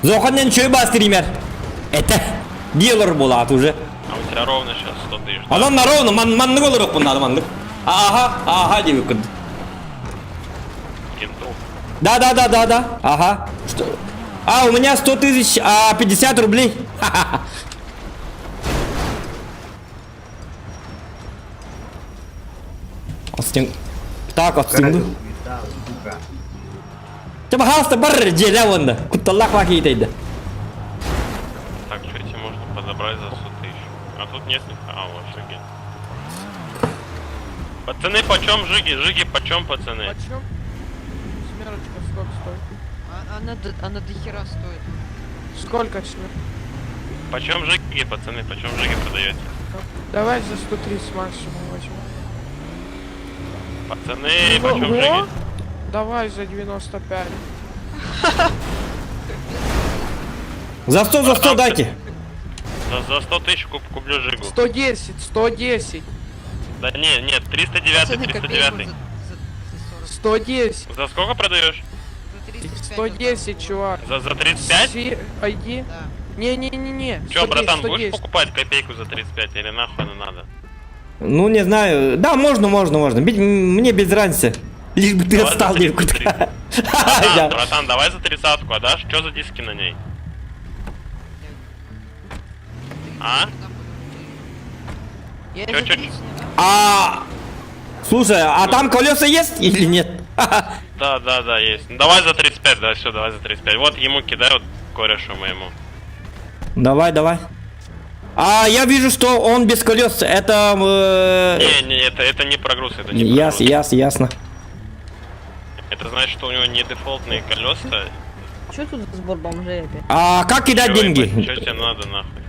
Зоханнен чөй бастыример. Это диелор болат уже. А у тебя ровно сейчас 100 тысяч. да? Анан наровно ман маннык олор окуннады маннык. Ага, ага деп кырды. Кенту. Да, да, да, да, да. Ага. Что? А, у меня 100 тысяч, а 50 рублей. Ха-ха-ха. Отстен... Так, отстегну. Ты пожалуйста, бар, деля вон. Кутталлах вахи Так, что тебе можно подобрать за 100 тысяч? А тут нет ни... А, вот жиги. Пацаны, почем жиги? Жиги почем, пацаны? Почем? Семерочка сколько стоит? Она, она до хера стоит. Сколько семерочка? Почем жиги, пацаны? Почем жиги продаете? Давай за 130 максимум возьму. Пацаны, почем Ого! жиги? Давай за 95. За 100, за 100 дайте. За, за 100 тысяч куп, куплю жигу. 110, 110, Да не, нет, 309, 309. 110, За сколько продаешь? 110, чувак. За, за 35? Си, ID? Не-не-не-не. Че, 110, братан, будешь 110. покупать копейку за 35 или нахуй она надо? Ну, не знаю. Да, можно, можно, можно. Мне без разницы. Лишь бы ты Давай за отстал, 30, Кутка. Братан, братан, давай за тридцатку, отдашь? Че за диски на ней? А? Чё, чё, чё? А, слушай, а там колеса есть или нет? Да, да, да, есть. Ну, давай за 35, да, все, давай за 35. Вот ему кидай, вот корешу моему. Давай, давай. А я вижу, что он без колес. Это... Не, не, это не прогруз, это не Ясно, прогруз. ясно, ясно. Это значит, что у него не дефолтные колеса. Что тут за сбор бомжей опять? А как кидать Чё, деньги? ебать, Чё тебе надо, нахуй?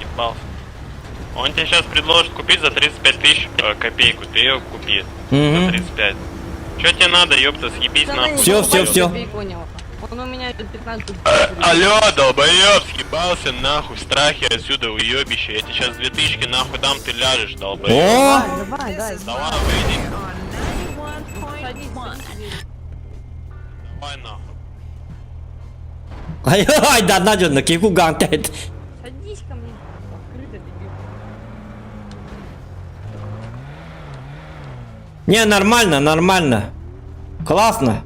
Ебался. Он тебе сейчас предложит купить за 35 тысяч копейку, ты ее купи. За Мгм. 35. Чё тебе надо, ёпта, съебись нахуй. Всё, всё, всё. Он у меня 15 Алло, долбоёб, съебался нахуй, в страхе отсюда, уебище. Я тебе сейчас 2000 нахуй дам, ты ляжешь, долбоёб. О! Давай, дай. Давай, выйди. Давай нахуй. Ай, ай, да, надо, кику гантет. Садись ко мне. Открыто дебил. Не, нормально, нормально. Классно.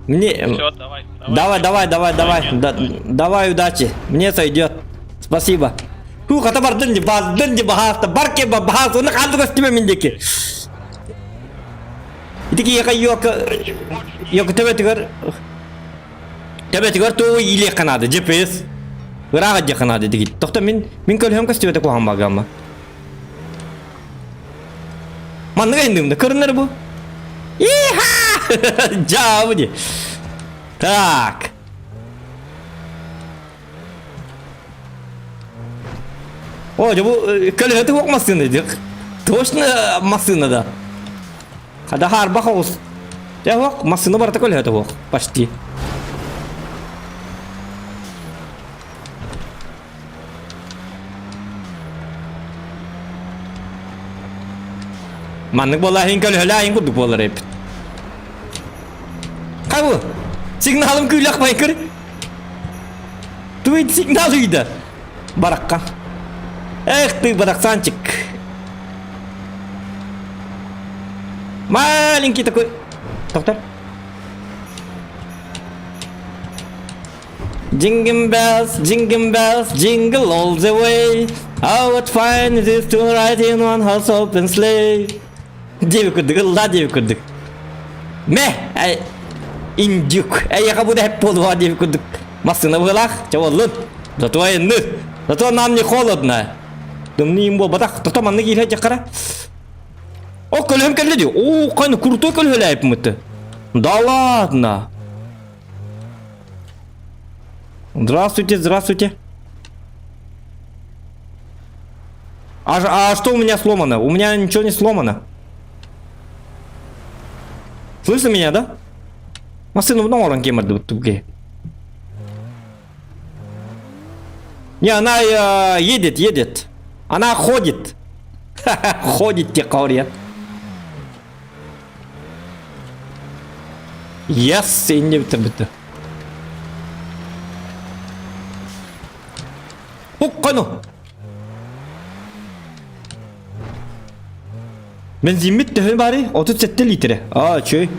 Мне... Все, давай, Давай, давай, давай, давай. Да, давай, удачи. Мне сойдет. Спасибо. Ху, хата бар дынди, ба, дынди, бахаста, барке ба, бахаста, оны қанды көстіме мендеки. Итики яка йок, йок төбе түгөр, туы иле қанады, GPS. Ыраға де қанады деген. Тоқта мен, мен көлхем көстіме қуған багамма. Манныға ендімді, көрінер бұл. Иха! Жабы де. Так. О, дьэ бу көлөһөтө суох массыына дии. Точно массыына да. Хада хаарбах оҕус. Дьэ суох, массыына барыта көлөһөтө суох. Почти. Маннык буолла иһин көлөһөлөө иһин курдук буолар эбит. Хабы! Сигналым күүлэх байкыр. Туй сигнал үйді. Баракка. Эх ты, барахсанчик. Маленький такой. Доктор. Jingle bells, jingle bells, jingle all the way. Oh, what fun it is to ride in one horse open sleigh. Диэби курдук, ыллаа диэби курдук. Мэ, индюк, эйиэхэ бу да буолуо диэби курдук. Массыына быһыылаах, чэ буоллун. Зато айанныыр. Зато нам не холодно. Тымныйым буолбатах. Тото маннык иирэ дьахара. О, көлөһүм кэллэ дии. О, кайны крутой көлөһөлөөпмүт. Да ладно. Здравствуйте, здравствуйте. А, а что у меня сломано? У меня ничего не сломано. Слышно меня, да? Массыына оҥорон киэмэрдибит туге. Не, она э, едет, едет. Она ходит. Ходит те говорят. Yes, инне битэ Уккану. Бензиммит төһө бары? 37 литре. А, чөй.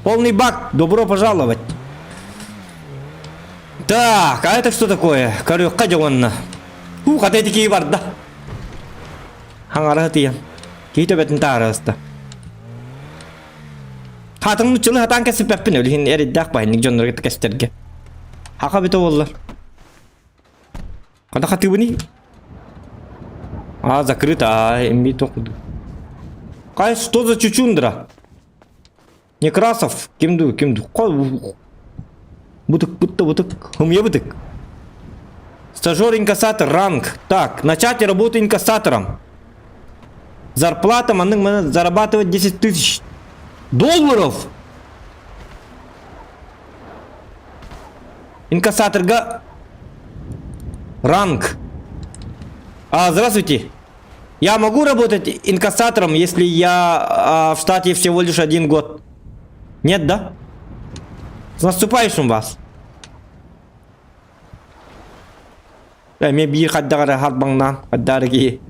Полный бак. Добро пожаловать. Так, а это что такое? Көрүөххэ дьоҥонно. Уу, хата ити киһи барда. Хаҥара тыйан. Киһи төбөтүн таарыста. Хатын нуччалы хатаан кэсиппэппин өлүһүн эриддээх баһыннык дьоннорго кэстерге. Хака бүтэ боллар. Хата хатыыбыный? А, закрыто, а, эмби токуду. Кай, что за чучундра? Некрасов, ким ду, ким ду? Бутык, бутта, бутык. Хумья бутык. Стажер инкассатор, ранг. Так, начать работу инкассатором. Зарплата маннык маны зарабатывать 10 тысяч долларов. Инкассаторга ранг. А, здравствуйте. Я могу работать инкассатором, если я а, в штате всего лишь один год? Нет, да? С наступающим вас. Эмиэ биир хайдах эрэ харбаҥнаан хайдаары киһи.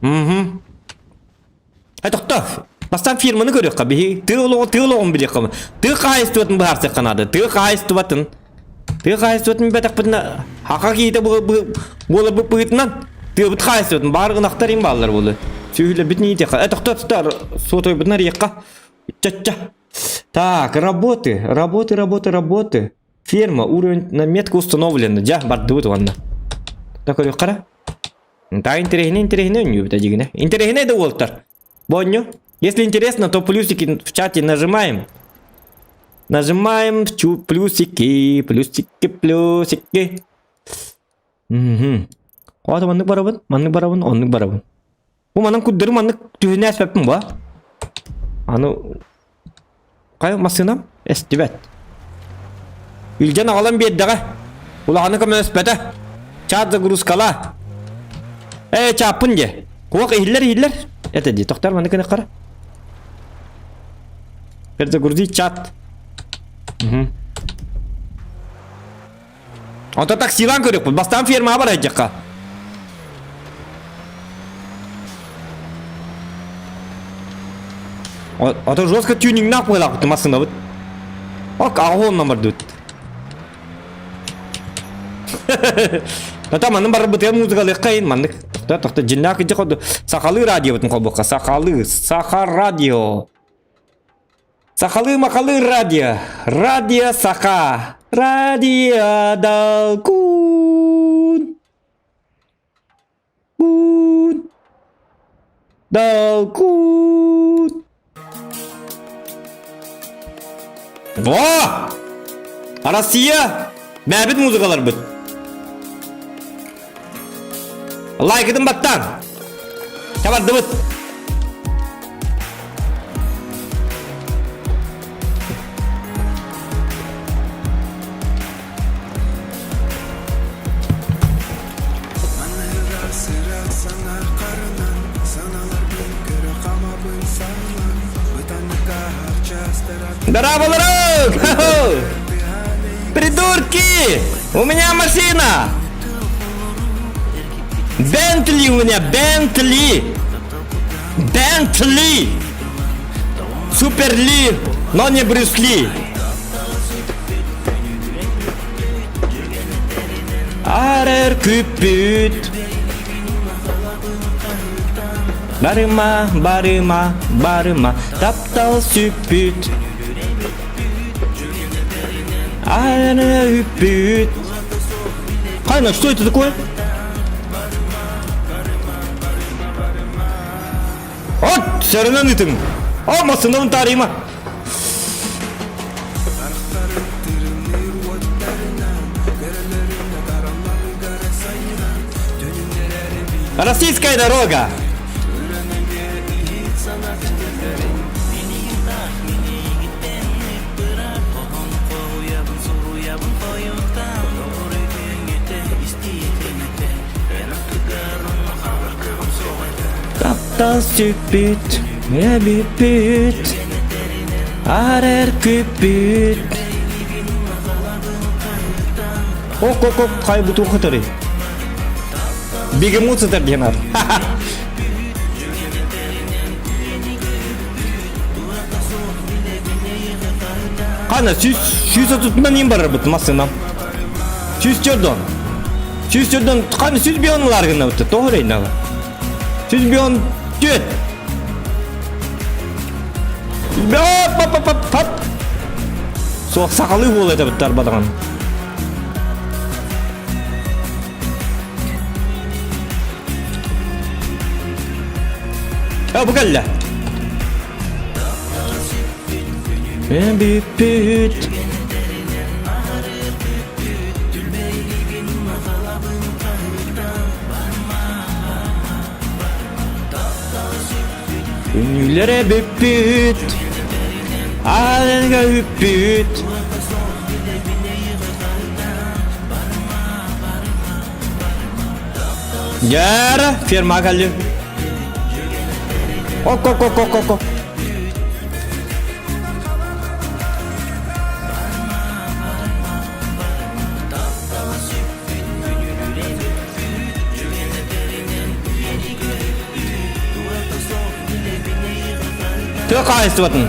Мгм. Э, тохтоо. Бастаан фирманы көрүөххэ биһи тыа олоҕу тыа олоҕун билиэххэ. Тыа хаһаайыстыбатын быһаарсыахха наада. Тыа хаһаайыстыбатын. Тыа хаһаайыстыбатын билбэтэхпитинэ хаха киһитэ буоларбыт быһыытынан тыабыт хаһаайыстыбатын баар ынахтар им бааллар буолуо. Сүөһүлэрбитин иитиэххэ. Э, тохтоо, тохтоо, суотуйбутун арыйыахха. Чачча. Так, работы, работы, работы, работы. Ферма, уровень на метку установлена. Дьэ, бардыбыт уонна. Так көрүөххэ Да, интэриэһинэй, интэриэһинэй үннүүбүт дьигинэ. Интэриэһинэй да уолтар. Бонню. Если интересно, то плюсики в чате нажимаем. Нажимаем плюсики, плюсики, плюсики. Угу. Ота маннык барабын, маннык барабын, оннук барабын. Бу манан курдары маннык түһүнэ эспэппин ба. Аны Хайа массыынам эстибэт. Илдьэн аҕалан биэрдэҕэ. Улаханы көмөлөспөтө. Чаат загрузкала. Ээ, чааппын дьэ. Куох иһиллэр иһиллэр. Это дии, тохтор маннык гына хара. Перезагрузи чат. Угу. Онто таксилаан көрүөхпүт. Бастаан фермаҕа барайдьахха. Ото жестко тюнингнаах быһыылаахпыт массыынабыт. Ок, аҕа бардыбыт. Тата манны барбытыгар музыкалыахха ин маннык. Тохто тохто дьиннээх кыдьы ходу сахалыы радиобытын холбуохха. Сахалыы, саха радио. Сахалыы-махалыы радио, радио саха, радио далкун. Кун. Далкун. О! Россия! Бэбит музыкаларбыт. Лайкытын баттаан. Табардыбыт. Здорово, Придурки! У меня машина! Бентли у меня, Бентли! Бентли! Суперли, но не Брюсли! Арер күппүт Барыма, барыма, барыма, таптал сүппүт Арер үппүт Хайна, что это такое? От, сөрөнөн ытым. О, масынын тарыйма. Российская дорога. Таптал сүппүт, бүппүт, арар күппүт. Ок, ок, ок, хай буту хытыры. Бегемот сытар диэн ар. Қана, сүүс, сүүс отутунан иин барарбыт массыынам. Сүүс төрдөн. Сүүс төрдөн, қана сүүс бионлар гына бытты, тоҕо эрейнага. Сүүс бион түөт. Пап, пап, пап, пап. Суох сахалыы буола этэ бадаҕан. А, бу кэллэ. Бүппүт. Күнүүлэрэ бүппүт. Ааланга үппүт. Дьэ, ферма кэллим. Ок, ок, ок, ок, ок. Тыа хаһаайыстыбатын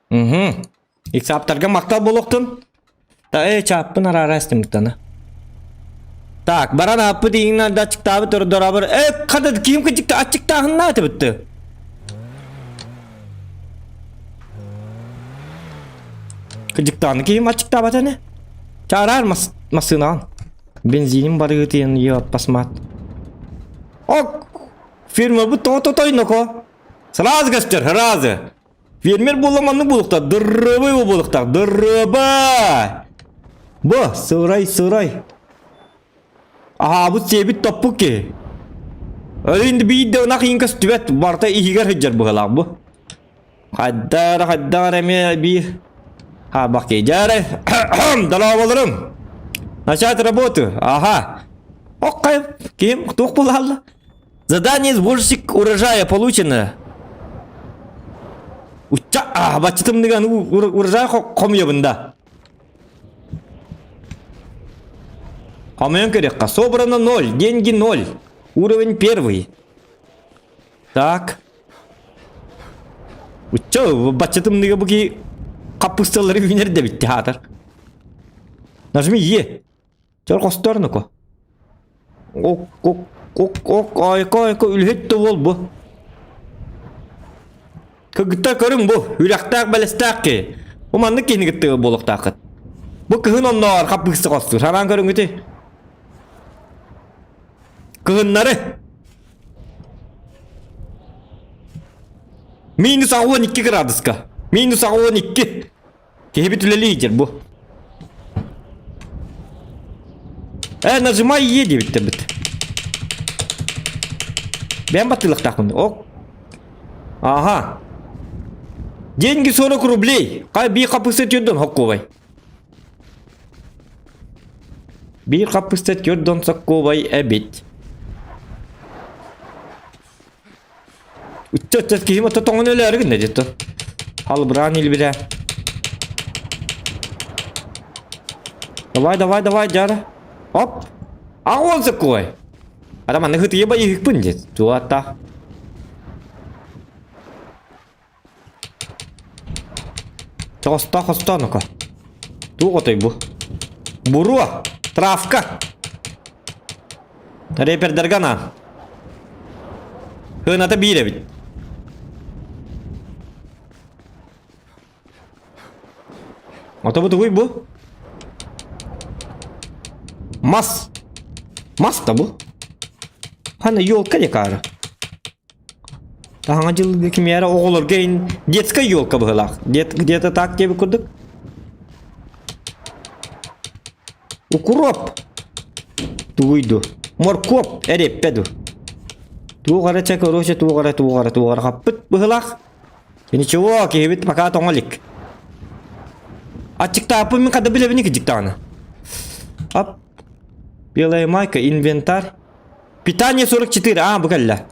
Угу. Иксаптарга махтал буолуохтун. Та э чааппын араара истимиттана. Так, баран ааппыт иҥнэр да аччыктаабыт ордоробор. Э, хата ким кычыкта аччыктааһыннаа этибитти. Кыдьыктааны киһим аччыктаабат ene. Чаараар мас массыынаҕын. Бензиним барыытыйан еаппасмаат. Ок! Фирма бу тоҕо-тотойноко. Сразу көстөр, сразу. Фермер буолла маннык буолуохтаах, дырыбай буолуохтаах, дырыбай! Бу, сырай, сырай. Аһаабыт сиэбит топпут киһи. Өлүн биир да ынах иин көстүбэт, барыта иһигэр сылдьар быһыылаах бу. Хайдара, хайдара эмиэ биир. Ха, бакки, дьээрэ, дорооболорум. Начать работу, ага. Оккай, ким, туох буолла? Задание сборщик урожая получено. Учча, а, баччытым урожай хомуйабын да. Хомуйан көрүөххэ. Собрано ноль, деньги ноль. Уровень первый. Так. Учча, баччытымныга бу ки хаппысталары үүнэр да битти хаатар. Нажми Е. Чор хосторнуку. Ок, ок, ок, ок, айка, айка, үлэһит да буол бу. Кыгыта көрүҥ бу, үрэхтээх бэлэстээх киһи. Бу маннык киһини кытта буолуохтааххыт. Бу кыһын оннооҕор хаппыыста хостуур. Санаан көрүҥүтүй. Кыһыннары. Минус 12 градуска. Минус 12. Киһибит үлэлии бу. Э, нажимай Е диэбиттэр бит. Бэйэм баттыылахтаахпын. Ок. Ага. Деньги 40 рублей. Хай биир хаппыста түрдөн хоккуобай. Биир хаппыста түрдөн соккуобай эбит. Үттэ киһим ото тоҥон өлөөрү гынна дьэ Халбыраан илбирэ. Давай, давай, давай, дьара. Оп. А он такой. Ада манна хытыйа байыһыкпын дьэ. Туата. Хосто, хосто, ну-ка. Туох отой бу? Буруо! Травка! Репердерге анаан. Сыаната биир эбит. Ото бу тугуй бу? Мас. Мас да бу. Хана елка декары. Таһаҥа дьылга кимиэрэ оҕолорго ин детская елка быһылаах. Дет где-то так диэбит курдук. Укроп. Тугуй ду? Моркуоп эриэппэ ду? Туох эрэ чэ короче туох эрэ туох эрэ туох эрэ хаппыт быһылаах. Ничего, киһибит пока тоҥо илик. Аччыктааппын мин хада билэбин иккijик даҕаны. Ап. Белая майка, инвентарь. Питание 44, аа бу кэллэ.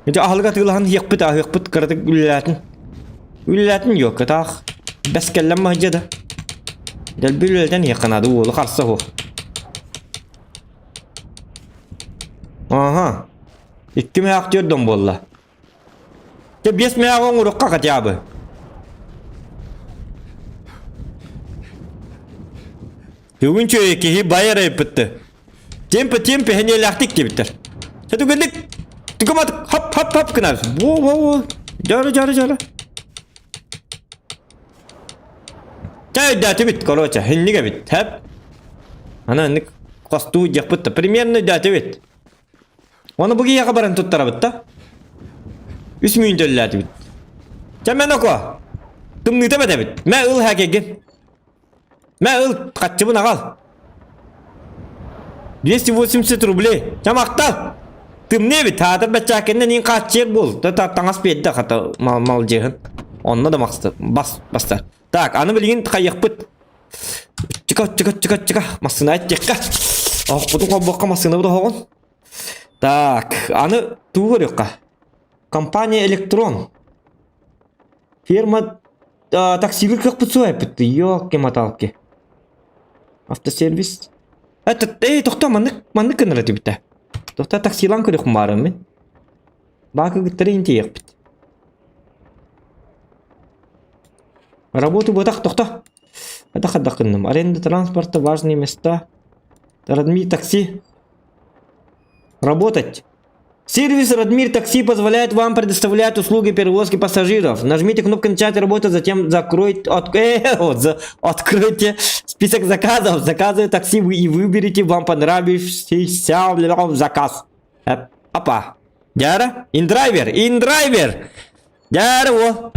Ити аһылык атыылаһан иһиэхпит, аһыахпыт кыратык үлэлээтин. Үлэлээтин юокка таах. Бэс кэллэм маһдьа да. Дэлби үлэлэтэн иһиэххэ наада уолу харса суох. Ага. Икки мээк түөрдөн буолла. Те биэс мээҕи оҥоруохха хотя бы. Бүгүн чөйө киһи байар эппитти. Темпе темпе хэниэлээхтик диэбиттэр. Чэ түгэнник түгэмат хоп хоп хоп гынар. Во во во. Дьара дьара дьара. Чэ өйдөөтүбүт короче хинник эбит. Хэп. Аны инник хостуу диэхпит да примерно өйдөөтүбүт. Оны бу киһиэхэ баран туттарабыт да. Үс мүн төллөөтүбүт. Чэ мэн око. Тымныыта бэтэбит. Мэ ыл хакегин. Мэ ыл хаччыбын аҕал. 280 рублей. Чэ махтал. Тымныы эбит. Хаатыр баччааккеннен иин хааччыйар буол. Таҥас биэрдэ хата мал малдьыһын. Онно да махсы бас бастар. Так, аны билигин хайыахпыт. Чика, чика, чика, чика. Массыына эттиэххэ. Оһохпутун холбуохха массыынабыт оһоҕун. Так, аны тугу көрүөххэ? Компания Электрон. Фирма таксилыыр кыахпыт суох эппит. Ёлки-моталки. Автосервис. Это, эй, тохтоо, маннык, маннык гынар этибит Тохтоо таксилаан көрүөхпүн баарым мин. Баакы кыттары интиэхпит. Работу бытах тохто. Это хаддакынным. Аренда транспорта, важные места. Радмир такси. Работать. Сервис Радмир Такси позволяет вам предоставлять услуги перевозки пассажиров. Нажмите кнопку «Начать работу», затем закройте, от, э, вот, за, откройте список заказов. Заказывайте такси вы и выберите вам понравившийся заказ. Э, опа. Дьара, индрайвер, индрайвер. Дьара о.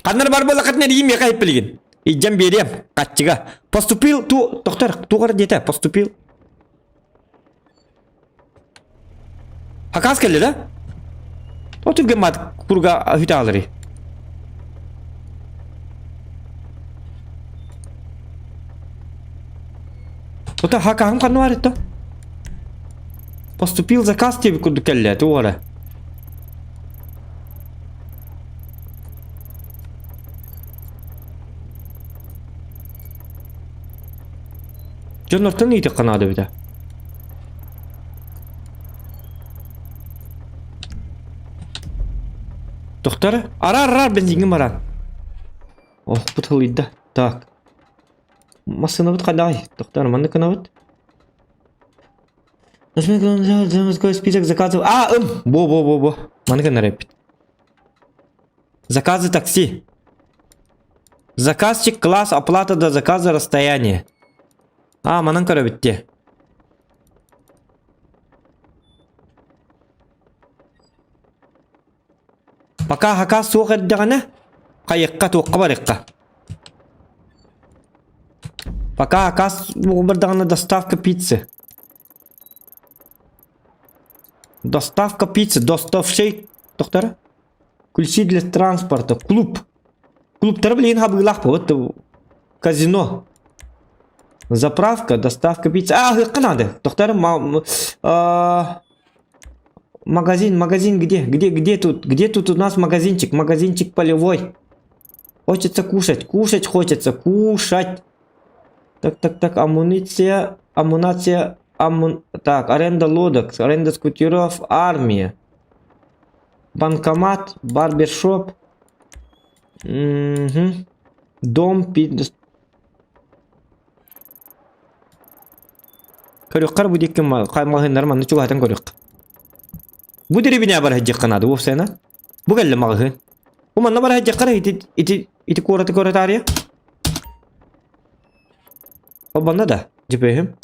Ханнар бар буоллаххытына эрийим миэхэ иһиппилигин. Илдьэн биэриэм, хаччыга. Поступил ту, тохтор, тугар диэтэ, поступил. Хакас кэллэ да? О түргэн маат курга хүтэ аалары. Ота хакаһым ханна бар это? Поступил заказ диэбит курдук кэллэ, туох эрэ. Дьоннортон ыйытыахха наада эбитэ. Тохтор, араар араар бензиҥҥин баран. Охпут хылыйда. Так. Массыынабыт хайдаҕый? Тохтоор, маннык гынабыт. Нажми список заказов. А, ым! Бо, бо, бо, бо. Маннык гынар эппит. Заказы такси. Заказчик, класс, оплата до заказа, расстояние. А, манан көрөбүт дии. Пока хакас суох эрдэҕинэ, хайыахха туохха барыахха. Пока хакас бардаҕына доставка пиццы. Доставка пиццы, доставщик, доктор? Ключи для транспорта, клуб. Клубтары билигин хабыылаах буолбут казино. Заправка, доставка пиццы. А, ыһыахха наада. Доктор, магазин, магазин где? Где, где тут? Где тут у нас магазинчик? Магазинчик полевой. Хочется кушать, кушать хочется, кушать. Так, так, так, амуниция, амунация, амун... Так, аренда лодок, аренда скутеров, армия. Банкомат, барбершоп. Угу. Дом, пи... Көрүөххэр бу диэки маҕаһыыннар манна чугаһатан көрүөх. Бу дэриэбинэ бара сылдьыахха наада уопсайынан. Бу кэллэ маҕаһыын. Бу манна бара сылдьыахха ити ити ити куораты көрө таарыйа. Ол да GPS-им.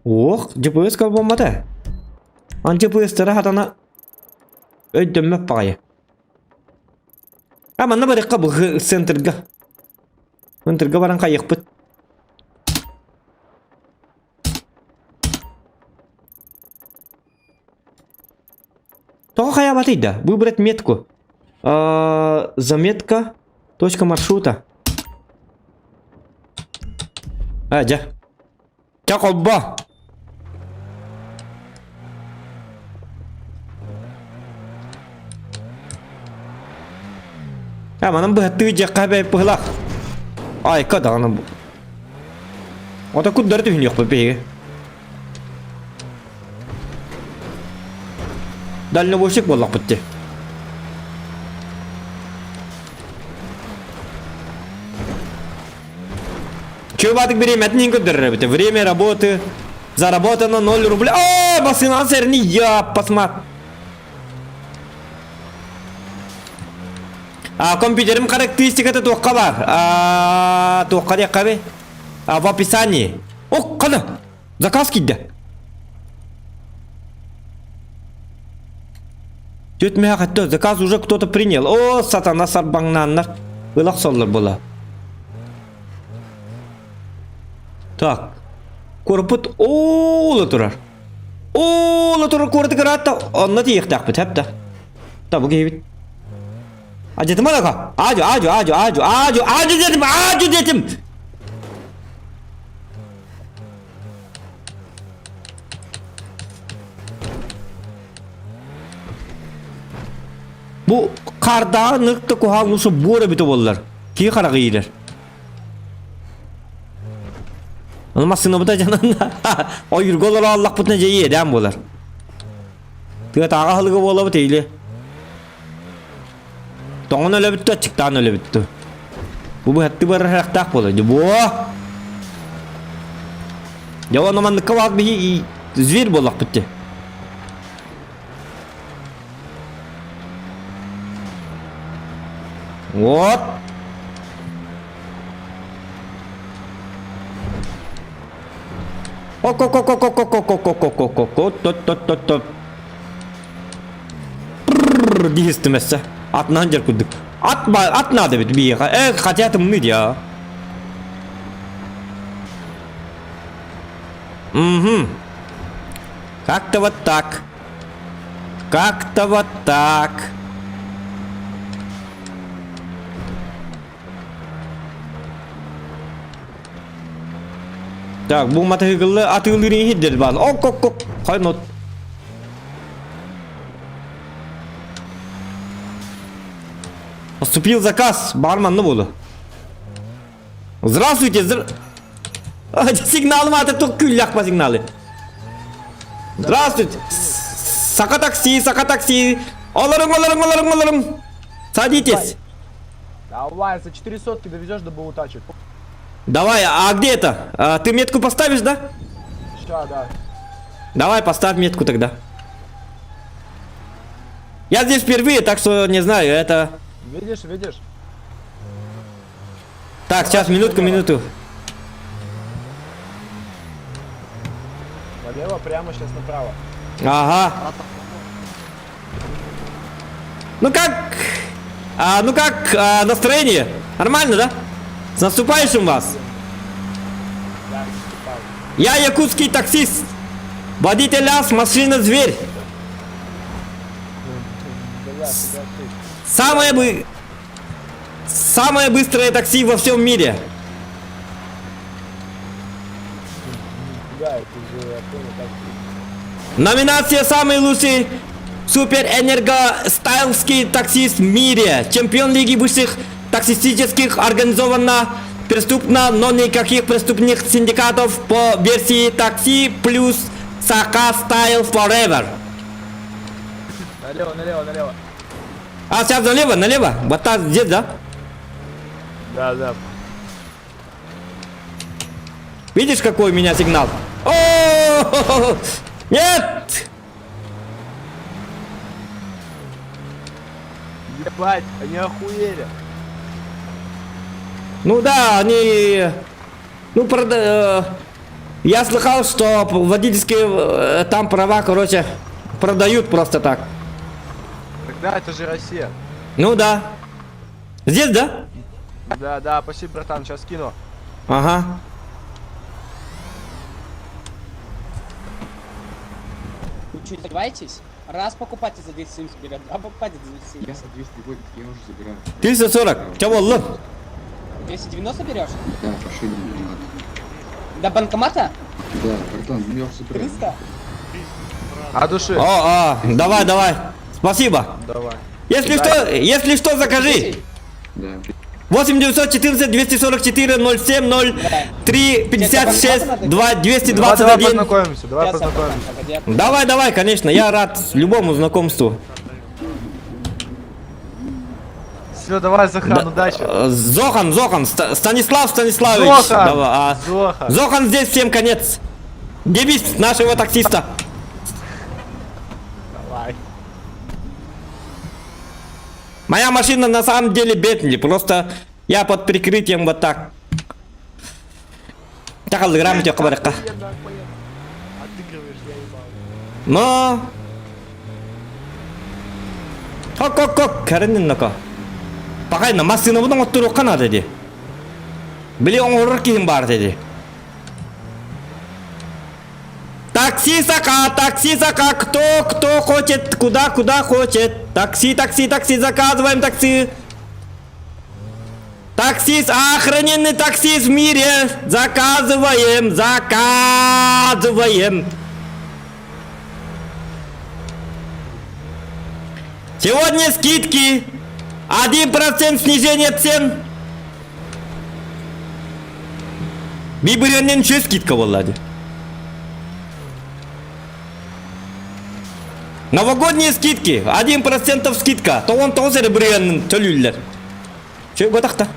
Ох, GPS холбоммото. Ан GPS-тара хатана өйдөммөт баҕайы. А манна барыахха бу центрга. Центрга баран хайыахпыт. Тоҕо хайаабатый да? Выбрать метку. А, заметка. Точка маршрута. А, дьэ. Чэ, холбо. А, манан быһаттыы дьиэххэ бэй быһылаах. Айка даҕаны бу. Ото курдары түһүнүөхпүт биһиги. Дальнобойщик буоллахпыт дии. Чуобатык бириэмэтин иһин көрдөрөр эбитэ. Время работы заработано 0 рубля. О, басынан сэрни я посмат. А, компьютерим характеристиката туохха бар? А, туохха диэххэ би? А, в описании. О, хана! Заказ киирдэ. Түт мөһө заказ уже кто-то принял. О, сатана сарбаҥнааннар. Ылах соллор була. Так. Куораппыт ооло турар. Ооло турар куораты кыраатта. Онно тиийиэхтээхпит, хэп Та бу киһибит. Ажытыма да Ажу, ажу, ажу, ажу, ажу, ажу дедим, ажу дедим. Бу хаардаҕа нык да куһаҕан ууса буор эбитэ буоллар, киһи хараҕа иирэр. Ону массыынабыта дьананна ойуурга олоро аллахпытына дьэ иэдээн буолар. Тыатааҕы аһылыга буолабыт или тоҥон өлөбүт да аччыктаан өлөбүт дуу. Бу быһатты барар харахтаах буолар. Дьэ буо! Дьэ онно манныкка баҕас биһи зверь буоллахпыт дии. Вот. Ок-ок-ок-ок-ок-ок-ок-ок-ок-ок-ок-ок тот-тот-тот-тот. Дихистим эссе. Атынан жер курдук. Ат ат надо бит биэха. Э, хотя тымны дия. Угу. Как-то вот так. Как-то вот так. Так, бу матыгылы атыылыыр иһирдер баан. Ок, ок, ок. Хойнот. Поступил заказ. Барманны буолу. Здравствуйте, здра... Сигналым аты тук күллэх по сигналы. Здравствуйте. Сака такси, сака такси. Олорун, олорун, олорун, олорун. Садитесь. Давай, за 4 сотки довезешь до Баутачек. Давай, а где это? А, ты метку поставишь, да? Ща, да. Давай, поставь метку тогда. Я здесь впервые, так что не знаю, это... Видишь, видишь? Так, сейчас, минутку, минуту. Налево, прямо, сейчас направо. Ага. Ну как? А, ну как а, настроение? Нормально, да? С наступающим вас! Я якутский таксист. Водитель ас, машина зверь. Самое бы... Самое быстрое такси во всем мире. Номинация «Самый лучший супер энергостайлский таксист в мире». Чемпион Лиги высших таксистических организованно преступно, но никаких преступных синдикатов по версии такси плюс Сака Style Forever. Налево, налево, налево. А, сейчас налево, налево. Вот так здесь, да? Да, да. Видишь, какой у меня сигнал? О, Нет! Ебать, они охуели. Ну да, они... Ну, прода... Я слыхал, что водительские там права, короче, продают просто так. Тогда это же Россия. Ну да. Здесь, да? Да, да, спасибо, братан, сейчас кину. Ага. Вы что, издеваетесь? Раз покупатель за 270 берет, два покупателя за 270. Я за 280, я уже забираю. 340. Чего, лы? 290 берешь? Да, пошли не надо. До банкомата? Да, братан, ну я уже забираю. 300? А души. О, а, давай, давай. Спасибо. Давай. Если что, если что, закажи. Да. 8 914 244 07 03 56 2 Давай, давай 221. познакомимся, давай познакомимся. Давай, давай, конечно, я рад любому знакомству. Все, давай, Захан, Да, удачи. Зохан, Зохан, Станислав Станиславович. Зохан! Давай, а. Зохан. Зохан здесь всем конец. Девиз нашего таксиста. Давай. Моя машина на самом деле Бентли, просто я под прикрытием вот так. Так, грамоте кабарка. Отыгрываешь, я ебал. Но. Кок-кок-кок, кәріннен Пағайна, машина бұның оттыру қана деді. Біле оңырыр кейін бар деді. Такси сака, такси сака, кто, кто хочет, куда, куда хочет. Такси, такси, такси, заказываем такси. Таксист, охраненный таксист в мире. Заказываем, заказываем. Сегодня скидки. 1% снижение цен. Bir 3 скидка болады. Новогодние скидки. 1% скидка. Тоғын тоғыз әрі біргеннің төлеулер. Чөй батақта.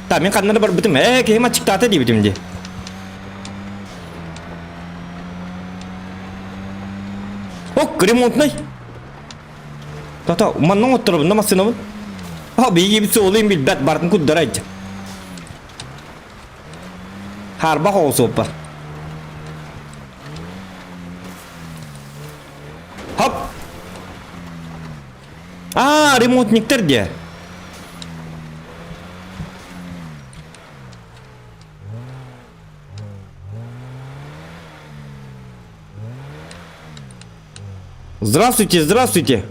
Та, мен қаннары бар бітім. Ә, кейма чиктаты дей бітімде. Ок, ремонтный. Тата, манның оттырып, намасына бұн. А, бейге бітсе олайын бил, бәт бартын күддарайды. Харба хоғысы оппа. Хоп. А, ремонтниктер де. Здравствуйте, здравствуйте.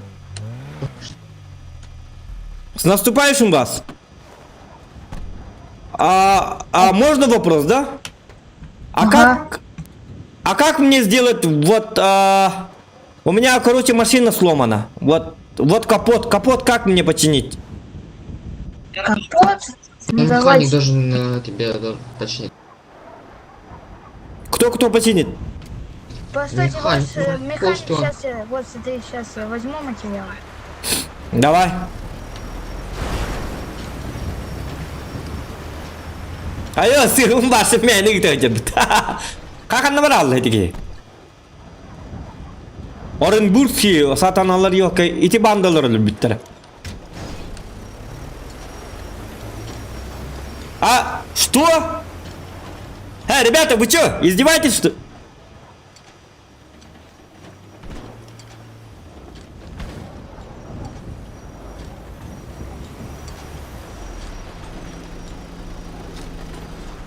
С наступающим вас. А можно вопрос, да? А как? А как мне сделать вот у меня, короче, машина сломана. Вот, вот капот, капот как мне починить? Капот? Ну, механик должен тебе починить. Кто кто починит? Постойте, вот Механик, ну, механик, просто. сейчас я, вот смотри, сейчас я возьму материал. Давай. Айо, сырым башы мені күтіп. Қақанны бар алды деге. Оренбургский сатаналар yok, ити бандалар өліп біттір. А, что? Э, ребята, вы чё, издеваетесь, что?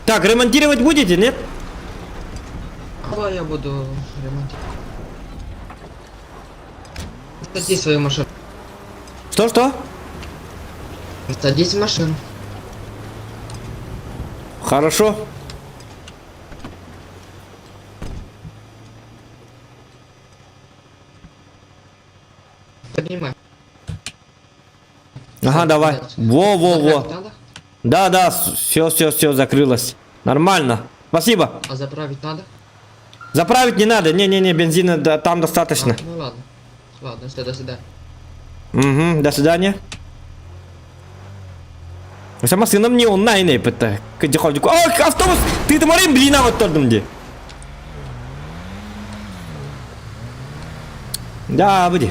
Так, ремонтировать будете, нет? Давай я буду ремонтировать. Садись в свою машину. Что-что? Садись в машину. Хорошо. Поднимай. Ага, давай. Во-во-во. Заправить надо? Да, да, все, все, все, закрылось. Нормально. Спасибо. А заправить надо? Заправить не надо. Не-не-не, бензина да, там достаточно. А, ну ладно. Ладно, все, до свидания. Угу, до свидания. Сама сыном не онлайн это. О, автобус! Ты там блин, а вот тордым где. Да, буди.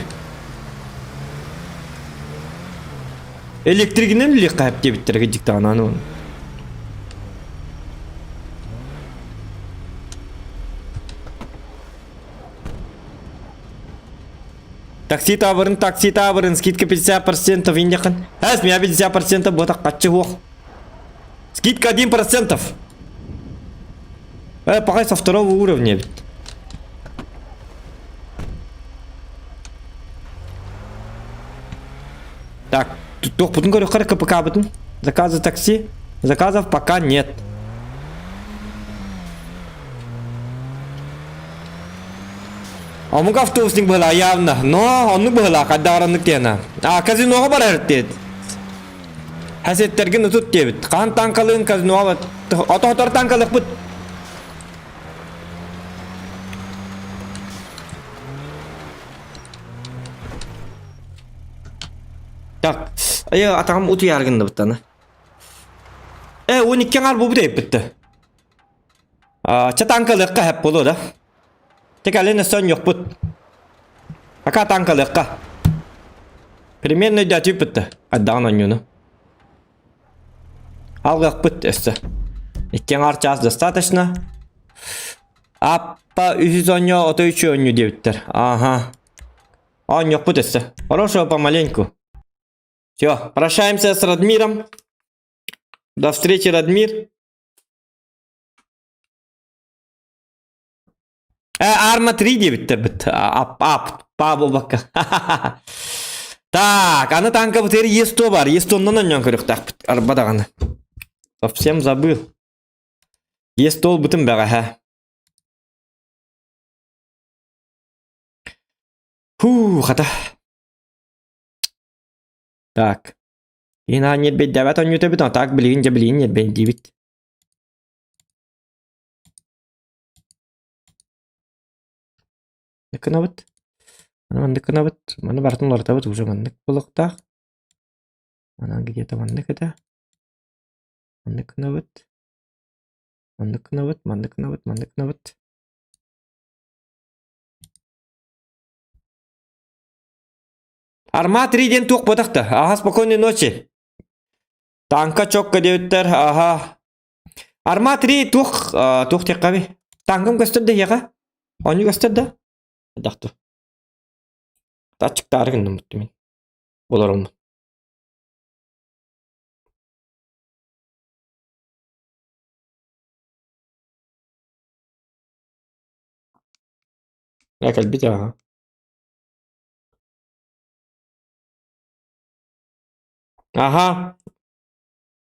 Электригинен ли кайып дебиттерге диктананы оны. Такси табырын, такси табырын, скидка 50% индихан. Әс, меня 50% будет катчы хуох. Скидка 1%. Пока со второго уровня ведь. Так, туох бутун көрөхөр КПК бутун. Заказы такси. Заказов пока нет. Омук автобусник была явно, но оннук была, когда ораннык диэна. А, казиноға барар дед. Хәсеттерген утут дебит. Қан танкалыын казиноға ото танкалык бут. Так, ай атам утуяргын да буттаны. Э, 12 аңар бу бит битти. А, ча танкалыкка хәп болу да. Тек әлі сон yok бут. Пока танкалыкка. Примерно дәтүп битти. Аддаган онюну. Алгак бит өссө. Иккен час достаточно. Аппа үһүз оньо, ото үчү онью дебиттер. Ага. Он yok бит өссө. Хорошего помаленьку. Все, прощаемся с Радмиром. До встречи, Радмир. Арма 3 дебиттер бит. Ап, ап, па бакка. Так, аны танка бутер Е100 бар. Е100-нан оньон көрүктак бит. Арбадаганы. Совсем забыл. Е100 бутын бәгә, ха. Фу, хата. Так. Ина нет бит дәбәт он бит, а так блин, же блин, нет бит дибит. Дыкынабыт. Аны мандыкынабыт. Маны бартын лартабыт уже мандык булыктак. Ана где-то мандык это. Мандыкынабыт. Мандыкынабыт, мандыкынабыт, мандыкынабыт. Арма 3 ден тук ботакты. Ага, спокойной ночи. Танка чокка дебиттер. Ага. Арма 3 тух, тух теккаби. Танкым көстөрдө яга. Они көстөрдө. Дакту. Тачык тарыгын мен. Болар olma. Бит ага. Ага.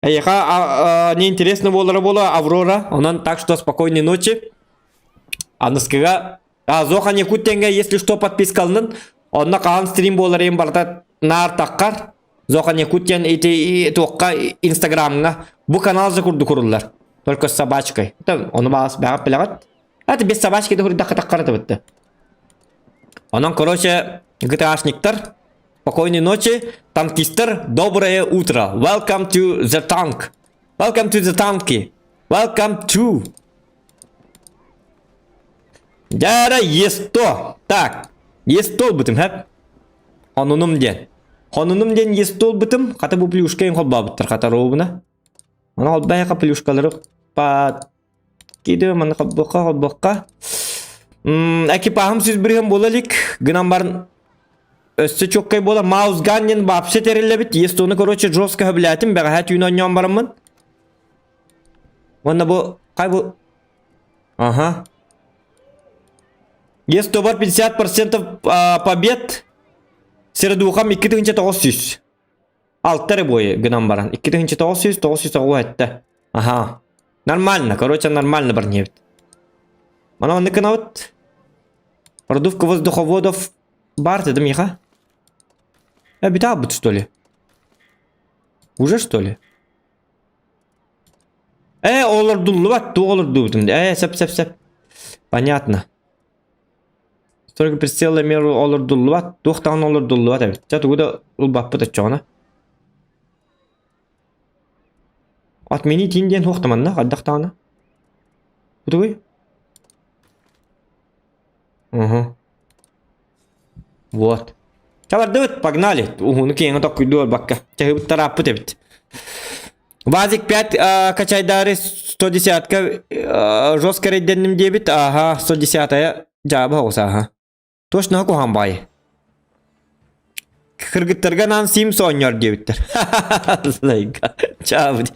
Эйха, неинтересно болара бола Аврора. Онан так что спокойной ночи. Аныскыга а Зоха не куттенге, если что, подписка алынын. Онна каан стрим болар эм барда нар таккар. Зоха не куттен ити туаққа инстаграмга. Бу канал за курду курулар. Только с собачкой. Это оны бас бәгап билегат. Это без собачки да хурда таккар да битти. Онан, короче, ГТАшниктар. Спокойной ночи, танкистер, доброе утро. Welcome to the tank. Welcome to the танки. Welcome to. Дяра Е100. Так, Е100 бутым, хэп. Хонунум ден. Хонунум ден Е100 бутым. Хата бу плюшка ең холба буттыр хата робына. Ана холба яка плюшкалары па киде мана холбока холбока. Экипахым сүз бирген болалик. Гынан барын Өссө чоккай бола маус ганнен вообще терелебит. Е100-ны, короче, жестко хөблятим. Бәгә түйін оньон барамын. Уонна бу хай бу Ага. Есть товар 50% побед. Середухам 2900. Алта эрэ буойа гынан баран. 2900, 990 этте. Ага. Нормально, короче, нормально барнебит. Мана онны кынабыт. Продувка воздуховодов бар дедим миха. Э, бит что ли? Уже что ли? Э, олордуллубат, туох олордубутум. Э, сөп, сөп, сөп. Понятно. Строго прицелла меру олордуллубат, туох даҕаны олордуллубат эбит. Чэ, тугу да ылбаппыт оччоҕуна. Отменить диэн суохтаманна, хайдах даҕаны. Бутугуй? Угу. Вот. Чабардыбыт, погнали. Уһуну киэҥи токкуйдуу барбакка. Чаһыбыт тарааппыт эбит. Вазик 5 э, качайдары 110-ка э, жестко рейденним диэбит. Ага, 110-я дьааба оҕус ага. Точно куһаҕан баайы. Кыргыттарга анаан Sims оонньоор диэбиттэр. Знайга. Чаабыт.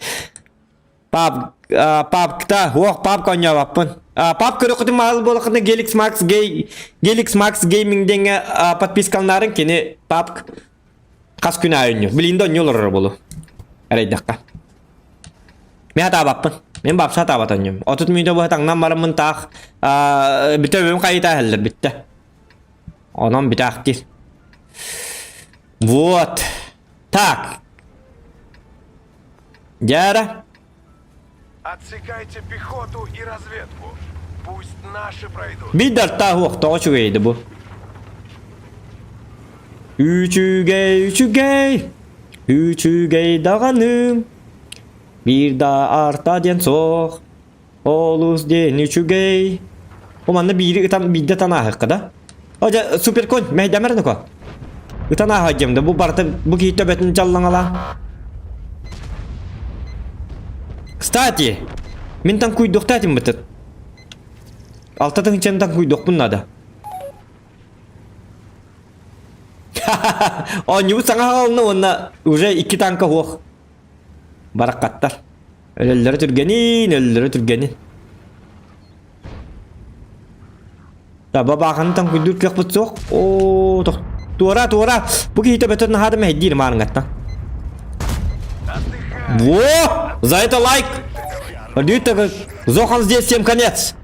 Пап, папкта, уох, папка оонньообаппын. Пап көрөххүтүн маал буолаххына Gelix Max Gay Gelix Max Gaming диэҥҥэ подпискаланарын кини папк хас күн аайы оонньуур. Билигин да оонньуу олорор буолу. Эрэйдэххэ. Мен атаабаппын. Мен бапса атаабат оонньуум. 30 мүнөтэ быһа таҥнан бараммын таах бүтэ өбүм хайыта иһэллэр бүттэ. Онон бүтаахтиир. Вот. Так. Дяра. Отсекайте пехоту и разведку. Пусть наши пройдут. Биир таах тоҕо үчүгэй бу. Үчүгэй, үчүгэй, үчүгэй даҕаны. Биир да арта диэн суох. Олус диэн үчүгэй. Бу манна биири ытан биирдэ танааһыкка да. О дьэ суперконь мэһэйдэмэр нука. Ытан ааһа дьэм да бу барыта бу киһи төбөтүн дьаллаҥалаа. Кстати, мин танкуйдуохта этим бытыт. Алта тыһынчаны танкуйдуохпун надо. Оонньуубут саҥа хаалына уонна уже икки танка суох. Бараккаттар. Өлөллөрө түргэнин, өлөллөрө түргэнин. Таба бааханы таҥкуйдуур кыахпыт суох. Оо, туора, туора. Бу киһи төбөтө наһаа да мэһэйдиир маарыҥаттан. Во! За это лайк! Видите, Зохан здесь всем конец.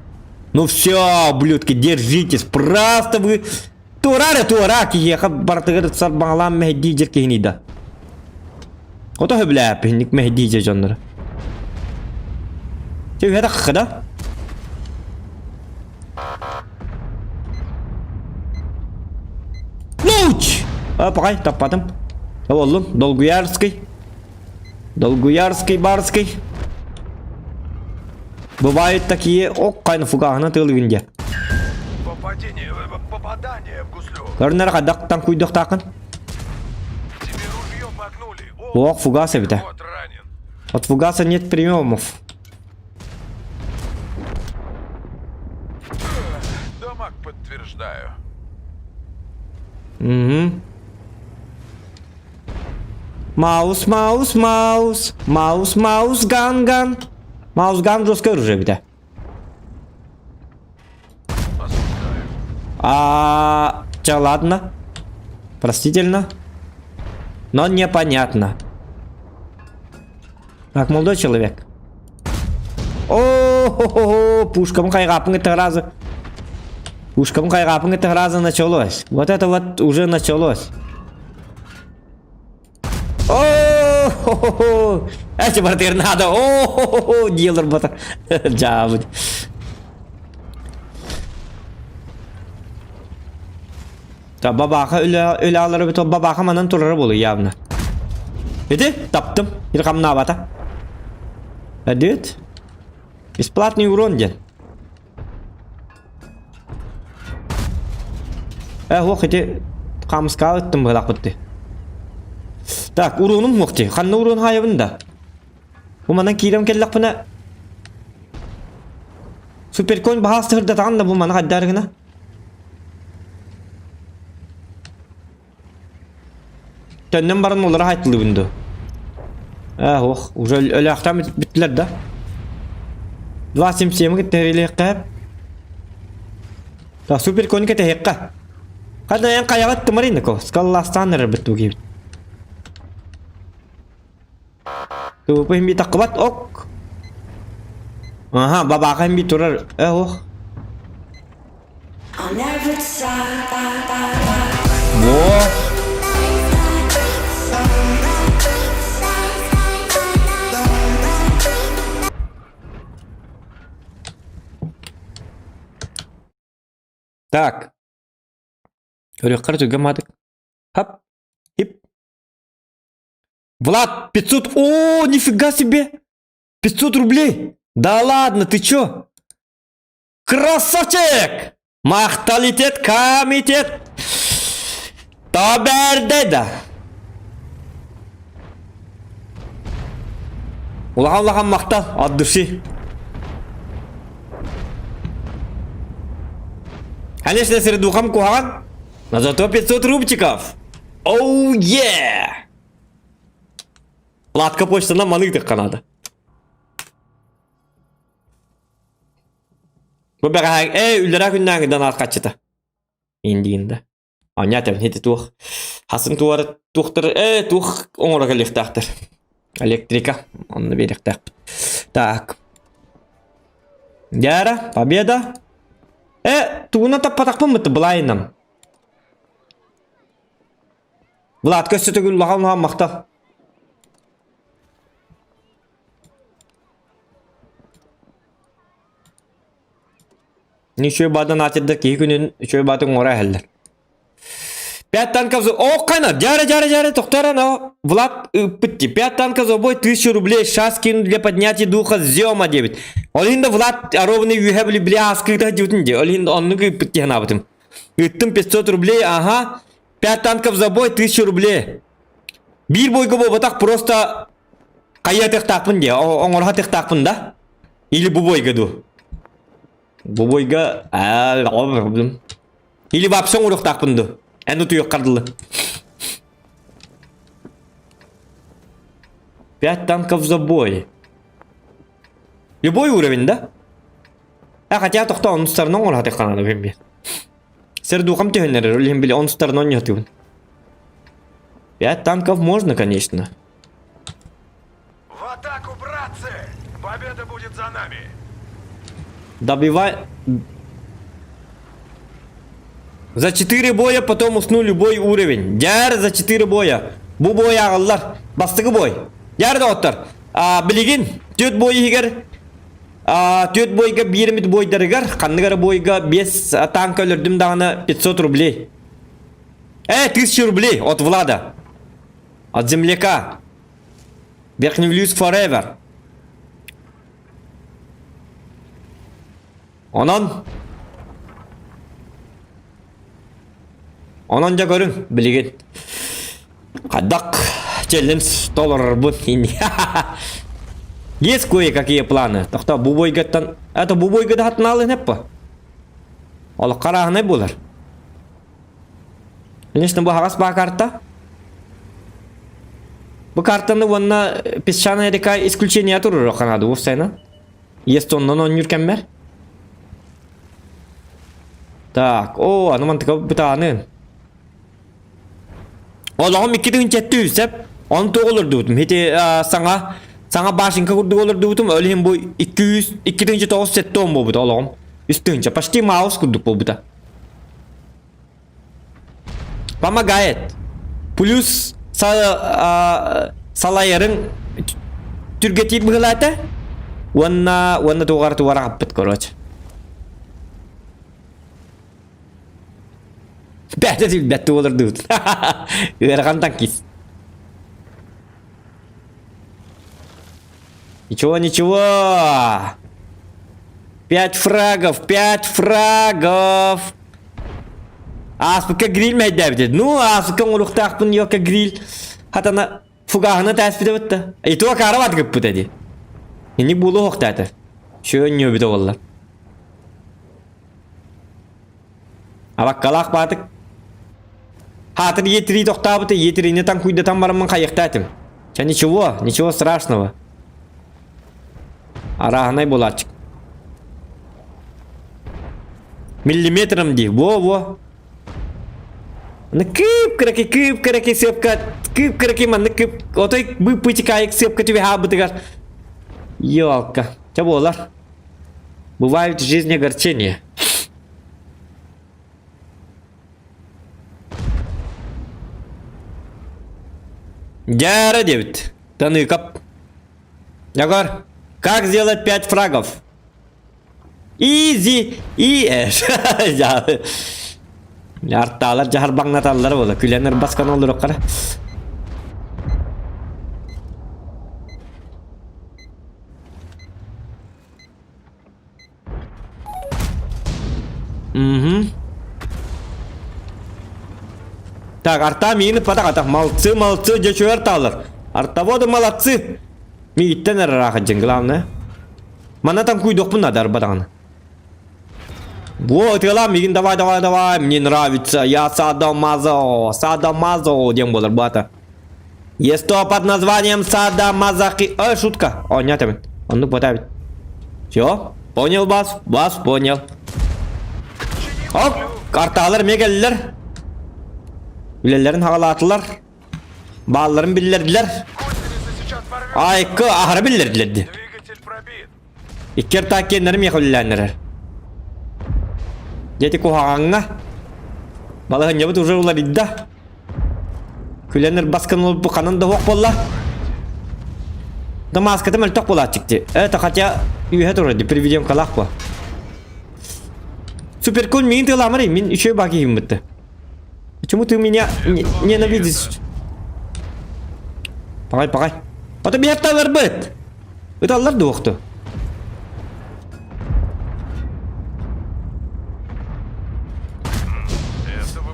Ну все, ублюдки, держитесь. Просто вы... Туора эрэ туора киһиэхэ барытыгар сарбаҥалаан мэһэйдии дьир киһини да. Ото хөбүлээппиһинник мэһэйдии дьэ дьоннору. Чэ үһэ тахха да? Луч! А, пакай, таппатым. Оллум, Долгуярский. Долгуярский, Барский. Бывают такие, ок, кайны фугағына тылыгын де. Попадение, попадание в гуслю. Көрінер қадақтан куйдықтақын. Тебе ружье погнули. Ох, фугас эбитэ. Вот ранен. От фугаса нет приемов. Дамаг подтверждаю. Угу. Маус, маус, маус. Маус, маус, ган, ган. Маус, ган жестко оружие эбитэ. А, ча, ладно. Простительно. Но непонятно. Так, молодой человек. О, пушкам хайҕааппын это раза. Пушкам хайҕааппын это раза началось. Вот это вот уже началось. О, эти бартыр надо. О, дилер бата. Дьаабыт. Та бабаха үлэ үлэ бит бабаха манан турара буолуо явно. Ити таптым. Ир хамнаабата. Эдит. Бесплатный урон диэн. Э, ох, ити хамскаа ыттым быһылаахпытты. Так, уруунум муохти. Ханна уруун хаайабын да? Бу манан киирэн кэллэхпинэ Суперконь баһаас тыһырдатаҕын да бу маны хайдаар гына. Төннөн баран олоро хайтылыбын дуу? Ээ, ох, уже өлөөхтөөн бүттүлэр да. 277 кытта Та супер конь кэтэһиэххэ. Ханна эн хайаҕыт тымарыйныко, скаллаастаан эрэрбит дуу киһибит. Туупа иһин таххыбат ок. Аха, бабааха иһин турар. Э, ох. Во. Так. Көрүөххэ түргэн маатык. Хап. Хип. Влад, 500... О, нифига себе! 500 рублей! Да ладно, ты чё? Красавчик! Махталитет комитет! Таберде да! Улахан улахан махтал от души. Конечно, средухам куһаҕан, но зато 500 рубчиков. Оу, е! Платка почтанан маны ыытыахха наада. Бу бэҕэһээ ээ үллэрээ күннээҥҥиттэн аат хаччыта. Индиинда. Аня ити туох хасын туора туохтар ээ туох оҥоро кэлиэхтээхтэр. Электрика онно биэриэхтээхпит. Так. Дяра, победа. Э, тугунан таппатахпын бытты былайынан. Влад көстө төгүл улахан улахан махтал. Үчүгэй бадан аатырдар киһи күнүн үчүгэй баатын оҥоро иһэллэр. Пять танков за... О, кайна! Дяра, дяра, дяра, тохтара, но Влад ыппыт Пять танков за бой, 1000 рублей, сейчас кину для поднятия духа Зема 9. Ол иһин да Влад ровный үһэ били бля аскыта дьутун ди. Ол иһин оннук ыппыт диэн абытым. Ыттым 500 рублей, ага. Пять танков за бой, 1000 рублей. Биир бойга буолбатах просто хайыатыахтаахпын дии, оҥоро да? Или бу бойга ду? Бу бойга или вообще оҥоруохтаахпын ду? Эн утуйуоххар дылы. Пять танков за бой. Любой уровень, да? А хотя тохто он сторону оҥоро надо бир. Сердухам түһэннэр, олиһин били он сторону не тыбын. Пять танков можно, конечно. В атаку, братцы! Победа будет за нами! Добивай... За 4 боя потом усну любой уровень. Дьэр за 4 боя. Бу бой аҕаллар. Бастакы бой. Дьэр доҕоттор. А, билигин түөрт бой иһигэр түөрт бойга биир эмит бойдарыгар ханнык эрэ бойга 5 танка өлөрдүм даҕаны 500 рублей. Э, 1000 рублей от Влада. От земляка. Верхневилюйск forever. Онон Онон дьэ көрүҥ билигин хайдах челлендж толорорбун Есть кое-какие планы. Тохто бу бойгаттан это бу бойга да хатнаалын эппа. Ол карааһынай буолар. Конечно, бу хаҕас баа карта. Бу картаны уонна песчаная река исключение турар канады уопсайынан. Есть оннан онньур кэммэр. Так, о, аны мантыка бытааны. Олоҕум икки тыһыынча сеп. Он туох олордубутум. Хити саҥа саҥа башенка курдук олордубутум. Ол иһин бу 200 2970 буолбута олоҕум. 3 тыһыынча. Почти маус курдук буолбута. Помогает. Плюс салайарын түргэтиир быһылаата. Уонна уонна тугар тугар аппыт короче. Бәтэ билбэт олордубут. Ыарахан танкист. Ничего, ничего. Пять фрагов, пять фрагов. Ааспыкка гриль мэйдээбит. Ну, ааспыкка оҥоруохтаахпын ёка гриль. Хатана фугаһына тээспитэ бытта. И туа карават гыппыт эди. Инник буолуо охтаата. Шөнньүөбүтэ буолла. Абаккалаах баатык. Хаатыр етири тохтаабыта, етирини танкуйдатан бараммын хайыахтаатым. Ча ничего, ничего страшного. Арааһынай буолааччык. Миллиметром дии. Во-во. Аны кып-кыракый, кып-кыракый сыапка, кып-кыракый маннык кып, отой быып-бычыкаайык сыапка түбэһаабытыгар. Ёлка. Чэ буолар. Бывают в жизни огорчения. Дяра диэбит. Таныкап. Егор, как сделать 5 фрагов? Изи, и эш. Артаалар дьаһарбаҥнаталлар буола. Күлэн ырбаскан олоруоххара. Угу. Так, арта миигин ыппатах Молодцы, молодцы, дьэ үчүгэй артаалар. Артоводы молодцы. Миигиттэн эрэ ыраах дьин, главное. Манна там куйдуохпун наада арба Во, ытыалаам миигин давай, давай, давай, мне нравится, я садомазо, садомазо диэн буолар баата. Есть то под названием садомазохи... Ой, шутка. О, нет, оннук бата Все, понял вас, вас понял. Оп, карталар эмиэ кэллилэр. Үлэлэрин хаҕалаатылар. Баалларын биллэрдилэр. Айкы аһара биллэрдилэр дии. Иккер тааккиэннэри миэхэ үлэлээннэрэр. Дьэ ити куһаҕаҥҥа. Балаһынньабыт уже уларыйда. Күлэн ырбаскан бу ханан да суох буолла. Да маската мөлтөх буолааччык дии. Это хотя үөһэ турар дии, приведемкалаах буо. Суперкун миин тыаламарый, мин үчүгэй баа киһим бытты. Почему ты меня ненавидишь? Пагай, пагай. Ото биһатталар быт. Ыталлар дуохту.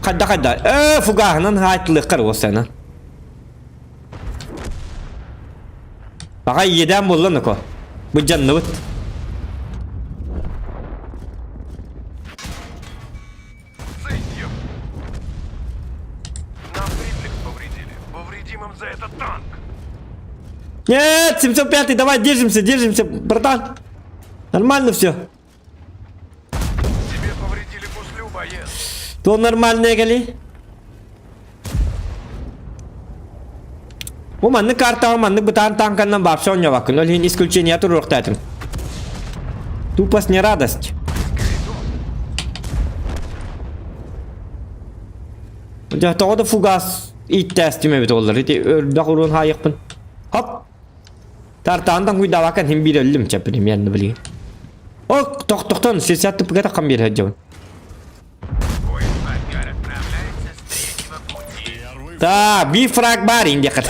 Хайда хайда. Э, фугаһынан хаайтылыаххар уоссана. Пагай иэдээн буолла ноко. Быдьанныбыт. Нам триплекс повредили. Повредим им за это танк. Нет, 705 давай, держимся, держимся, братан. Нормально все. Тебе повредили гуслю, боец. То нормальные гали. Бу маннык картаҕа маннык бытаан танканнан вообще оонньообаккын. Ол иһин исключение туруохтаатым. Тупость не радость. Дьэ, тоҕо да фугас ииттээстим эбит оллар. Ити өрбөх уруун хаайыахпын. Хоп! Тартаантан куйдаабаккан хим биир өллүм чэ примерно билигин. О, тохтохтон 60 тыпыга таххан биэр сылдьабын. Так, би фраг бар индиэхэ.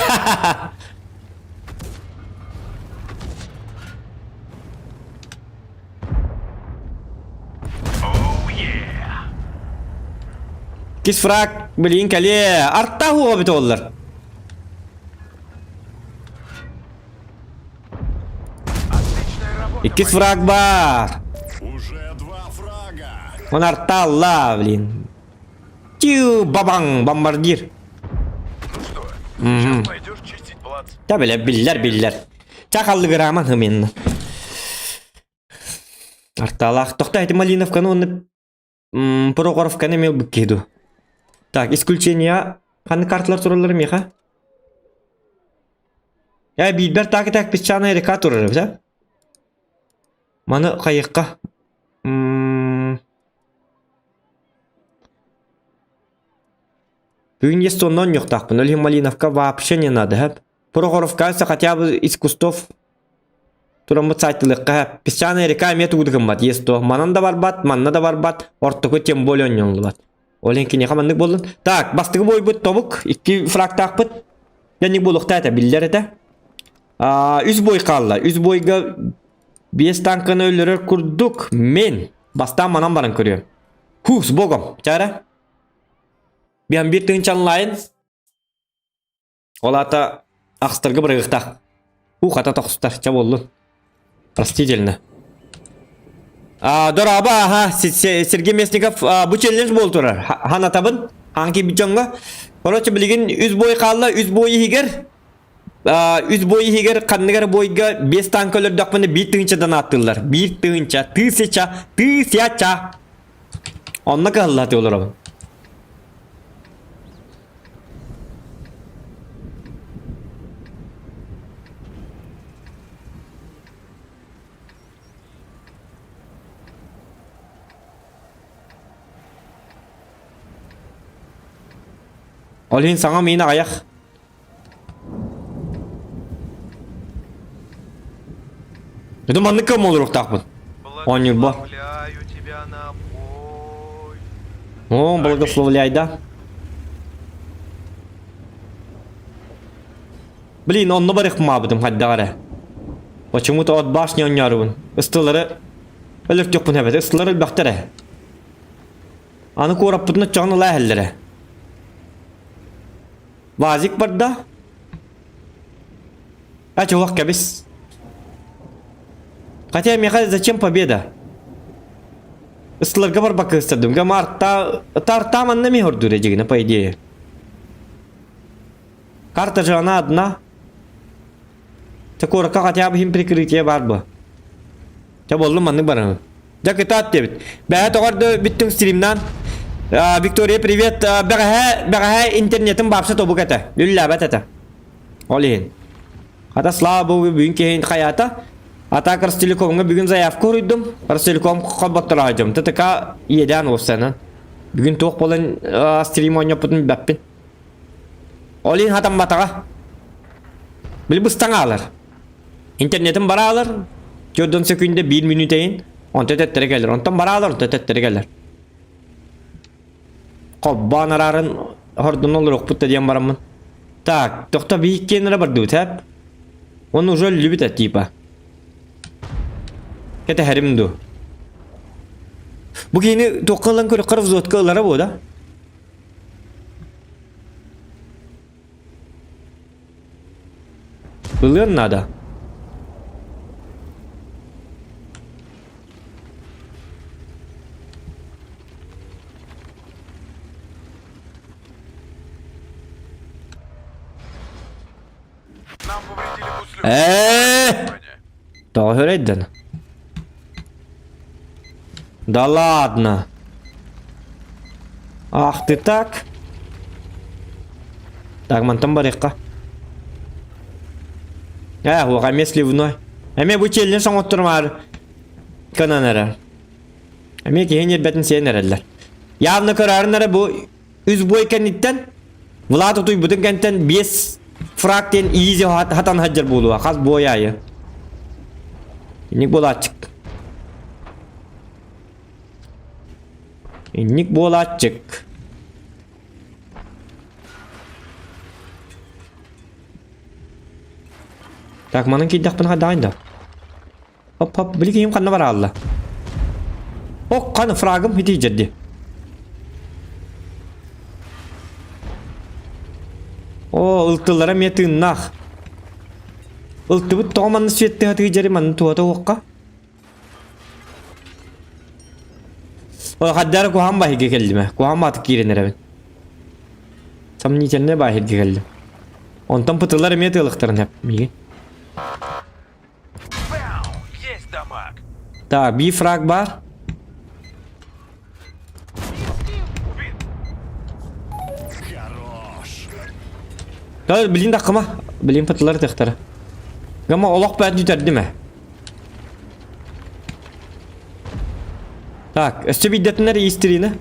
Кис фраг, блин, кэлиэ. Арта хуо бит оллар. Иккис фраг бар. Он арталла, блин. Тю, бабаң, бомбардир. Ну Пойдешь чистить плац. Та билэр, биллэр, биллэр. Чахаллыгырааман хыминна. Арталаах. Тохто эти Малиновканы уонна Прохоровканы эмиэ ылбыт киһи дуу. Так, исключение ханнык карталар тураллар миэхэ? Э, биирбэр так так песчаная река турар эбит, а? Маны хайыахха. Бүгүн есть онно онньуохтаахпын. Ол иһин Малиновка вообще не надо, хэп. Прохоровка хотя бы из кустов тураммыт сайтылыахха Песчаная река эмиэ тугу да гыммат есть то. Манан да барбат, манна да барбат, ортоку тем более онньуллубат. Ол иһин киниэхэ маннык буоллун. Так, бастакы буойбут тобук, икки фрактаахпыт. Дьэнник буолуохтаа этэ, биллэр этэ. А, үс бой хаалла. Үс бойга биэс танканы өлөрөр курдук мен бастаан манан баран көрүөм. Ху, с богом. Чара. Биһан биир тыһынчанлайын. Ол аата ахстарга бырыгыхтаах. Уу хата тохсутар, ча буоллун. Простительно. А, дороба, аха, Сергей Местников бу челлендж буол турар. Ханатабын, ханки бичоҥҥо. Короче, билигин үс бой хаалла, үс бой иһигэр үс бой иһигэр ханныгар бойга биэс танка өлөрдөхпүнэ биир тыһыынчадан ааттыыллар. Биир тыһыынча, тысяча, тысяча. Онно кыһаллаһа олоробун. Ол иһин саҥа миин аҕыйах. Это маннык кым олоруохтаахпын. Оонньуурба. О, благословляй, да? Блин, онно барыхмаабытым хайдах эрэ. Почему-то от башни оонньоорубун. Ыстылары өлөртүөхпүн эбэтэ. Ыстылар өлбөхтөр ээ. Аны куораппытын оччоҕун ыла иһэллэрэ. Вазик барда. А чувак, кэбис. Хотя, Михаил, зачем победа? Ыстыларга барбакка ыстардым. Гамарта, тарта манна ми хордуре дьигинэ, по идее. Карта же она одна. Те куоракка хотя бы им прикрытие бар бы. Те боллум маннык баран. Дьэ кытаат диэбит. Бэҕэ тоҕорду бүттүҥ стримнан. Виктория, привет. Бэҕэһээ, бэҕэһээ интернетим баапса тобук этэ. Үллээбэт этэ. Ол иһин. Хата слава богу бүгүн киһин хайаата. Атак Ростелекомҥа бүгүн заявка уруйдум. Ростелеком холботторо дьом. ТТК иэдээн уопсайынан. Бүгүн туох буолан стрим оонньоппутун билбэппин. Ол иһин хатамматаҕа. Били быстаҥ аалар. Интернетим бараалар. Төрдөн сөкүндэ биир мүнүүтэйин. Онто төттөрү кэлэр. Онтон бараалар, онто төттөрү кэлэр. Холбоон араарын хордун олоруохпут да диэн бараммын. Так, тохто биһиккиэн эрэ бардыбыт, хэп? Он уже өллүбүт э, типа. Кэтэһэрим ду. Бу киһини туохха ылан көрөххөр взводка ылара буо да? Ылыан наада. Э! Тоҕо хөрөйдөн? Да ладно. Ах ты так. Так, мантан барыахха. Э, уоҕа эмиэ сливной. Эмиэ бу челлендж оҥотторумаар кынан эрэр. Эмиэ киһи ньирбэтин сиэн эрэллэр. Явно көрөөрүн эрэ бу үс бой кэнниттэн Влад утуйбутун кэнниттэн 5 фраг диэн изи хатан сылдьар буолуо хас бой аайы. Инник буолааччык. Инник буолааччык. Так, манан киирдэхпинэ хайдаҕын да? Хоп хоп, били киһим ханна бараалла? Ок, ханы фрагым ити дьэрди. О, ылтыллара эмиэ тыыннаах. Ылтыбыт тоҕо манна светтыһа тыыдьари манна туһата уохха. О, хаддара куһаан баһыйга кэллим ээ. Куһаан баатык киирэн эрэбин. Сомнительный баһыйга кэллим. Онтон пытылар эмиэ тыалыктарын хэп миигин. Так, би фраг бар. Да, блин таххыма. Блин пытылар тахтара. Гама олох бэт бүтэрдим ээ. Так, өссө биирдэтинэр истирини.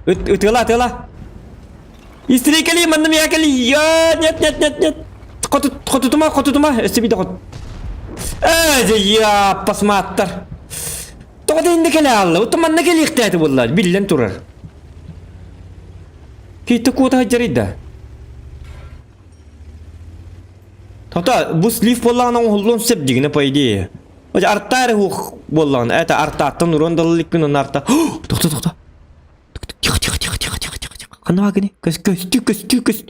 Ыт ытыала ытыала. Истири кэли, манна миэхэ кэли. Я, нет, нет, нет, нет. Хоту, хотутума, хотутума. Өссө биирдэ хот. Ээ, я, посматтар. Тоҕо да инде кэлэ аалла. Утта манна кэлиэхтээти буолла. Биллэн турар. Кийтэ куота сылдьарый да. Тота, бу слив буоллаҕына оҥоһуллуон сөп дигинэ, по идее. Арта эрэ уох буоллаҕына, это артааттан урон далылыкпын онно арта. Тохто, тохто. Тихо, тихо, тихо, тихо, тихо, тихо, тихо. Ханна баа Көс, көстүү, көстүү, көс.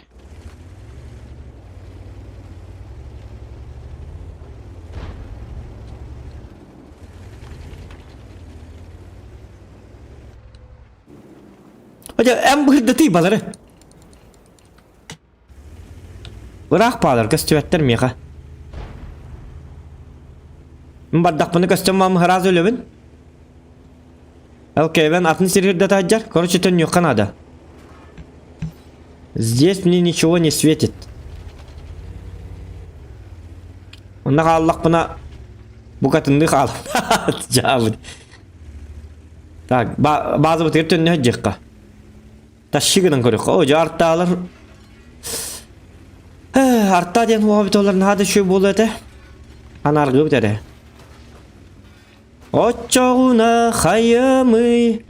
Хотя эн быһырдатый балары. Ыраах баалар көстүбэттэр миэхэ. Мин бардахпына көстөн маам сразу өлөбүн. ЛКВ-н атын сирирде таһдьар. Короче, төннүөххэ наада. Здесь мне ничего не светит. Онно хааллахпына букатынныы хаал. Дьаабыт. Так, базабытыгар төннө сылдьыахха. Тащи гынан көрүөххэ. О, дьэ артаалар. Арта диэн уоҕа олар наһаа да үчүгэй буолуо этэ. Анааргыбыт эрэ. Оччоҕуна хайыамый,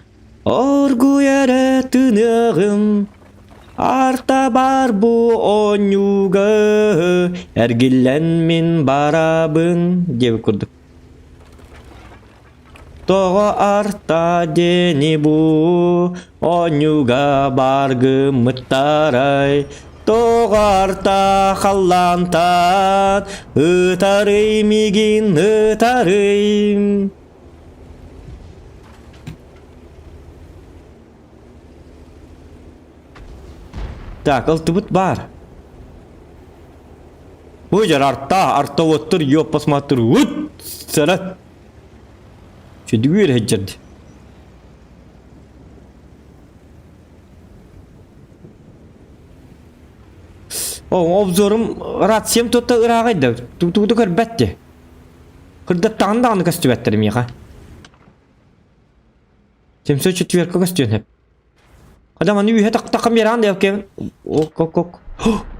оргуй эрэ тыныаҕым, арта бар бу оонньууга эргиллэн мин барабын диэбит курдук. Тоҕо арта диэни бу оонньууга бар гыммыттарай, тоҕо арта халлаантан ытарый мигин ытарый. Так, ылтыбыт баар. Ой, дьар арта, арта оттор, ёп, посмотри, вот, сара. Чөдүгүөр сылдьар дии. О, обзорум рациям тута ырааҕай да, тугу да көрбөт дии. Кырдаттаҕын даҕаны көстүбэттэр миэхэ. 704 көстүөн сөп. Адам аны үһэ тахтахха мираан да кем. Ок ок ок.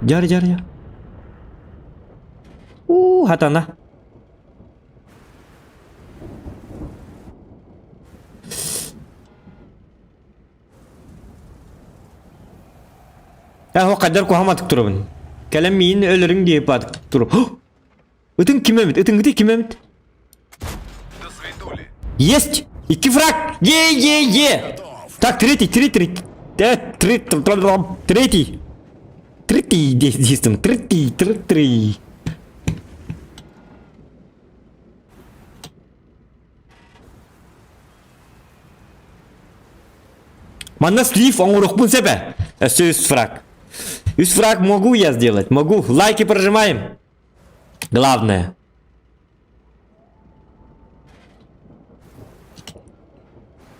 Жар жар жар. У хатана. Э, кадар кухаматык турабын. Кэлэн миин өлөрүҥ диэп атык туруп. Ытын ким эбит? Ытыҥгыты ким эбит? Есть! Икки фраг! Е-е-е! Так, третий, третий, третий, третий. Третий действуем. Третий, третий. Манна слив оҥоруохпун сөп ээ. Өссө үс фраг. Үс фраг могу я сделать, могу. Лайки прожимаем. Главное.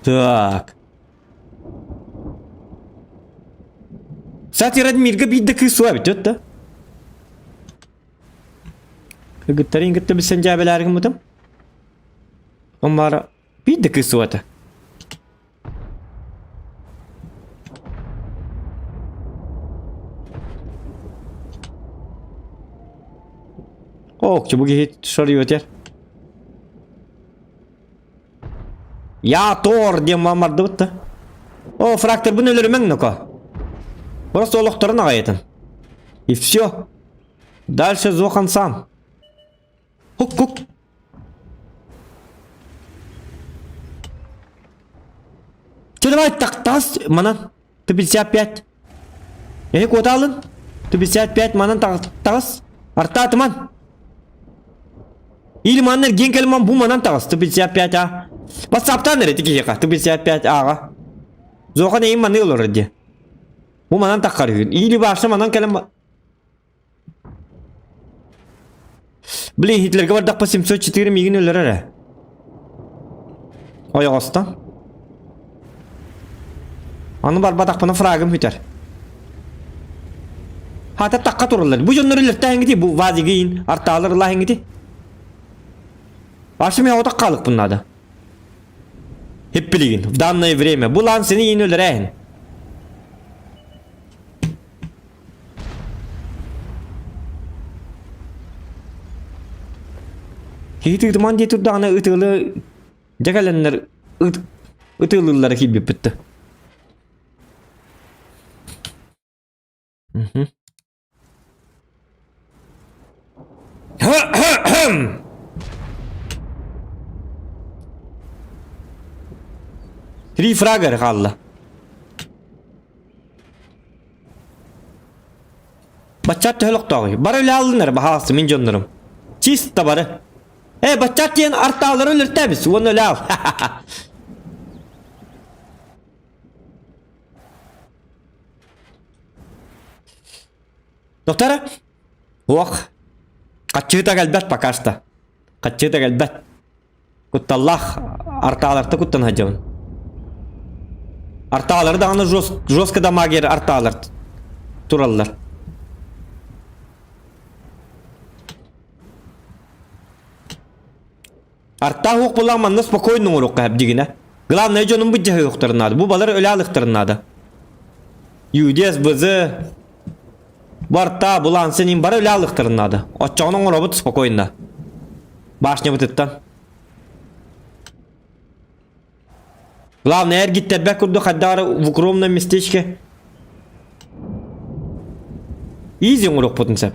Так. Кстати, Радмирга биирдэ кыыс суа эбит да? Кыргыттарын кытта билсэн дьээбэлээри гыммытым. Омара биирдэ кыыс суа этэ. Ок, бу киһи шарыйытер. Я Тор диэн мамардыбыт да. О, фракторбын өлөрүмэҥ ноко. Просто олохторун аҕайытын. И все. Дальше Зохан сам. Хук-хук. Че давай так тас манан. Ты 55. Эһи куотаалын. Ты 55 манан таҕыс. Артаатыман. Или манна эргиэн кэлиман бу манан таҕыс. Ты 55 а. Ватсаптан эрэ тикиһиэхэ. Ты 55 ааҕа. Зохан эйин маны олорор дии. Бу манан таххар үһүн. Или баарса манан кэлэн Блин, Гитлерге бардахпа 704 миигин өлөрөр ээ. Ойоҕостон. Аны барбатахпына фрагым бүтэр. Хата таққа тураллар. Бу дьоннор өлөртээҥҥити бу вазигин артаалар ылааһыҥҥити. Вообще мен отақ қалықпын надо. Хеппилигин в данное время. Бу лан сeni иин өлөрээһин. Киһи тыытыман дии турдаҕына ытыалы дьэ кэлэннэр ыт ытыалыыллара киирбиппит да. Мгм. Три фрага эрэ хаалла. Баччаат төһө олохтооҕуй? Бары үлэ аллынар, баһаалсы мин дьоннорум. Чисто бары. Э, баччаат диэн артаалары өлөртөөбүс, уонна үлэ ал. Доктора? Ох. Хаччыыта кэлбэт пока что. Хаччыыта кэлбэт. Кутталлаах артааларта куттан сылдьабын. Артаалары даҕаны жестко дамагер артаалар тураллар. Артаах уох буллаах манна спокойно оҥоруохха дигинэ. Главное дьонум быдьаһыахтарын наада. Бу балар өлө алыхтарын наада. ЮДС, БЗ, Барта, булан сенин бары өлө алыхтарын наада. Оччоҕун оҥоробут спокойно. Башнябытыттан. Главное эргиттэрбэт курдук хайдах эрэ в укромном местечке Изи оҥоруохпутун сөп.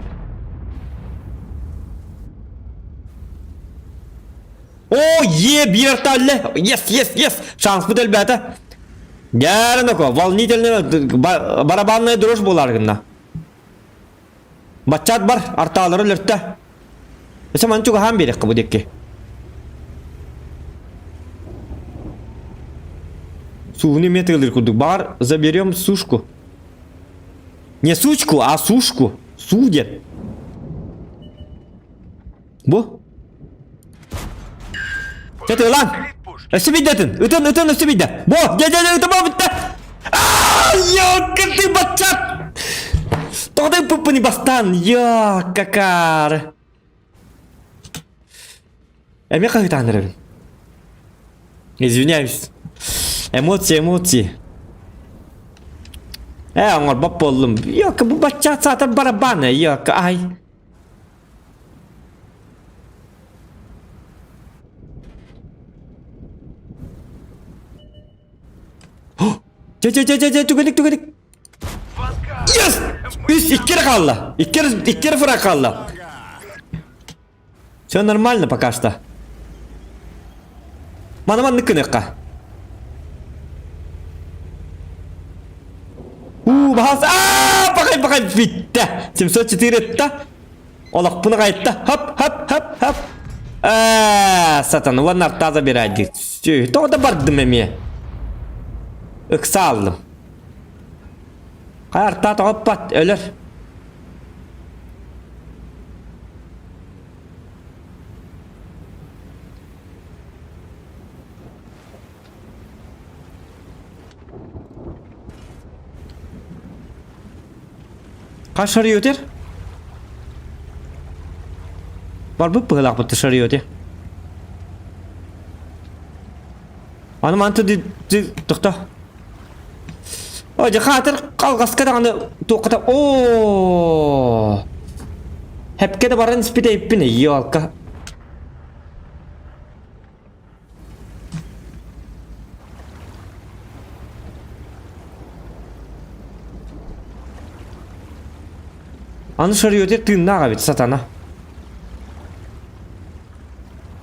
О, е, биир арталле! Yes, yes, yes! Шанспыт элбээтэ. Дьээрин волнительный барабанная дрожь буолар гынна. Баччаат бар, артаалары өлөртө. Өсө маны чугаһаан биэриэххэ бу диэки. Сууну эмиэ тыалыыр курдук. Баҕар, заберем сушку. Не сучку, а сушку. Суу диэн. Бу. Чэ тыалаан. Өссө биирдэ ытын. Ытын, ытын, өссө биирдэ. Бу, дьэ, дьэ, дьэ, ытыма бүттэ. Аа, ёкка ты баччат. Тоҕо да ыппыппыный бастаан. Ёкка какар. Эмиэ хаһыытаан эрэбин. Извиняюсь. Эмоции, эмоции. Ээ, оҥорбот буоллум. Ёкка, бу баччаат саатар барабан, ёкка, ай. Чэ, чэ, чэ, чэ, чэ, түгэнник, түгэнник. Yes! Үс, икки эрэ хаалла. Икки эрэ, икки эрэ фраг хаалла. Все нормально пока что. Маны маннык гыныахха. Уу, баһаас, аа, пахай, пахай, бүттэ. 704 этта. Олохпун аҕайта. Хоп, хоп, хоп, хоп. Аа, сатан, уонна артаа забирай диир. Тоҕо да бардым эмиэ. Ыкса аллым. Хайа артаа тоҕоппат, өлөр. Хас шарьютер? Барбыт быһыылаахпыт шарьюте. Аны манты тохто. О, дьэ хаатыр халҕаска даҕаны туоххата оо Хэпкэ да баран испит эйппин ёлка. Аны шарьёте тыыннаах эбит сатана.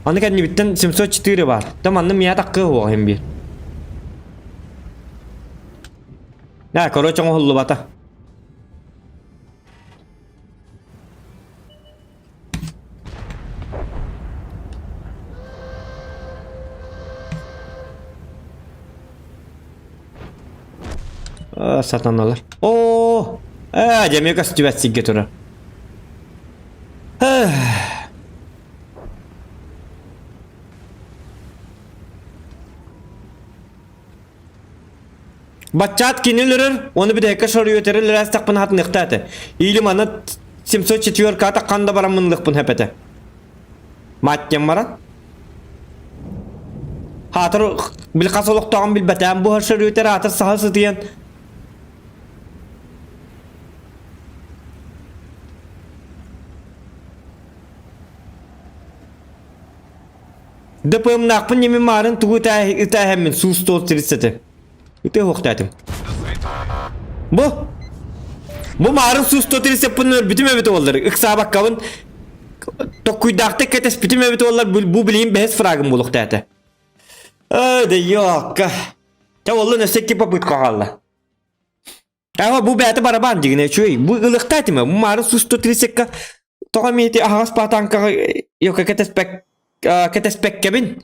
Аны кэннибиттэн 704 баар. Та манна миа таккы уоҕа иһин биир. Да, короче оҥоһуллубата. Сатаналар. Оо! Ээ, дьэ эмиэ көстүбэт сиргэ турар. Баччаат кини өлөрөр, уонна бүтэһиккэ шоруйутары өлөрөөстөхпүн хатыныахта этэ. Или маны 704 атаххан да баран мынлыхпын хөп этэ. Маттем баран. Хаатыр бил хас олохтооҕун билбэтээн бу шоруютар аатыр саха сытыйан ДПМ-наахпын ньимин маарын тугу ытааһэммин суус стол 30 Ытыы хуохтаатым. Бу Бу маарын суус 130 өлбүтүм эбит уоллар. Ыксаабаккабын токкуйдаахтык кэтэспитим эбит уоллар бу билигин бэһис фрагым буолуохтаата. Ой да ёкка. Чэ уоллун өссө икки попытка хаалла. Ама бу бэйэтэ барабан дигинэ үчүгэй. Бу ылыахтаа этимэ. Бу маары сусту трисекка тоҕо эмиэ ити аһаҕас паатаҥкаҕа йока кэтэспэк кэтэспэккэбин.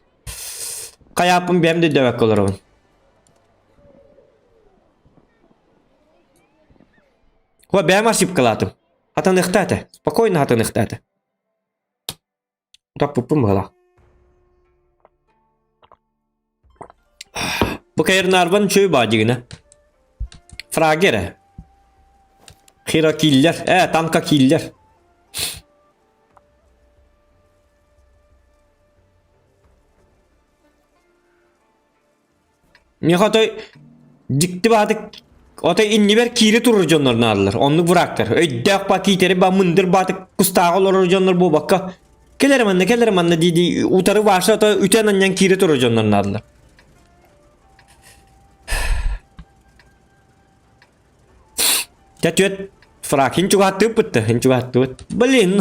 Хайааппын бэйэм да өйдөөбөккө олоробун. Хуа бэйэм ошибкалаатым. Хатаныахтаа этэ. Спокойно хатаныахтаа этэ. Таппыппын быһалаах. Бу Кайрнарван үчүгэй баа дигинэ. Фрагер э. Хиро киллер. Э, танка киллер. Миэхэ отой дьикти баатык отой иннибэр киири турар дьоннор наадалар. Оннук врагтар. Өйдөөх ба киитэри ба мындыр баатык кустааҕа олорор дьоннор буолбакка кэлэр манна кэлэр манна дии дии утары баша отой үтэн анньан киири турар дьоннор наадалар. Дьэ түөт фраг хин чугаһаттыыппыт да хин чугаһаттыбыт. Блин,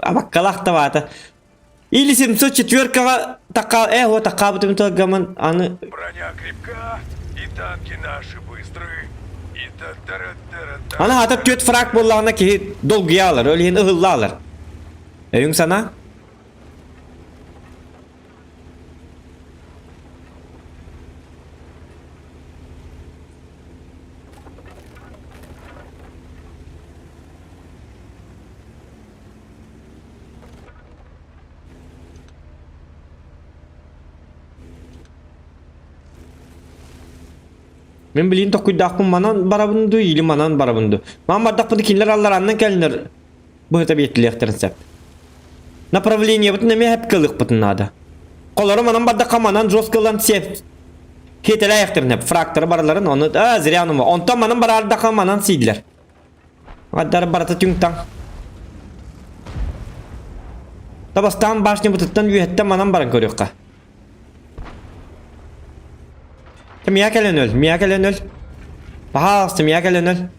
абаккалаах табаата. Или 704-га такка э вот таккаабытым гаман аны Броня крепка, и танки наши быстры, и та-та-ра-та-ра-та. Аны хата түөт фраг буоллаҕына киһи долгуйаалар, ол иһин ыһыллаалар. Өйүҥ санаа? Мин билигин токуйдаахпын манан барабын дуу или манан барабын дуу. Ман бардахпына кинилэр алларааннан кэлинэр быһыта биэртилиэхтэрин сөп. Направлениебытын эмиэ хэпкэ ылыахпытын наада. Холоро манан бардахха манан жестко ылан сиэп хиэтэлээйэхтэрин хэп фрактары барыларын ону а зря ону онтон манан бараардахха манан сииллэр. Аддар барыта түҥ-таҥ. Табастаан башнябытыттан үөһэттэн манан баран көрүөххэ. Мия кэлэн өл, мия кэлэн өл. Пожалуйста, мия кэлэн өл.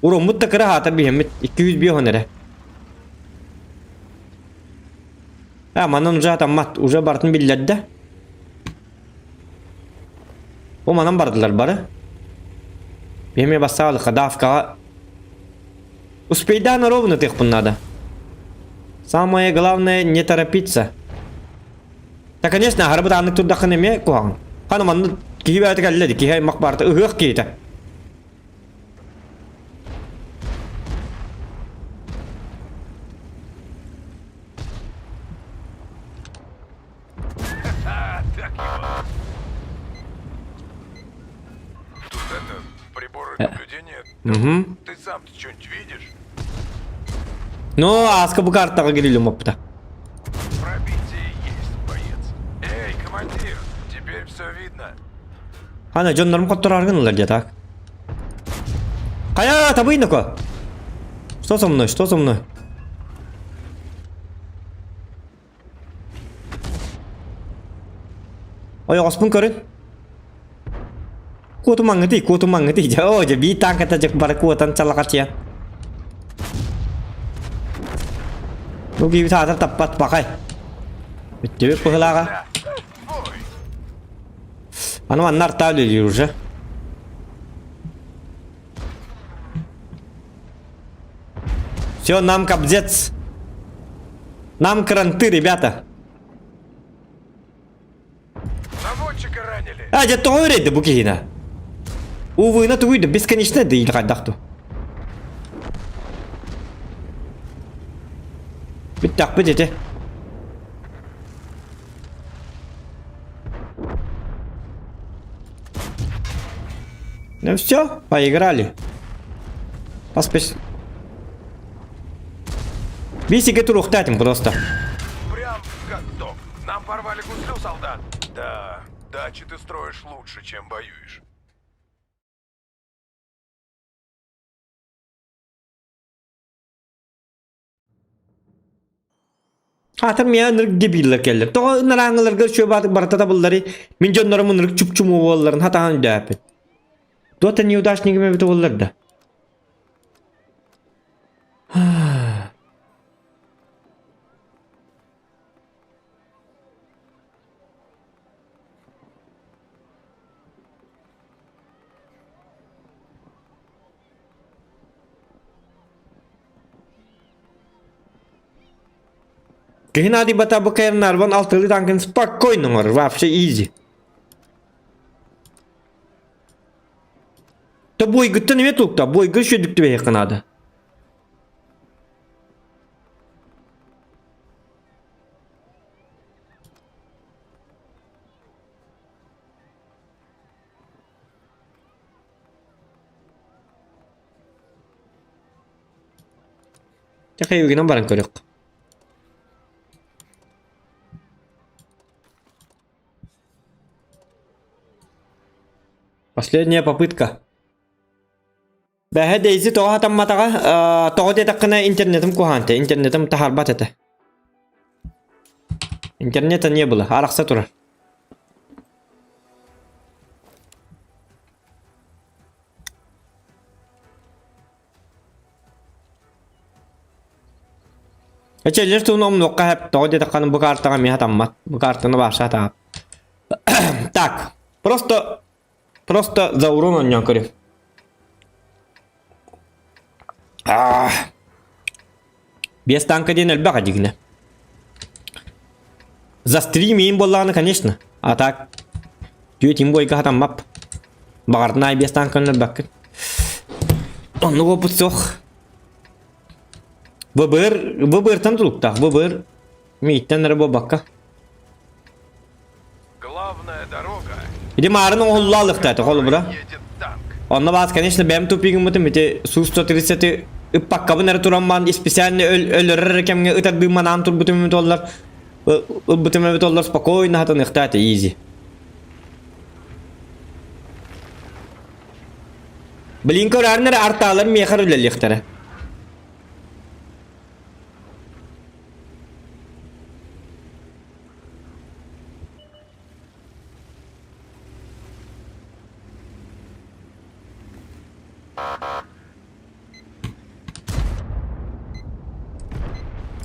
Уруммут да кыра хаатар биһэммит 205 эрэ. А, манан уже атаммат, уже бартын биллэрдэ. О, манан бардылар бары. Биһэме бастаалыкка давкаҕа Успейдаан ровно тыахпын надо. Самое главное не торопиться. Да, конечно, аһарбыт ааннык турдаххына эмиэ куһаҕан. Хана манна киһи бэйэтэ кэллэ киһи аймах барыта ыһыах киһитэ. Так его. Тут это, приборы наблюдения. Угу. Ты сам-то что-нибудь видишь? Ну, ааска бу картаҕа кирилим оппута. Пробитие есть, боец. Эй, командир, теперь все видно. Ана дьоннорум хотторааргын ылар дьэ так. Хайа, табыйнако. Что со мной, что со мной? Ойоҕоспун көрүн. Куотумаҥҥытый, куотумаҥҥытый. Дьэ, оо, дьэ, биир тааҥката дьэ бары куотан чалахачыйан. Бу киһи саатар таппат бакай. Бүттүбүт быһылааҕа. Аны манна артаа үлэлиир уже. Все, нам кобзец. Нам кранты, ребята. Наводчика ранили. А, дьэ тоҕо үрэйдэ бу киһинэ? Увына тугуйда бесконечно да или хайдах ту. Бүттэхпит ити. Ну все, поиграли. Поспеш... Бисиге туруохтаатым просто. Прям в каток. Нам порвали гуслю, солдат. Да, дачи ты строишь лучше, чем воюешь. Аатыр миэхэ ынырык дебиллэр кэллэр. Тоҕо ынарааҥҥыларга үчүгэй баатык барыта табылларый? Мин дьоннорум ынырык чуп-чумуу буолалларын хатаан өйдөөппүт. Туох да неудачнигым эбитэ буоллар да. Геннадий Батабыкаев Нарван алтылы танкын спокойно оҥорор, вообще изи. То бойгыттан эмиэ тулукта, бойгы үчүгдүк түбэһиэххэ наада. Чэ, баран көрүөх. Последняя попытка. Бэһэ Дейзи тоҕо хатамматаҕа, тоҕо диэтэххинэ интернетим куһаанта, интернетим таһаарбат этэ. Интернета не было, арахса турар. Эчэллэр туһун омнуохха хэп, тоҕо диэтэххинэ бу картаҕа эмиэ хатаммат. Бу картаны баарса хатаабат. Так, просто Просто за урон оонньоон көрүм. Без танка диэн элбэх адигинэ. За стрим иин буоллаҕына, конечно. А так, түйэ бойга хатаммап. Баҕардын без танканы өлбөккүн. Оннук опыт суох. ВБР, ВБРтан тулуктаах. ВБР мииттэн эрэ буолбакка. Ити маарын оҥоһулла алыхтаата холобура. Онно баас, конечно, бэйэм тупигыммытым ити Су-130 ыппаккабын эрэ туран баан специально өлөрөр эрэ кэмҥэ ытардыы манаан турбутум эбит оллар ылбытым эбит оллар спокойно хатаныахтаата изи. Блин, көрөөрүн эрэ артаалар миэхэ үлэлиэхтэрэ.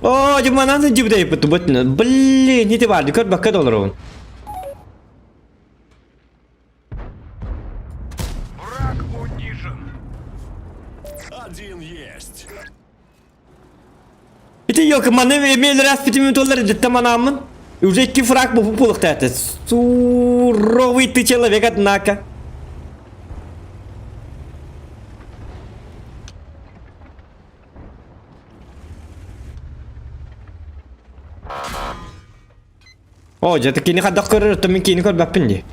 Оо, дьыманан сылдьыбыт эйпит Блин, ити баарды көрбөккө да олоробун. Враг унижен. Один есть. Ити ёлка маны эмиэ раз пятиминуталар деттем анааммын. Уже икки фраг бу пулыктааты. Суровый ты человек, однако. О, дьэ, кини хайдах көрөр, оттон мин кини көрбөппүн дии.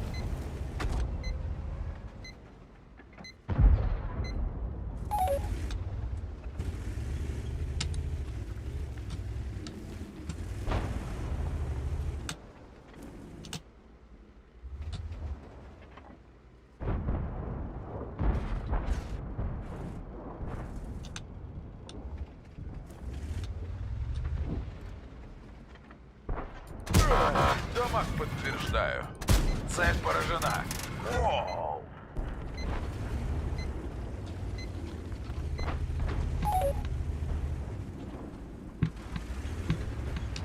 Дамаг подтверждаю. Цель поражена. Воу!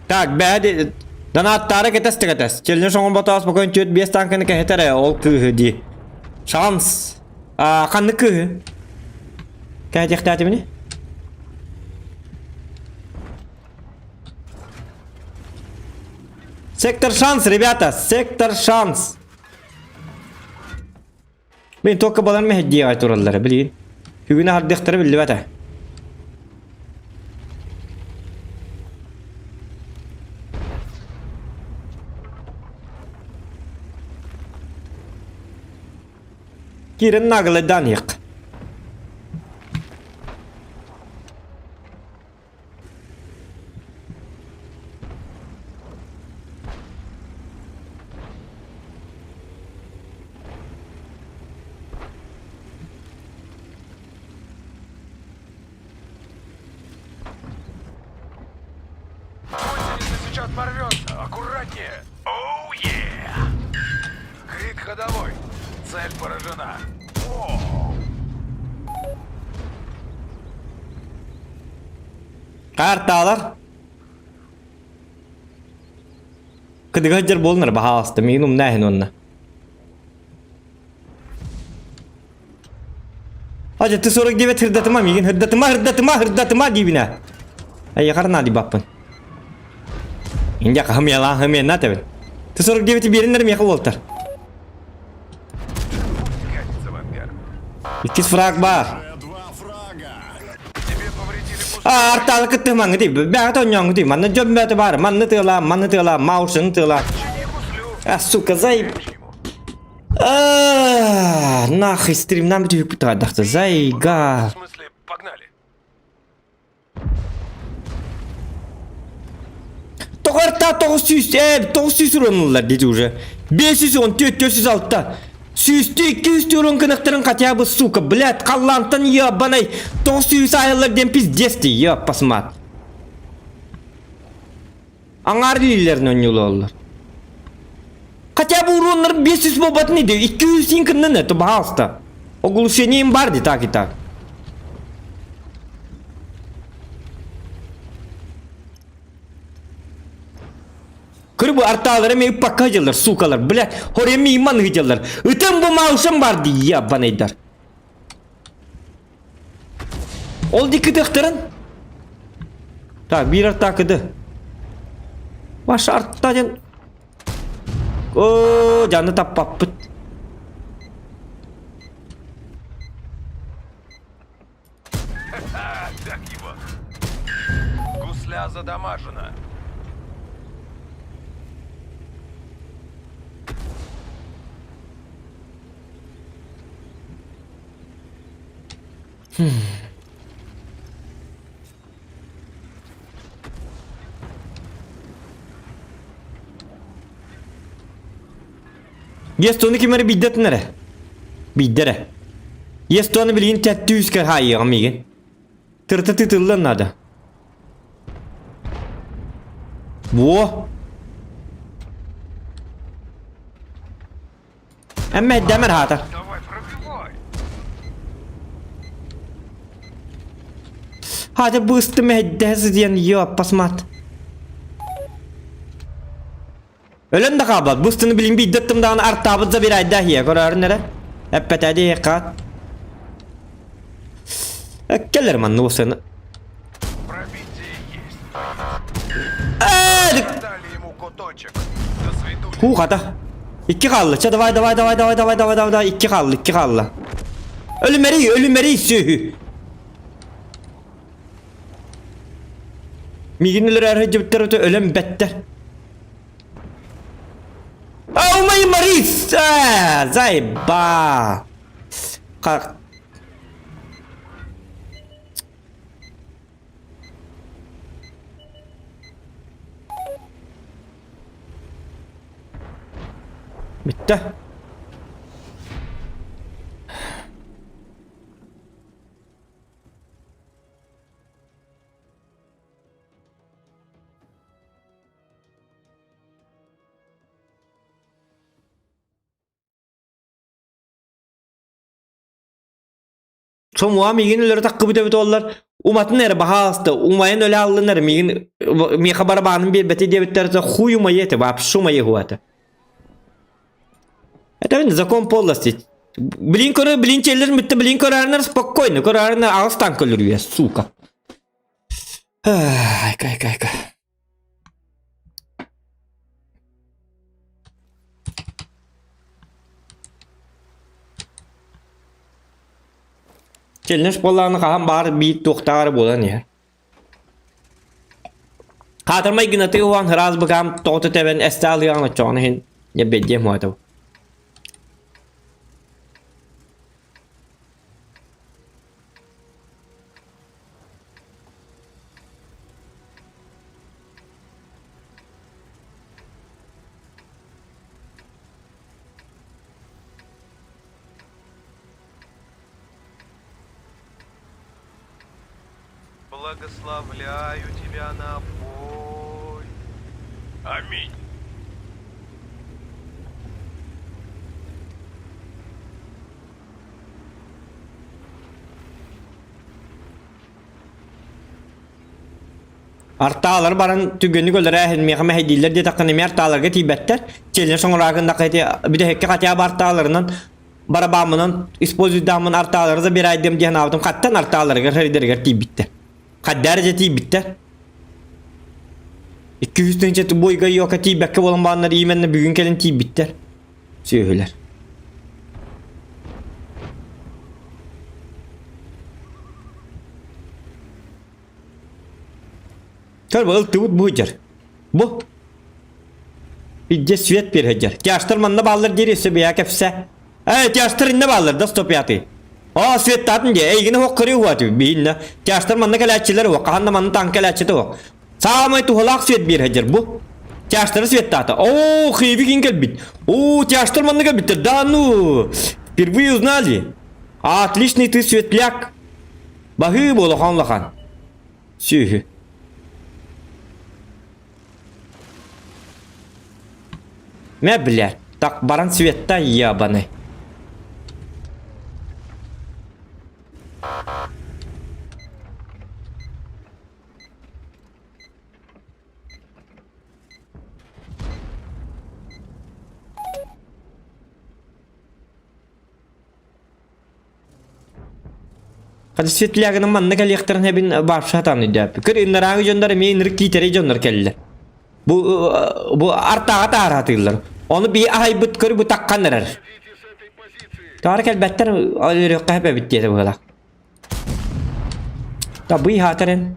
Так, бэйэ донаттаары кэтэс да кэтэс. Челлендж оҥорботоос бокон түөрт биэс танканы кэһэтэр ээ, ол кыыһы дии. Шанс. А, ханнык кыыһы? Кэһэтиэхтээтибини? Сектор шанс, ребята, сектор шанс. Блин, только балар мэһэйдиэҕэ тураллара, блин. Бүгүн аһардыахтара биллибэтэ. Киирэн наглайдаан иһиэх. Гусеница сейчас порвется. Аккуратнее. Оу, е! Крик ходовой. Цель поражена. Воу! Карталар. Кыдыга сылдьар буолунар баһаалыста миигин умна иһин уонна. Ажа ты 49 һырдатыма миигин һырдатыма һырдатыма һырдатыма диибинэ. Айахар наадыйбаппын. Инде хымыялаан хымыянна тэбин. Ты 49 биэриннэр миэхэ уолтар. Иккис фраг баар. А, артаалы кыттыһымаҥҥы дии. Бэҕэ тонньооҥҥу дии. Манна дьон бөтө баар. Манны тыалаа, манны тыалаа, маушаны тыалаа. А, сука, зай... А, нахуй стримнан бүтүһүкпүт хайдахта. Зайга. Арта 900, 900 уроннулар дети уже. 514, 406. Сүүстүү 200 урон кынахтарын хотя бы, сука, блядь, халлаантан ебаный 900 айыллар диэн пиздец дии, ёппасмат. Аңаар илиилэрин онньулуоллар. Хотя бы уроннар 500 буолбатын иди, 200 кыннан это, пожалуйста. Оглушение им бар ди, так и так. Кыр бу артаалары мен ыппакка дьыллар, сукалар, бля, хорем иман ыдьаллар. Ытым бу маушам бар ди, ябанайдар. Ол ди кытыктарын. Так, биир артаа кыды. Баш артта ден. О, жаны таппаппыт. Так его. Гусля задамажена. Естуны ким эрэ биирдэтин эрэ. Биирдэ эрэ. Естуаны билигин тэттүүскэ хаайыаҕым миигин. Тырта тытыллан наада. Во! Эммэ дэмэр хаата. Хаата быстым мэһэйдэһэ сытыйан ёппасмат. Өлөн да хаалбат. Быстыны билин биирдэттим даҕаны артаабыт забирайда иһиэ көрөөрүн эрэ. Эппэтээди хат. Кэлэр манны осыны. Ху хата. Икки хаалла. Чэ давай давай давай давай давай давай давай давай икки хаалла икки хаалла. Өлүмэри өлүмэри сүһү. Миигин өлөрөөр сылдьыбыттар өтө өлөн бэттэр. Oh my Марис! А, заеба! Как? Бүттэ. Сомуа миигин өлөрө таххыбыт эбит оллар уматын эрэ баһаалыста умайан өлө аллынар миигин миэхэ барабаанын биэрбэтэ диэбиттэр хуй умайа этэ вообще умайа хуата. Это закон полностью. Блин көрө, блин челлер бүтті, блин көрәрінер спокойно, көрәрінер алыстан көлірге, сука. Айка, айка, айка. Челлендж буоллаҕына хаһан баҕар биир туохтааҕар буолан иһэр. Хаатырмай гынатыы уһаан ыраас быкаам тоҕото тэбэн эстэ алыаҕын оччоҕуна иһин дьэ бэйдиэм уһаатым. Благословляю тебя на бой. Аминь. Артаалар баран түгөнү көлөрөөһүн миэхэ мэһэйдииллэр диэтэххинэ эмиэ артааларга тиийбэттэр. Челлендж оҥораакыннахха ити бүтэһиккэ хотя бы артааларынан барабааммынан используйдааммын артаалары да биэрайдым диэн аабытым хаттан артааларыгар хэридэригэр тиийбиттэр. Хаддаар дьэ тиийбиттэр. 200 тыһыынча бойга йока тиийбэккэ буолан бааннар именно бүгүн кэлин тиийбиттэр. Сүөһүлэр. Көр бу ылтыбыт бу дьар. Бу. Бидде свет берһэдьэр. Тяжтар манна бааллар диэри өссө бэйэ кэпсэ. Ээ, тяжтар инне бааллар да 105-ый. Оо, светтаатын дии. Эйигини хуох көрүү хуа биһиннэ. Тяжтар манна кэлээччилэр хуох. Хаһан да манна таҥ кэлээччитэ хуох. Саамай туһалаах свет биэрһэдьэр бу. Тяжтары светтаата. О, хейби кин кэлбит. О, тяжтар манна кэлбиттэр. Да ну, впервые узнали. Отличный ты светляк. Баһыы буолахан улахан. Сүһү. Мэ, блядь, так баран светта ебаный. Хата светлягынан манна кэлиэхтэрин эбин баарша сатаан өйдөөппүт. Көр иннарааҥы дьоннор эмиэ иннирик киитэрэй дьоннор кэллэ. Бу бу артааҕа таараатыыллар. Ону бии аһайбыт көр бу таккан эрэр. Таара кэлбэттэр өлөрүөххэ сөп эбит диэтэ быһыылаах. Табый хаатарен.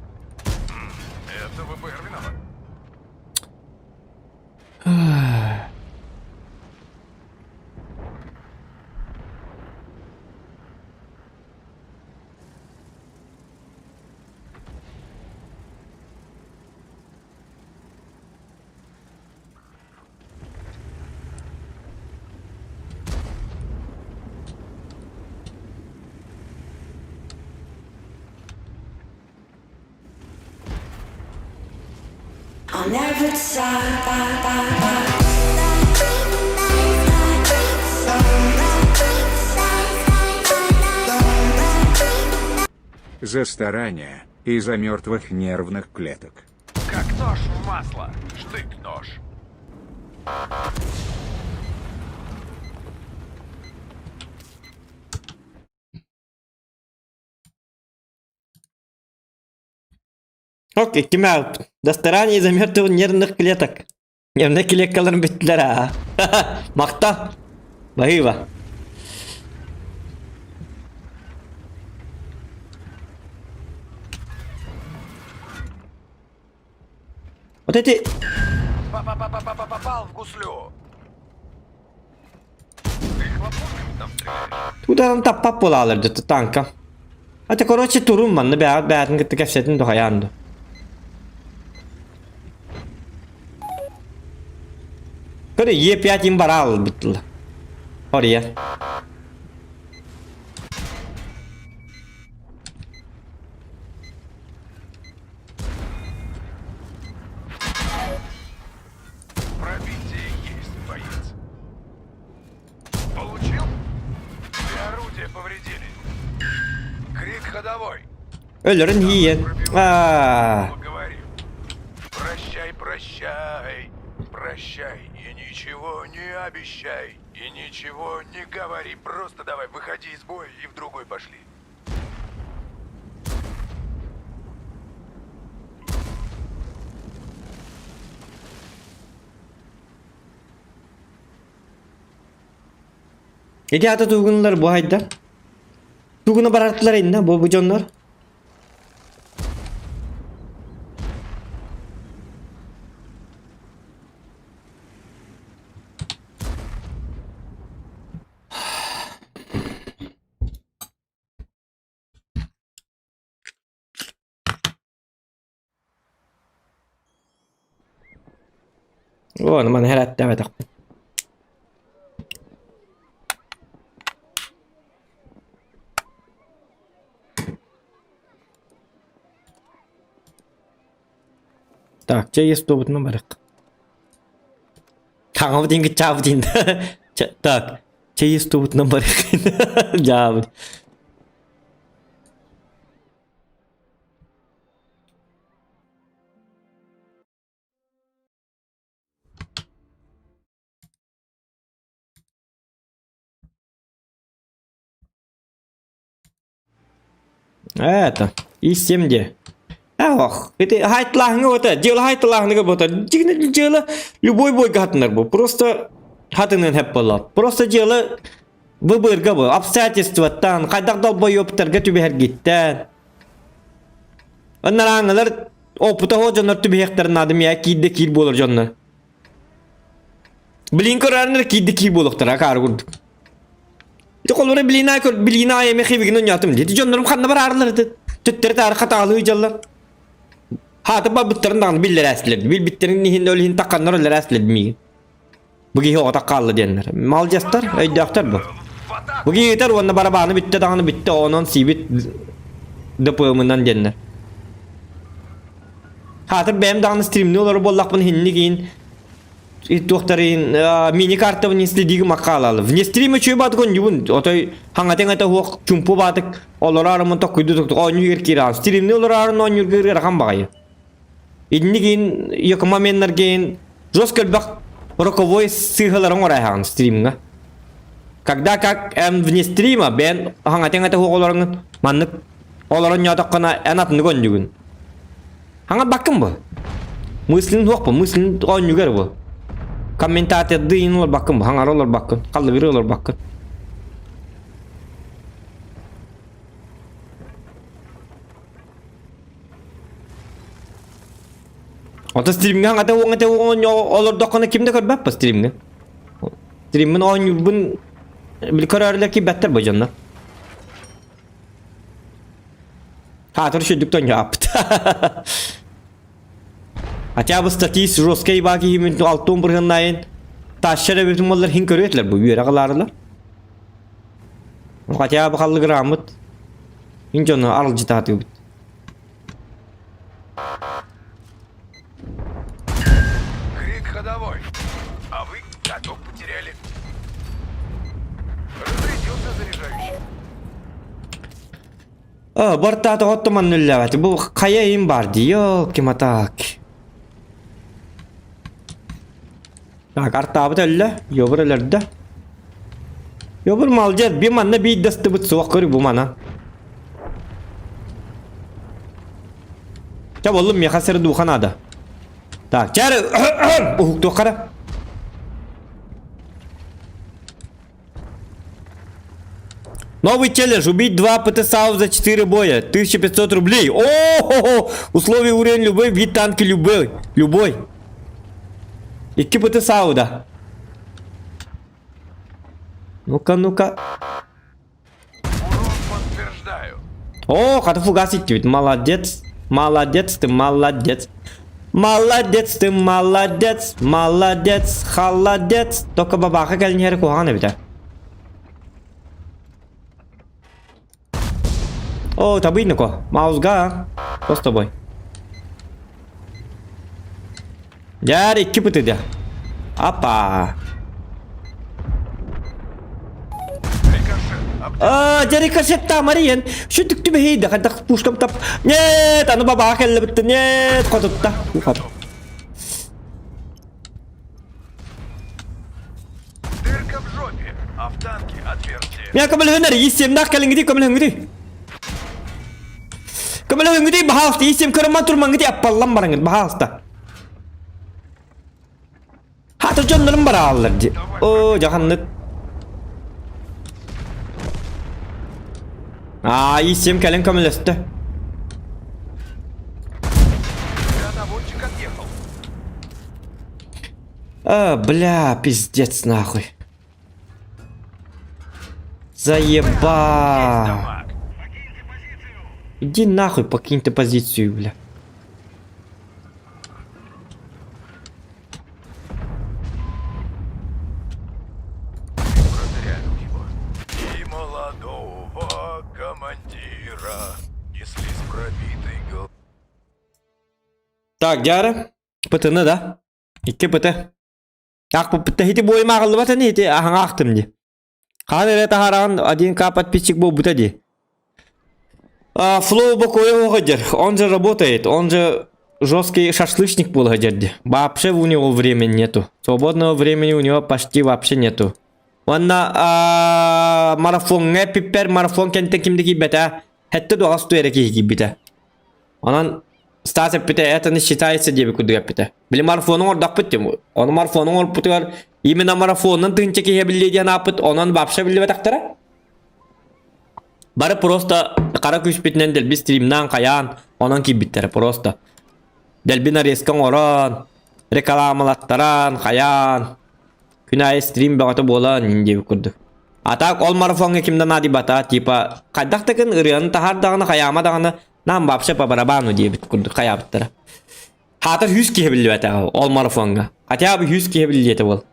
За старания и за мертвых нервных клеток. Как нож в масло. Штык-нож. Окей, ким аут? До старания за мертвых нервных клеток. Нервнэй клеткаларым бүттүлэр аа. Махта. Баһыыба. Вот эти... Попал в гуслю. Ты хлопушками там стреляешь? Тудан таппап буолаалар дьэ танка. Это короче турун манна бэҕэт бэҕэтин кытта кэпсэтин дохайаан ду. Көрө Е5 им бараал быттыла. Ория. Пробитие есть, боец. Получил? Все орудия повредили. Крик ходовой. Өлөрүн хийен. Аа. Поговорим. Прощай, прощай. Прощай и ничего не обещай. И ничего не говори. Просто давай, выходи из боя и в другой пошли. Ити ата тугунулар бу хайда? Тугуна барартылар инна бу бу дьоннор? Уон маны herättämätä. Так, чэ есть тобутунан барык. Хаҥабыт иҥгит чаабыт Так, чэ есть тобутунан барык. Дьаабыт. Это, истем де. Ох, это хайтлахны вот это, дело хайтлахны вот это. Дело любой бойга хатынар бу. Просто хатынын хеп була. Просто дело выборга бу. Обстоятельствоттан, хайдах долбоебтарга түбэһэргиттэн. Оннарааҥылар опыта хо дьоннор түбэһиэхтэрин наада мия киирдэ киир буолар дьоннор. Блин көрөрнөр киирдэ киир буолуохтара акаары курдук. Ити холобура билина көр билина айами хибигин онньоотум дии. Дьоннорум ханна бараарлар ити. Төттөрү таары хатаалыы дьаллар. Хааты барбыттарын даҕаны биллэрээстилэр. Билбиттэрин иһин ол иһин такканнар өлөрээстилэр миигин. Бу киһи оҕото хаалла диэннэр. Малдьастар, өйдөөхтөр бу. Бу киһи ыытар уонна барабааны бүттэ даҕаны бүттэ онон сиибит ДПМ-ынан диэннэр. Хаатыр бэйэм даҕаны стримни олорор буоллахпын хинник иин туохтарын мини-картабын следиги маккаалалы. Вне стрима чуй баатык онньубун отой хаҥатыҥ ата хуох чумпу баатык олораарымын токкуйду туктук оонньуу киирaan. Стримни олораарын оонньуурга ыарахан баҕайы. Инник иин якомоменнарга иин жестко элбэх роковой сыыһаларын оҥорайаҕын стримҥа. Когда как эн вне стрима бэйэн хаҥатыҥ ата хуох олороҥун маннык олорон ньоотоххуна эн атыннык оонньугун. Хаҥа баккын бу. Мыслин хуох бу, мыслин оонньугар бу. Комментаторды иин олорбаккын бу, хаҥара олорбаккын, халлыгыры олорбаккын. Ото стримҥэ хаҥата уоҥа уоҥа олордоххуна ким да көрбөт бу стримҥэ. Стриммин оонньуурбун били көрөөрүлэр киирбэттэр бу дьоннор. Хаатыр сүрдүк тонньоаппыт. Хотя бы статист жесткай баа киһи алтын бырыһыннайын тащар эбитин боллар хин көрүөтлэр бу үөрэ кылаарылар. Хотя бы халлыгырааммыт. Ин дьону аралдьытаатыыбыт. Крик ходовой. А вы каток потеряли. Разрядился заряжающий. А, бортаата оттоман үллэбэт. Бу хайа им бар дии, ёлки-матак. Так, артаабыт өллө, ёбур өлөрдө. Ёбур молодец, би манна биир дастыбыт суох көрү бу мана. Ча боллум меха сир духа надо. Так, чар уһуктуоххара. Новый челлендж. Убить 2 ПТ-САУ за 4 боя. 1500 рублей. О-хо-хо! Условия уровень любой, вид танки любой. Любой. 2 ПТ-САУ, да. Ну-ка, ну-ка. Подтверждаю. О, хата фугас идти. Молодец. Молодец ты, молодец. Молодец ты, молодец. Молодец, холодец. Только бабаха кэлин куһаҕан эбитэ. О, табыйныко. Маузга. Что с тобой? Дьээр икки пытыда. Апа. А, дьэ рикошетта Мариен. Шүтүк түбэһийдэ хайдах пушкам тап. Нет, аны бабаха кэллэбитте. Нет, хотутта. Хот. Дырка в жопе, а в танке отверстие. Мя көмөлөһүнэр иссемнах кэлиҥҥитий көмөлөһүҥҥүтүй. Көмөлөһүҥҥүтүй баһаалыста иссем көрөммөн турмаҥҥытый аппаллан бараҥҥыт баһаалыста. Хата дьоннорум барааллар ди. Оо, дьаханнык. Аа, иссем кэлэн көмөлөстө. Наводчик отъехал. А, бля, пиздец нахуй. Заеба. Иди нахуй, покинь ты позицию, бля. Продырявил его. И молодого командира несли с пробитой головой. Так, Дяра, ПТН, да? Икки ПТ. Аахпыппыт ити буойум ааҕыллыбат ини ити аһаҥа аахтым дии. Хаһан эрэ таһаараҕын 1К подписчик буолбута дии. А, Флоу бокуойа уһугадыр. Он же работает, он же жесткий шашлычник был дии. Вообще у него времени нету. Свободного времени у него почти вообще нету. Уонна а, марафоҥҥа пиппэр марафон кэнтэн ким да киирбэтэ. Хэттэ дуоҕас туйара киһи киирбитэ. Онон Стас эппитэ это не считается диэбит курдук эппитэ. Били марафону оҥордохпут дии. Ону марафону оҥорбутугар именно марафонунан тыһыынча киһи эбиллиэ диэн ааппыт, онон вообще биллибэтэхтэрэ. Бары просто хара күүспүтүнэн дэлби стримнаан хайаан онон киирбиттэрэ просто. Дэлби нарезка оҥорон, рекламалаттаран, хайаан. Күн аайы стрим бөҕөтө буолан диэбит курдук. А так ол марафоҥҥа ким да наадыйбата, типа хайдах да гын ырыаны таһаар даҕаны хайаама даҕаны. Нам вообще по барабану диэбит курдук хайаабыттара. Хаатар 100 киһи биллибэтэҕэ ол марафоҥҥа. Хотя бы 100 киһи биллиэтэ буол.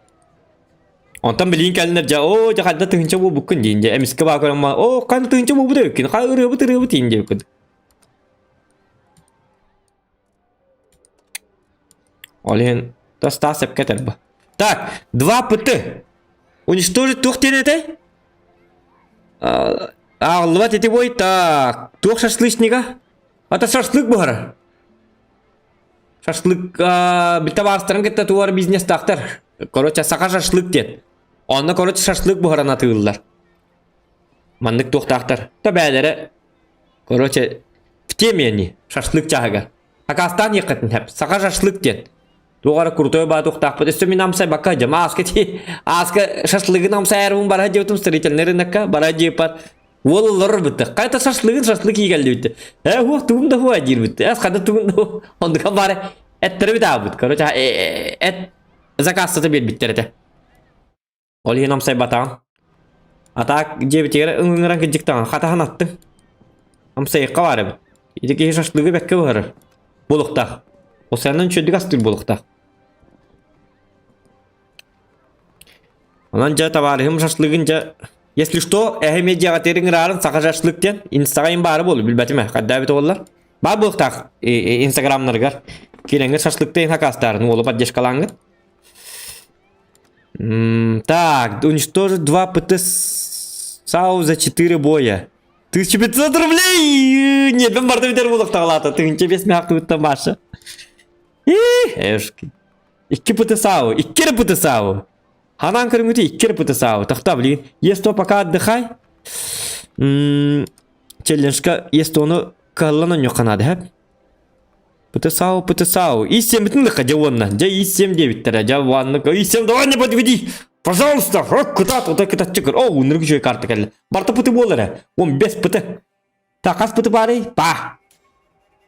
Онтон билигин кэлиннэр дьэ оо дьэ хайда тыһыынча буолбуккун диин дьэ эмискэ баа көрөн оо ханна тыһыынча буолбут эбиккин хай ырыабыт ырыабыт диин диэбиккин. Ол иһин тастаах сөпкө этэр бу. Так, 2 ПТ. Уничтожить туох диэн этэй? Ааҕыллыбат ити бой. Так, туох шашлычнига? Ата шашлык буһара. Шашлык битэ баастарын кытта туар бизнестаахтар. Короче, саха шашлык диэн. Онно короче шашлык буһаран атыыллар. Маннык туохтаахтар. Та бээлэрэ короче в теме они шашлык чааһыгар. Акаастаан иэххитин хэп. Саха шашлык диэн. Туох эрэ крутой баа туохтаахпыт. Өссө мин амсай бакка дьам ааска ти ааска шашлыгын амсайарбын бара диэбитим строительный рынокка бара диэппар Уол олорор бытты. Хайта шашлыгын шашлык иигэллибитти. Э, хуох тугум да хуа диир битти. Эс хата тугум да ондука бары эттэри битаабыт. Короче, эт заказтата биэрбиттэр этэ. Ол иһин амсайбатаҕым. А так дьиэбитигэр ыҥыран кыдьыктаҕын хатаһан аттым. Амсайыкка баар эбит. Ити киһи шашлыгы бэккэ буһарар. Буолуохтаах. Осянан үчүгэйдик астыыр буолуохтаах. Онон дьэ табаарыһым шашлыгын дьэ если что эһэ медиаҕа ыҥыраарын саха шашлык диэн инстаҕа им баара буолу билбэтим ээ хайдаа эбит буоллар баар буолуохтаах инстаграмнарыгар киирэҥҥит шашлыктыын хакаастаарын уолу поддержкалааҥҥыт так уничтожить 2 ПТ САУ за 4 боя 1500 рублей нет мен барда бүтэр буолуохтаҕалаата тыһыынча биэс миһаахтыбыттан баша Эшки. Икки ПТСАУ, икки эрэ ПТСАУ. Ханаан көрүҥүтэ икки эрэ ПТСАУ. Тохтоо, блин. Есто пока отдыхай. Челленджка Естону кыһаллан онньуохха наада, хэп. ПТСАУ, ПТСАУ. И7-битин лыха, дьэ уонна. Дьэ И7 диэбиттэрэ. Дьэ уонна. И7 давай не подведи! Пожалуйста! Кытаат, отой кытаччы көр. О, уннурук үчүгэй карта кэллэ. Барта ПТ буолар ээ. 15 ПТ. Так, хас ПТ баарый? Па!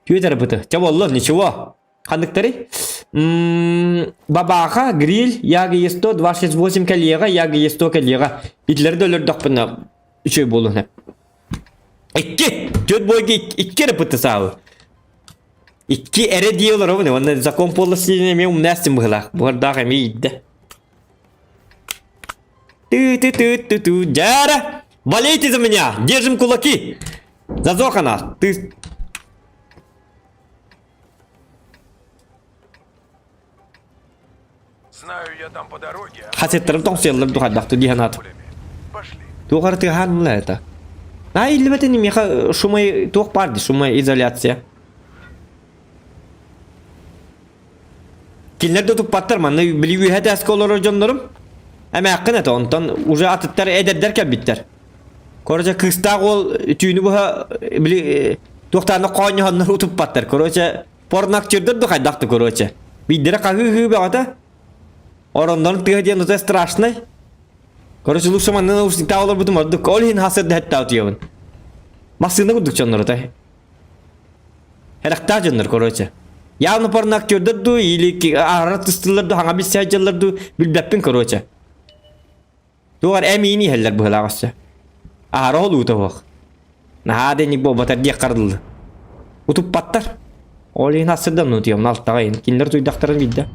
Түөрт эрэ ПТ. Чэ буолла, ничего. Ханныктарый? Бабаха, гриль, Яга Е100, 268 кэлиэҕэ, Яга Е100 кэлиэҕэ. Итилэри да өлөрдөхпүнэ үчүгэй буолуон Икки! Түөрт бойга икки эрэ ПТ саабы. Икки эрэ дии олоробун, уонна закон подлости эмиэ умнаастым быһылаах. Буһардаах эмиэ иирдэ. Ты-ты-ты-ты-ты, Дяра! Болейте за меня! Держим кулаки! За Зохана! Ты... Знаю я там по дороге. Хасеттарым тоҥсуйаллар духайдахты дии санаатым. Туох артыгаан мыла это? А иллибэтин миэхэ шумай туох баар дии шумоизоляция. Кинилэр да туппаттар манна били үөһэ этээскэ олорор дьоннорум. Эмээххин этэ онтон уже атыттар эдэрдэр кэлбиттэр. Короче кыыстаах уол түүнү быһа били туохтаанна хоонньоһоннор утуппаттар. Короче порнакчырдар да хайдах да короче. Биирдэрэ хаһыы-ыһыы бөҕөтө. Ороннорун тыаһа диэн ута страшный. Короче лучше манна наушниктаах олорбутум ордук. Ол иһин хас эрдэ хэттээ утуйабын. Массыына курдук дьоннор утай. Эрэхтээх дьоннор, короче. Явно порно-актердар дуу, или аһара тыстыллар дуу, хаҥа билсэ сылдьаллар дуу, билбэппин, короче. Туох эрэ эмиини иһэллэр быһыылаах өссө. Аһара олуута суох. Наһаа да инник буолбатар диэх харыллы. Утуппаттар. Ол иһин ассырдан утуйам, алтаҕа иһин. Кинилэр утуйдахтарын билдэ.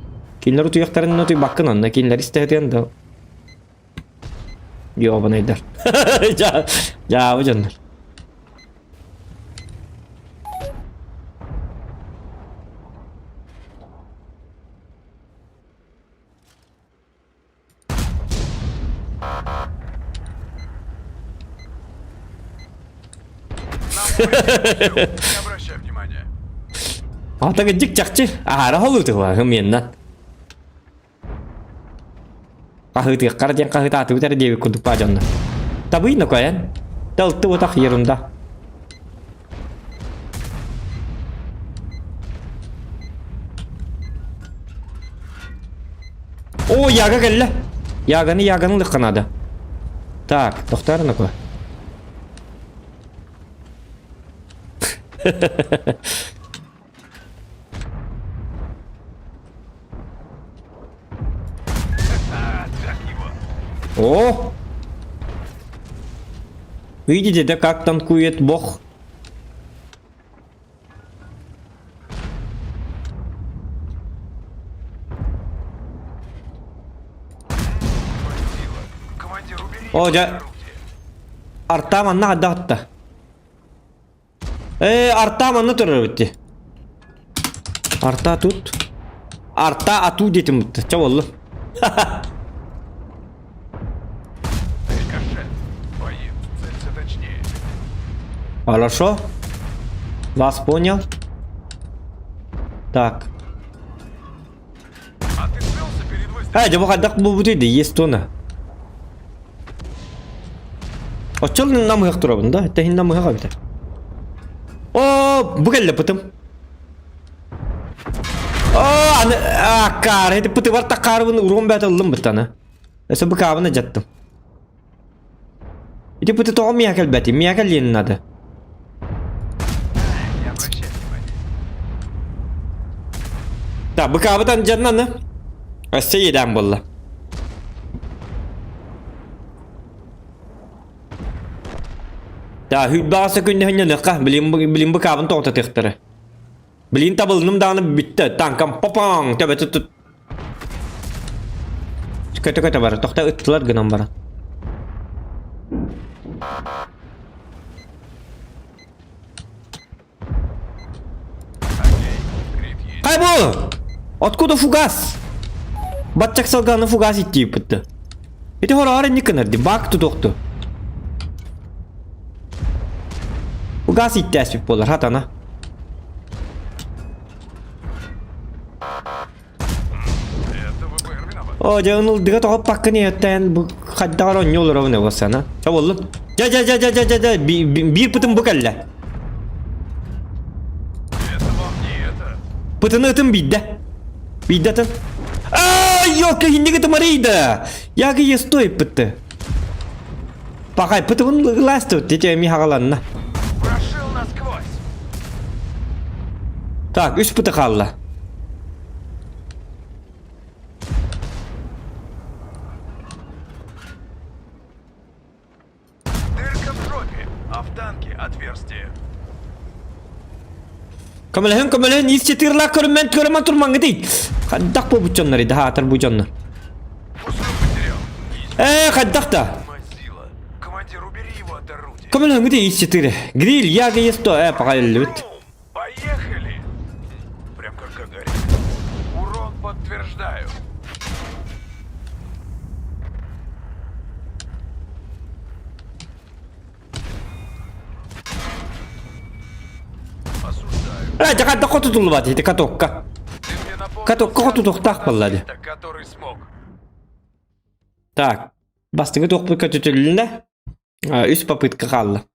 Кинилэр утуйахтарын утуйбаккын онно, кинилэр истэһитиэн да. Ёбанайдар. Дьаабы дьоннор. Не обращай внимания. Ата кырдьык чахчы аһара холуутуһуа ымыаннан. Хаһыытыаххара диэн хаһыытаатыбыт эрэ диэбит курдук баа дьонно. Табый нокойан. Талты утах ерунда. О, Яга кэллэ. Яганы Яганы лыкка надо. Так, тохтоор нокой. О! Видите, да как танкует бог? О, дьэ. Артам анна хадда Э, арта манна турар битти. Арта тут. Арта ату детим битти. Ча болду. Хорошо. Вас понял. Так. А, дьэ бу хайдах буолбутуй да есть тона. Оччол намыһах турабын да? Тэһин намыһах эбитэ. О, бу кэллэ пытым. О, аны аккаар, эти пытыбар таккаарыбын уруом бэт ыллым быттаны. Өсө бу каабына жаттым. Ити пыты тоҕо миэхэ кэлбэти? Миэхэ кэлиэн надо. Так, быкаабытан дьаннаны. Өссө иэдээн буолла. Да, хүлбаҕа күннэһинньаныахха, билин билин быкаабын тоҕутатыахтара. Билин табылыным даҕаны бүттэ, танкам попаң, төбөтө тут. Көтө-көтө бар, тохто ыттылар гынан баран. Хай бу! Откуда фугас? Баччак салганы фугас иттииппитти. Ити хороҕор инник гынар ди, бак тутуохту. Фугас иттээспит буолар, хатана. О, дьэ ынылдыга тоҕоппаккын иһэттээн бу хайдаҕар онньу олоробун эбосана. Ча боллун. Дьэ дьэ дьэ дьэ дьэ дьэ дьэ биир пытым бу кэллэ. Пытыны ытым биирдэ. Биирдэ ытын. Аа, ёлка, инниги тымарыйда. Яга естой пытты. Пахай, пытыбын ласту, тете ми хагаланна. Прошил насквозь. Так, үс пыты хаалла. Дырка в жопе, а в танке отверстие. Көмөлөһүн көмөлөһүн ис четырлаах көрүмэн көрөмөн турмаҥҥытый. Хайдах бу дьоннор иде хаатар бу дьоннор. Э, хайдах да? Командир, убери его от орудия. Көмөлөһүҥҥүтүй ис четыре. Гриль, яга есть то, э, пока өллүбүт. Поехали! Прям как Гагарин. Урон подтверждаю. Э, дьэ хайдах хотутуллубат ити катокка. Катокка хотутуохтаах буолла дии. Который смог. Так, бастыҥы туохпут көтүтүлүннэ. Үс попытка хаалла.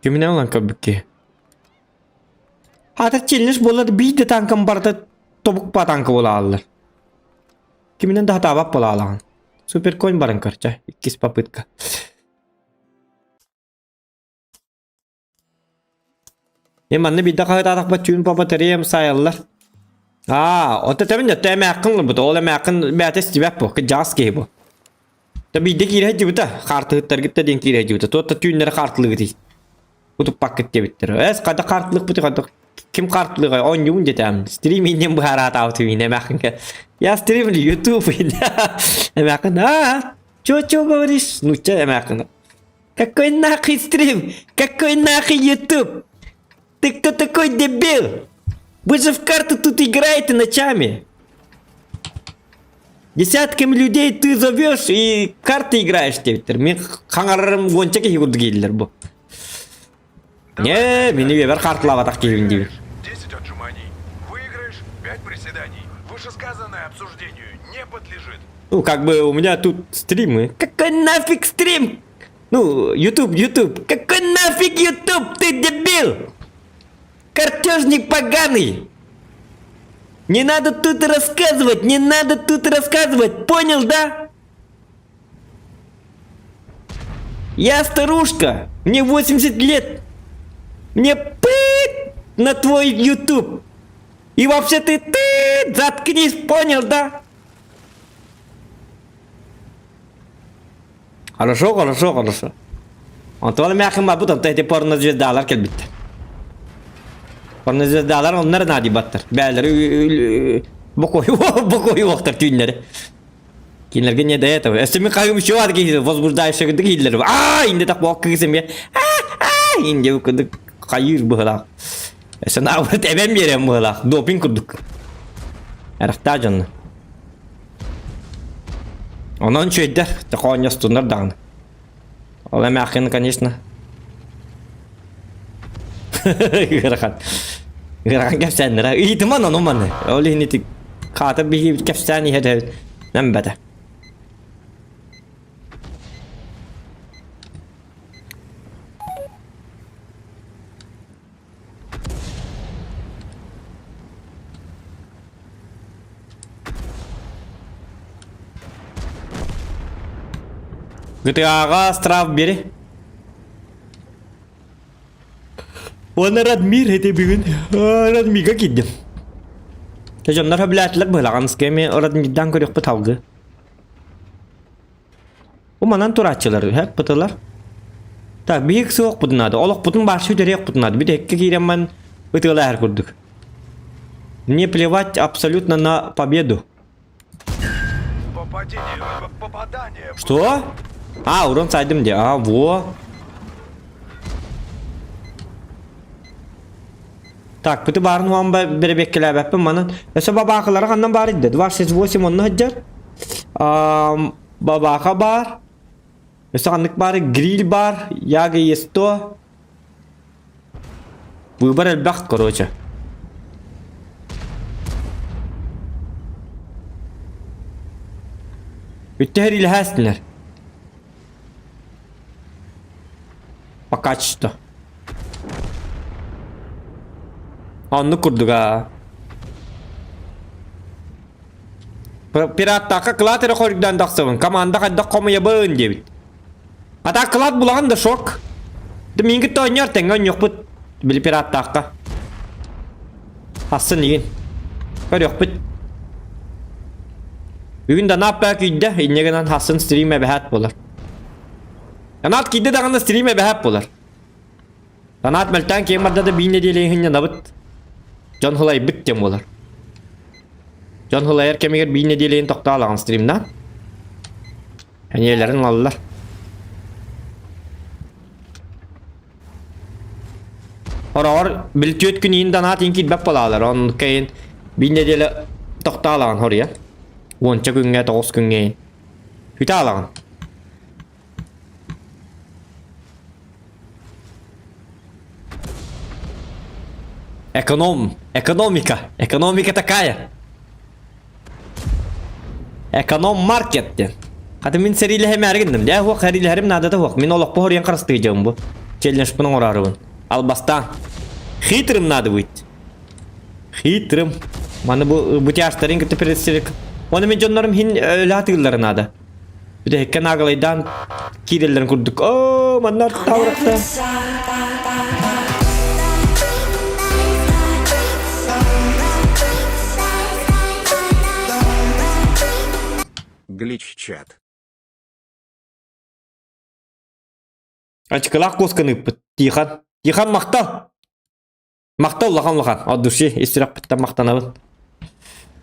Киминэн ылан көрбүккэ? Аата челлендж буолла да биир да танкам барыта тобукпа танка буола хааллар. Киминэн да хатаабат буола хаалаҕын. Суперконь баран көрчө. Иккис попытка. Е манна биирдэ хаһыытаатахпа түүн папа тэрийэм саайаллар. Аа, оттон тэбин өттө эмээххин ылбыт, ол эмээххин бэйэтэ истибэт бу, кыдьаҕас киһи бу. Та биирдэ киирэ сылдьыбыта, хаартыһыттаргытта диэн киирэ сылдьыбыта, туотта түүннэри хаартылыгытый. Утуппаккыт диэбиттэр. Эс, хата хаартылыкпыт хата ким хаартылыгай оонньуун диэтэм. Стрим иннин быһаараатаабыт миин эмээххингэ. Я стримлю YouTube эмээххин аа, чё чё говоришь? Ну чё эмээххин. Какой нахуй стрим? Какой нахуй YouTube? Ты кто такой дебил? Вы же в карту тут играете ночами. Десятками людей ты зовешь и карты играешь диэбиттэр. Мин хаҥарарым уонча киһи курдук иһиллэр бу. Не, мини үөбэр картылаабатах киһибин диибин. 10 отжиманий. Выиграешь 5 приседаний. Вышесказанное обсуждению не подлежит. Ну, как бы у меня тут стримы. Какой нафиг стрим? Ну, YouTube, YouTube. Какой нафиг YouTube? Ты дебил! Картежник поганый! Не надо тут рассказывать, не надо тут рассказывать, понял, да? Я старушка, мне 80 лет. Мне пыт! на твой YouTube. И вообще ты, ты заткнись, понял, да? Хорошо, хорошо, хорошо. Онтон эмээхин барбыт, онтон ити порнозвездалар кэлбиттэр. Порнозвездалар оннор наадыйбаттар. Бээлэри бокуойуохтар түүннэри. Кинилэргэ не до этого. Өссө мин хаһым еще бар киһи возбуждающий киһилэр. Аа, инде так буок кыыс эмиэ. Аа, инде курдук хайыыр быһылаах. Өссө наабыт эбэм биэрэн быһылаах. Допинг курдук. Эрахтаа дьонно. Онон үчүгэйдэр, хоонньостуннар даҕаны. Ол эмээххин, конечно. Ыарахан. Ыарахан кэпсээннэрэ. Ыйытыман ону маны. Ол иһин ити хаата биһиги кэпсээн иһэр нэмбэтэ. ГТА-ҕа штраф биэри. Уонна Радмир ити бүгүн Радмига киирдим. Дьоннор сөбүлээтилэр быһылаҕан эми Радмирдаан көрүөхпүт алгы. Бу манан турааччылар үһэ пытылар. Так, биһик суохпутун наада. Олохпутун бааршы үтэриэхпутун наада. Бүтэһиккэ киирэммэн ытыалаһар курдук. Мне плевать абсолютно на победу. Что? А, урон сайдым де. А, во. Так, быты баарын хуан бэрэбиэккэлээбэппин манан. Өссө бабаакылара ханнан баар идде? 268 онно сылдьар. Бабаака баар. Өссө ханнык баар? Гриль баар. Яга Е100. Выбор элбэх, короче. Үттэһэр илэһээстилэр. Пока что. Оннук курдуга. Пираттаахха кылаат эрэ хоргудан тахсабын. Команда хайдах хомуйабын диэбит. А так кылаат булаҕын да шок. Да миин кытта оонньоор тэҥҥэ оонньуохпут. Били пираттаахха. Хассын игин. Көрүөхпүт. Бүгүн Данаап баа күйдэ, инньэ гынан хассын стрим эбэһээт буолар. Данаат киирдэ даҕаны стрим эбэһээт буолар. Данаат мөлтөөн киэн барда да биир нэдиэлэ иһин Дьон хылайбыт диэн буолар. Дьон хылайар кэмигэр биир нэдиэлэ иһин тохтоолоҕун стримнаан. Эниэлэрин ылаллар. Хороҕор били түөрт күн иһин данаат иһин киирбэт буолаалар. Оннук кэйин биир нэдиэлэ тохтоолоҕун хоруйа. Уонча күҥҥэ, тоҕус күҥҥэ иһин. Үтэ алаҕын. Эконом, экономика, экономика такая. Эконом маркет диэн. Хата мин сэриилэһэмээри гынным. Дьэ, уох сэриилэһэрим наадата суох. Мин олохпо хоруйан харыстыйдьабын бу. Челленджпын оҥороорубун. Албастаан. Хитрым надо быть. Хитрым. Маны бу бутяштарын кытта перестерик. Оны мин дьоннорум хин өлө атыыллара наада. Бүтэһиккэ наагалайдаан киирэллэрин курдук. Оо, манна таурахта. Глич-чат. Ачыкылаах куосканы ыппыт. Тихон. Тихон махтал. Махтал улахан улахан. От души ис сүрэхпиттэн махтанабын.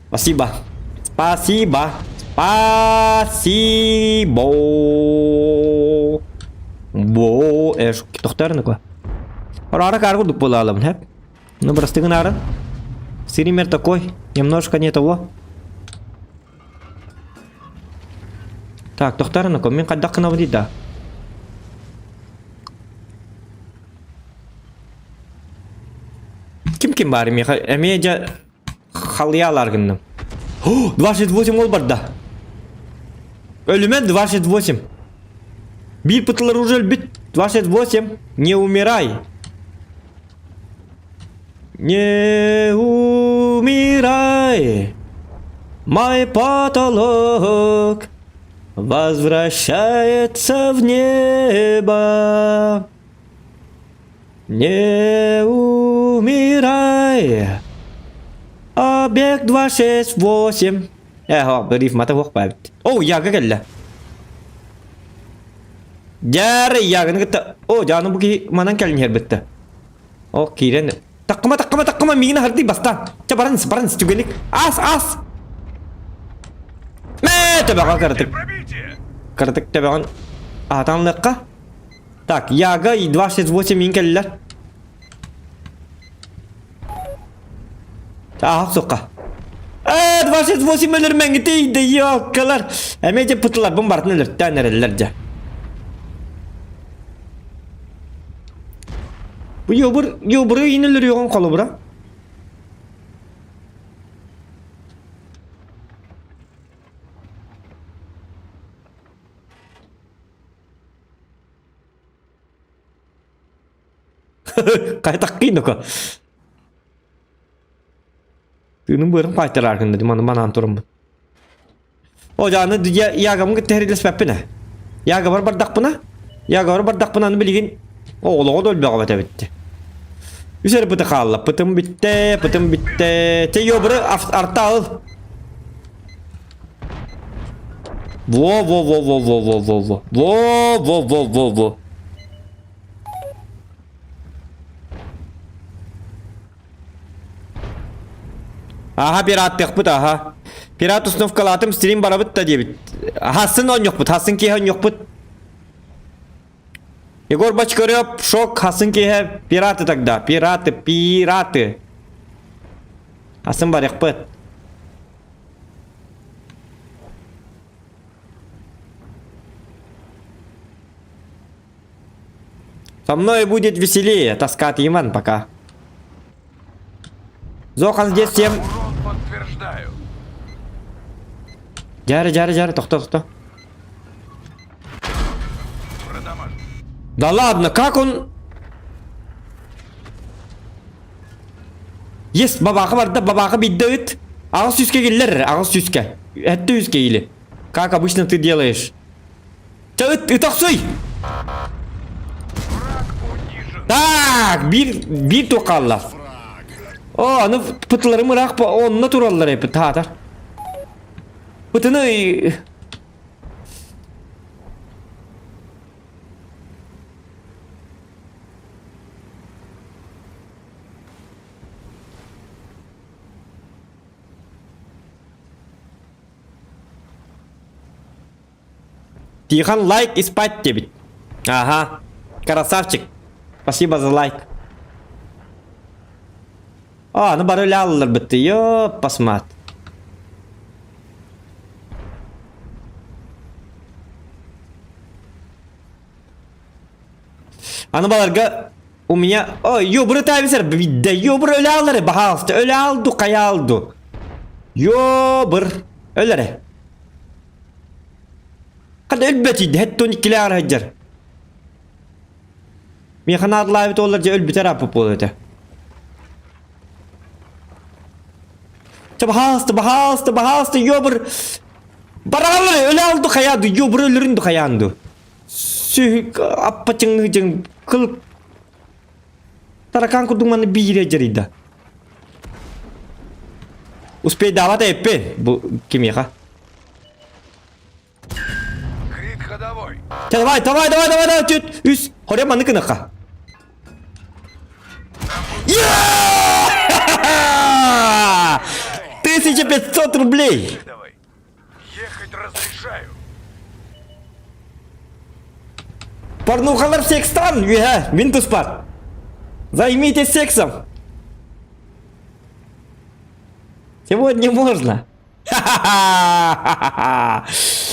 Спасибо. Спасибо. Спасибо. Бо эш тохтарныква. Арара кар курдук буолаалабын, хэп. Ну, простыгын арын. Стример такой, немножко не того. Так, тохтарныква, мин хайдах гынабын да. Ким ким баар миэхэ эмиэ дьэ халыйаалаар гынным. 28 ол барда. Өлүмэн 28. Биир пытылар уже өлбүт. 28. Не умирай. Не умирай. Мой потолок возвращается в небо. Не умирай. Умирай! Объект 268. Э, хо, рифмата хуох баабит. О, яга кэллэ. Дьары яганы кытта. О, дьааны бу киһи манан кэлин иһэрбитте. О, киирэн. Таккыма, таккыма, таккыма, миигин аһардый бастаан. Ча баран ис, баран ис, түгэнник. Ас, ас! Мэ, төбөҕө кыратык. Кыратык төбөҕүн аһатан ылыахха. Так, Яга и 268 миин кэллилэр. Аах суққа. Ээ, 28 өлөрмөҥүтүй да ёккалар. Эмиэ дьэ пытыларбын барытын өлөртөөн эрэллэр дьэ. Бу ёбур, ёбуру иин өлөрүөҕүн холобура. Кайтаккый ноко. Тыыным быарым кайтарар гынна маны манаан тураммын. О жааны ягамын кытта хэрилэспэппин ээ. Ягабар бардахпына, ягабар бардахпына аны билигин оҕолоҕо да өлбөҕө бэтэбитти. Үс эрэ быты хаалла. Пытым бүттэ, пытым бүттэ. Те ёбры арта ыл. Во во во во во во во во. Во во во во во. Аха пираттыахпыт аха. Пират установкалаатым стрим барабыт да диэбит. Хасын оонньуохпут, хасын киэһэ оонньуохпут. Егор Бочкарев, шок, хасын киэһэ пираты тогда, пираты, пираты. Хасын барыахпыт. Со мной будет веселее, таскать Иван пока. Зохан здесь всем. Подтверждаю. Жары, жары, жары, тохто, тохто. Да ладно, как он... Есть, бабаха барда, бабаха биддыт. Ағыз сүүске келлер, ағыз сүүске. Әтті үске или. Как обычно ты делаешь. Ыт, ытахсый! Так, биир, биир туох хаалла. О, аны пытыларым ыраах онно тураллар эпит, таатар. Пытыны... Тихон лайк и спать тебе. Ага. Красавчик. Спасибо за лайк. А, ну бары өлө бітті. Ёп, посмат. Аны баларга у меня... Ой, ёбры табисер, да ёбры өлө аллары, бахалысты. Өлө алду, кая алду. Ёбр. Өлөрө. Хата өлбөт иди, хэт 12 сылдьар. Миэхэ наадалаабыт уоллар дьэ өлбүтэ ырааппыт буолуо этэ. Чэ, баһаалыста, баһаалыста, баһаалыста, ёбр. Барааллар, өлө алду хайаан ду, ёбр өлөрүн ду хайаан ду. Сүһүк аппа чыҥ кыл таракан курдук манна биирэ дьарыйда. Успейдаабат эппин бу кимиэхэ. Крик ходовой. Давай, давай, давай, давай, давай, түт, үс. Хоря маны кыныха. 1500 рублей! Давай. Ехать разрешаю. Порнухалар секстан, үһэ, мин туспар. Займитесь сексом. Сегодня можно.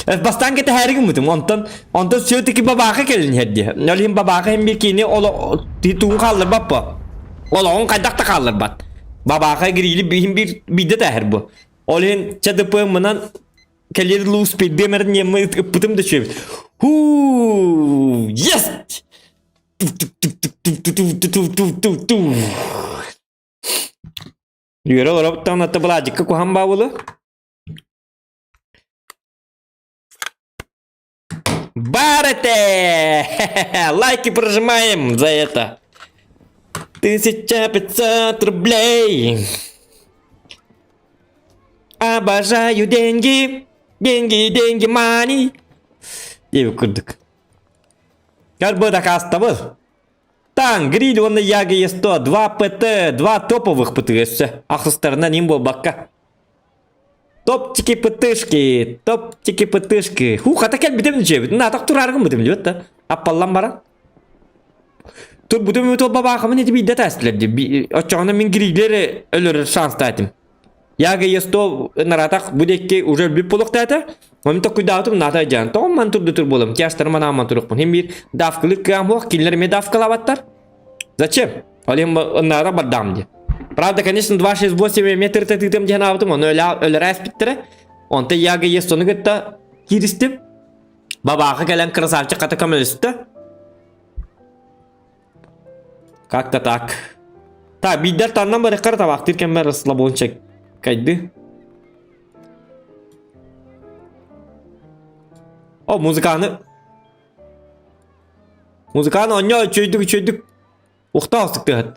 Бастаан кэтэһээри гыммытым, онтон онтон все-таки бабааха кэлин иһэрди. Ол иһин бабааха иһин биир киини оло тугун хаалларбат бо. Олоҕун хайдах да хаалларбат. Бабааха гириили биһин биир биирдэ тээһэр бу. Ол иһин ЧДП-мынан кэлиэр луус пирдиэм эрин ниэммэ ыппытым да үчүгэйбит. Хуу! Есть! Үөрэ олоробуттан атта былаадьыкка куһан баабылы. Бар это! Лайки прожимаем за это. 1500 рублей. Обожаю деньги, деньги, деньги, money. Диэбит курдук. Көр бу дакаастабыл. Таң, гриль уонна Яга Е100, 2 ПТ, 2 топовых ПТ өссө. Ахсыстарынан им буолбакка. Топтики ПТшки, топтики ПТшки. Ху, хата кэлбитим дьиэбит. Наатах турааргын бутум диэбит да. Аппаллан баран. Тур бутум үмүт бабаахамын ити биирдэ тээстилэр дии. Оччоҕуна мин грилери өлөрөр шанстаатым. Яга Е100 наратах бу диэки уже өлбүт буолуохтаата. Онон токуйдаабытым наата дьаан. Тоҕо ман турду тур буолам. Тяжтарым анааман турукпун. Хим биир давкалык кыам суох, кинилэр эмиэ давкалаабаттар. Зачем? Ол иһин ыннаата бардаам дии. Правда, конечно, 2,68 метр тытыытым диэн аабытым, ону өлөрө эспиттэрэ. Онто Яга Е100-ну кытта кииристим. Бабааха кэлэн красавчик хата көмөлөстө. Как-то так. Так, биирдэр таннан барыххар табаахтыыр кэммэр расслабончик кайды. О, музыканы. Музыканы онньо үчүйдүк үчүйдүк. Ухта тыһыт.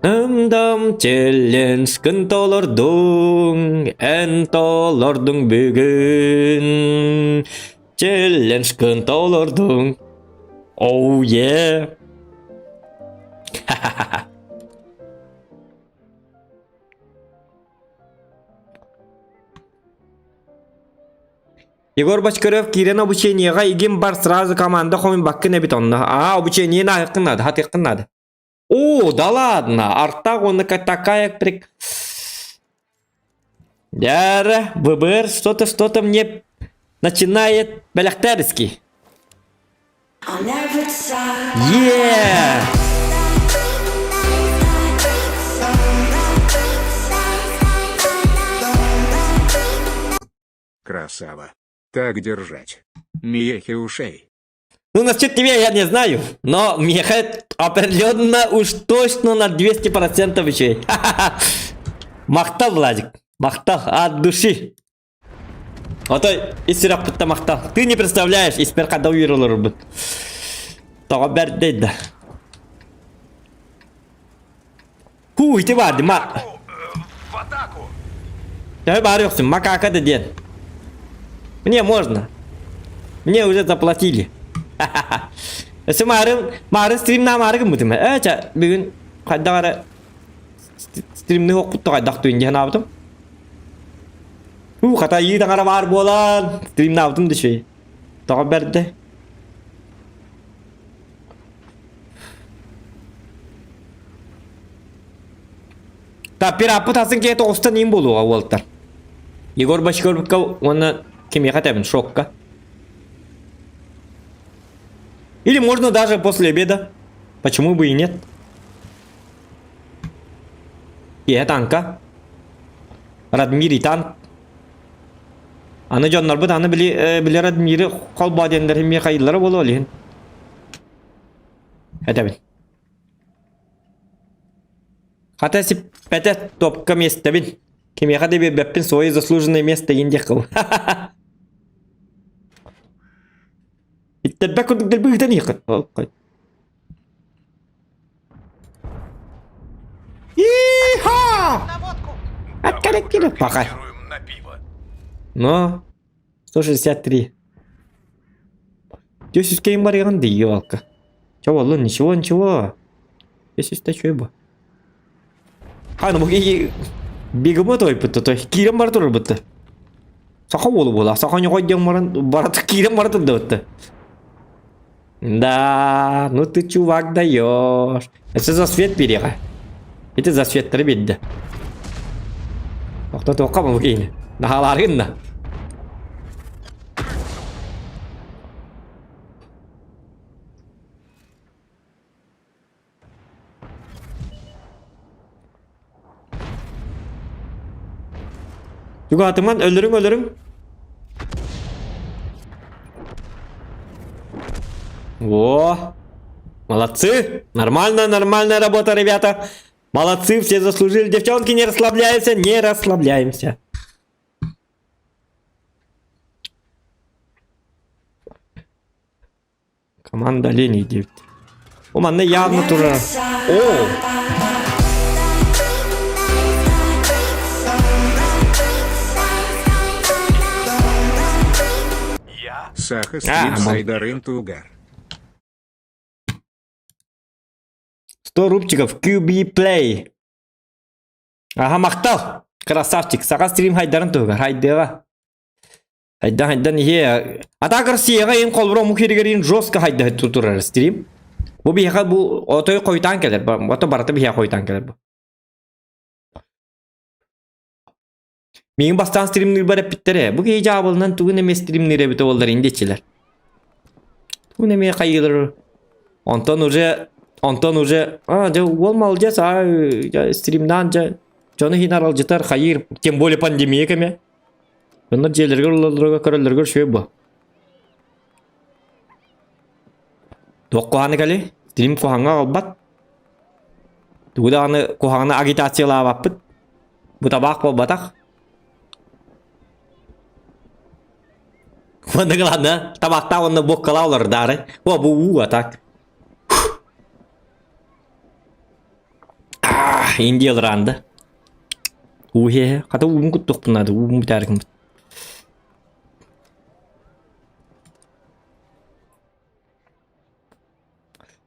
Ымдам челленскин толордуҥ, эн толордуҥ бүгүн. Челленскин толордуҥ. Оу, е. Егор Бочкарев киирэн обучениеҕа игин бар сразу команда хомуйбаккын эбит онно. Аа, обучение наһыккын надо, хатыаххын надо. О, да ладно, Артак он такая прик... Дяра, ВБР что-то, что-то мне начинает бэлэхтээриский. Е! Красава. Так держать. Миехи ушей. Ну, насчет тебя я не знаю, но меха определенно уж точно на 200% еще. Махтал, Владик. Махтал от души. А то ис сүрэхпиттэн махтал. Ты не представляешь, испэр хада уйрылырбыт. Тоҕо бэрдэй да. Хуу, ити баар ма. Төһө баар өхсүн, макака да диэн. Мне можно. Мне уже заплатили. Өссө маарын, маарын стримна маары гыммытым. Э, ча, бүгүн хайдах эрэ стримни хоккутта хайдах туйун диэн аабытым. Уу, хата айыы таҥара баар буолан, стримнаабытым да үчүгэй. Тоҕо бэрдэ. Та пираппыт атын киһи тоҕустан иин буолуоҕа уолтар. Егор Бочкоровка уонна кимиэхэ этэбин шокка. Или можно даже после обеда. Почему бы и нет? Киэһэ танка. Радмир и танк. Аны дьоннорбут аны били, э, били Радмиры холбоо диэннэр эмиэ хайыыллара буолуо илин. Этэбин. Хата сиппэтэ топка миэстэбин. Кимиэхэ да биэрбэппин свое заслуженное место иин диэх кыл. Иттэрбэт курдук дэлби ыытан иһэххин. Иха! Откорректируй пока. Но 163. Десять кейм барыган да елка. Чего, лун, ничего, ничего. Десять чё бу. А, ну бегемот ойбут той киирэн бара турар Саха уолу буола. Саха ньоҕой диэн баран барат киирэн бара турда Да, ну ты чувак даешь. Это за свет берега. Это за светтері берді. Тоқта тоққа бұл кейін. Нахаларғын да. Югатыман өлөрүҥ өлөрүҥ. Во! Молодцы! Нормально, нормальная работа, ребята. Молодцы, все заслужили. Девчонки, не расслабляемся, не расслабляемся. Команда оленей диэбит. О, манна явно турар. О! Саха А, стрим мол. Сайдарын Тугар. 100 рубчиков QB Play. Аха, махтал! Красавчик. Саха стрим хайдарын туһугар. Хайдыаҕа. Хайдан хайдан иһиэ. А так Россияҕа ин холбура омук сиригэр ин жестко хайда турар стрим. Бу биһиэхэ бу отой хойутаан кэлэр. Ото барыта биһиэхэ хойутаан кэлэр бу. Миигин бастаан стримныырбар эппиттэрэ. Бу киһи дьаабылынан тугун эмиэ стримныыр эбитэ буоллар индиэччилэр. Тугун эмиэ хайыылар. Онтон уже онтон уже а дьэ уол молодец а дьэ стримнаан дьэ дьону иһин аралдьытар хайыыр тем более пандемия кэмэ. Онно дьиэлэригэр олороллоругар көрөллөрүгэр үчүгэй буо. Туох куһаҕаны кэлий? Стрим куһаҕаҥҥа аҕалбат. Тугу даҕаны куһаҕаны агитациялаабаппыт. Бу табаах буолбатах. Уонна главное, табаахтаах уонна буоккалаах олордаары. О, бу уу, а так. Индия ылраанды. Уу хе хата уум куттуохпун наада, уум бүтээр гыммыт.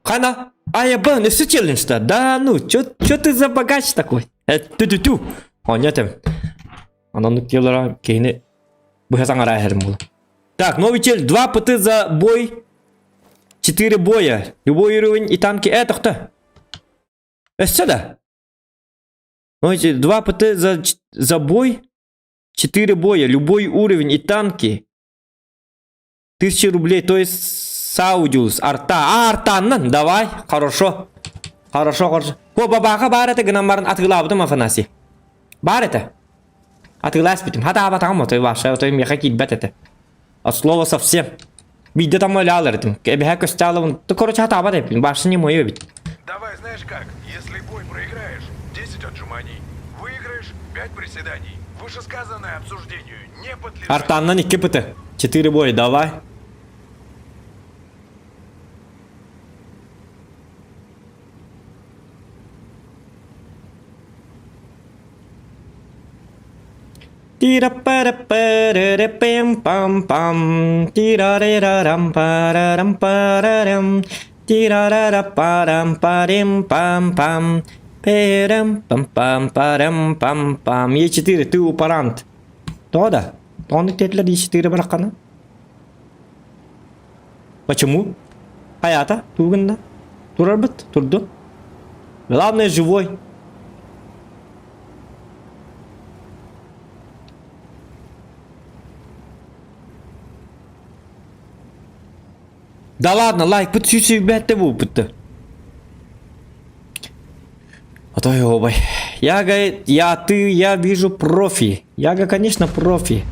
Хана, а я бан, өссө челлендж-то. Да ну, чё, чё ты за богач такой? Тю-тю-тю. Оонньоотум. Онон дьиэлара киһини быһа саҥараа иһэрим буолар. Так, новый челлендж. 2 ПТ за бой. 4 боя. Любой уровень и танки. Тохто. Өссө да. Знаете, 2 ПТ за бой. 4 боя. Любой уровень и танки. 1000 рублей, то есть Саудиус, арта. А, артаннан, давай, хорошо. Хорошо, хорошо. О, бабаха баар этэ гынан баран атыылаабытым Афанасий. Баар этэ. Атыыласпытым. Хатаабатаҕым отой вообще, отой миэхэ киирбэт этэ. От слова совсем. Биирдэ там өлөалар этим. Эбэһэ көстөалабын. Короче, хатаабат эппин. Башня не мое эбит. Давай, знаешь как, если бой проиграешь, 10 отжиманий, выиграешь 5 приседаний. Вышесказанное обсуждению не подлежит. Артаннан 2 ПТ. 4 бой, давай. Тира-пара-пара-пам-пам-пам, тира-ра-рам-парарам-парарам, тира-ра-парам-парим-пам-пам, перам-пам-пам-парам-пам-пам. Е4, ты упарант. Тоҕо да? Тоҕо тиэтилэр Е4 бараххана? Почему? Хайата? Тугунна? Турарбыт? Турду. Главное, живой. Да ладно, лайкпыт сүүсүйбэттэ бууппутты. Отой обай. Я, говорит, я, ты, я вижу профи. Я, конечно, профи.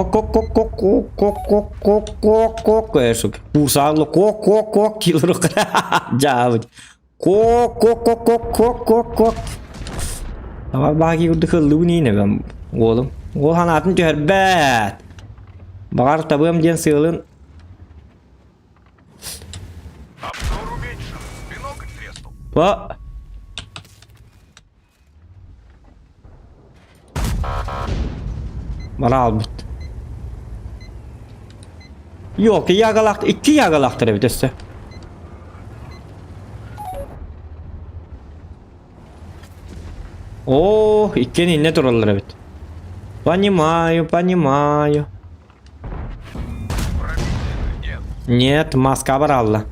Ко-ко-ко-ко-ко-ко-ко-ко-ко Курсаалла ко-ко-ко килору дьаабыт. Ко-ко-ко-ко-ко-ко-ко. Давай бааги курдук ыллыбын иинэбэм уолум. Уол санаатын түһэрбэт. Баҕар табыам диэн сыалын Обзор уменьшен. Бинокль треснул. Ба. Бараалбыт. Yok, ягалак, икки ягалактыр эбит өссө. О, иккиэн иннэ тураллар эбит. Понимаю, понимаю. Нет, маска баралла.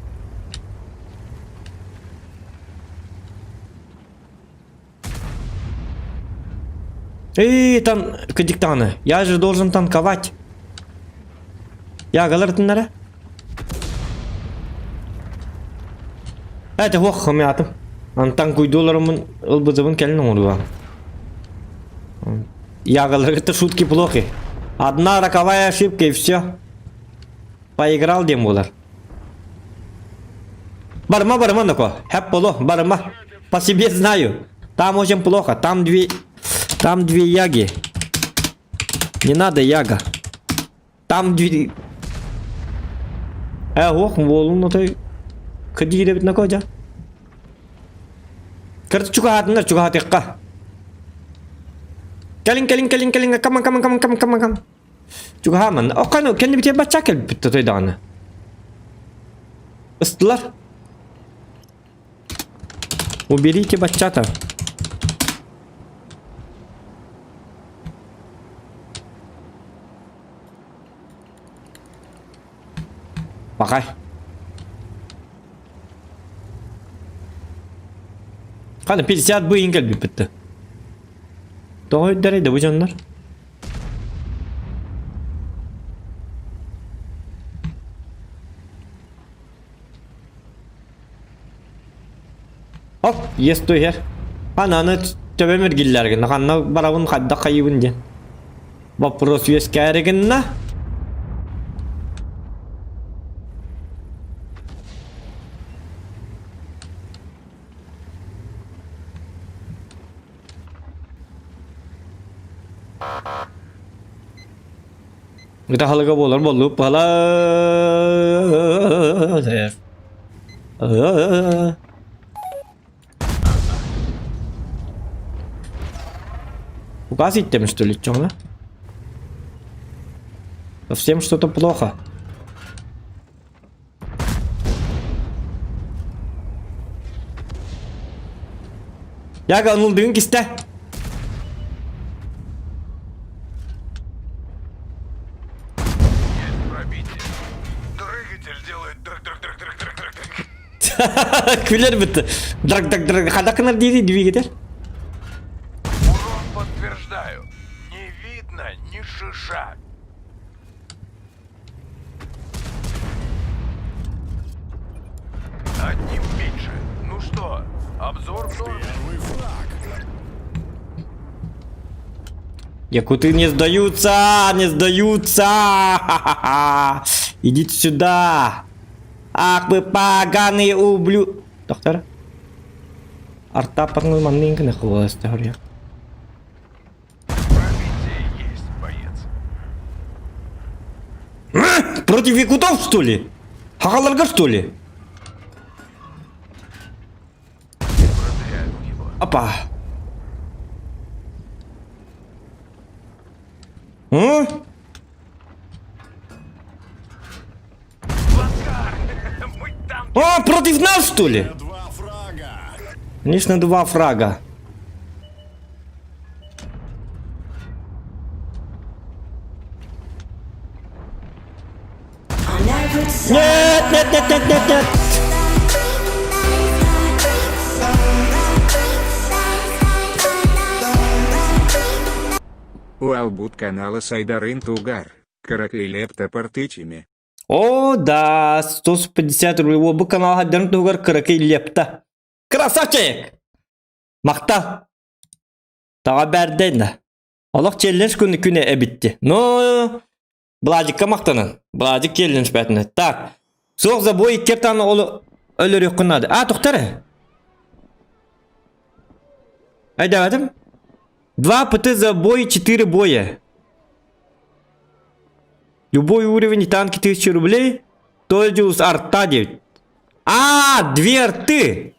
Эй, там, кадиктаны, я же должен танковать. Я галартыннара. Это ох, хомятым. Антан куйдуларымын ылбызыбын кэлин оҥоруга. Ягаларга шутки плохи. Одна роковая ошибка и все. Поиграл диэн буолар. Барыма, барыма, Ноко. Хэп боло, барыма. По себе знаю. Там очень плохо. Там две... Там две яги. Не надо яга. Там две... Э, ох, буолун отой. Кыдиирэбит Ноко дьа. Кырты чугаһаатыннар, чугаһатыахха. Кэлин, кэлин, кэлин, кэлин, каман, каман, каман, каман, каман, каман. Чугаһааман. Окканы кэннибитигэр бачча кэлбит той даҕаны. Ыстылар. Уберите баччата. Бакай. Ханы 50 быйын кэлбиппит. Тоҕо өйдөрөй да бу дьоннор? Оп, ес туһер. Ананы төбөм эргиллэргин, ханна барабын хайдах хайыбын диэн. Вопрос үөскээригинна. Ытаһалыга буолар буоллуп бала. Указ иттем, что ли, чё, Совсем что-то плохо. Яга, нулдыгын кистэ. Двигатель делает дрыг-дрыг-дрыг-дрыг-дрыг-дрыг. Күлэр бит. Драг драг драг. Хадакынар дири двигатель. Урон подтверждаю. Не видно ни шиша. Одним меньше. Ну что, обзор в норме? Якуты не сдаются, не сдаются. Ха-ха-ха. Идите сюда. Ах вы поганые ублю... Доктор? Арта паңыл маннын кына хвоста Пробитие есть, боец. Против якутов, что ли? Хахаларга, что ли? Опа. М? А, против нас, что ли? Конечно, два фрага. Нет, нет, нет, нет, нет, нет. Уалбут канала Сайдарын Тугар, Каракый Лепта Партычими. О, да, 150 рублей. Бу канал Сайдарын Тугар Кыракый Лепта. Красавчик! Махтал. Таға бәрден да. Олох челлендж күнү күнэ эбитти. Ну, Бладикка махтанан. Бладик челлендж бәтіне. Так. Суох забой иккертан ол өлөрүөххүн наада. А, тухтары. Айдаватым. 2 ПТ за бой, 4 боя. Любой уровень танки 1000 рублей. Тольдиус арта 9. А, две арты.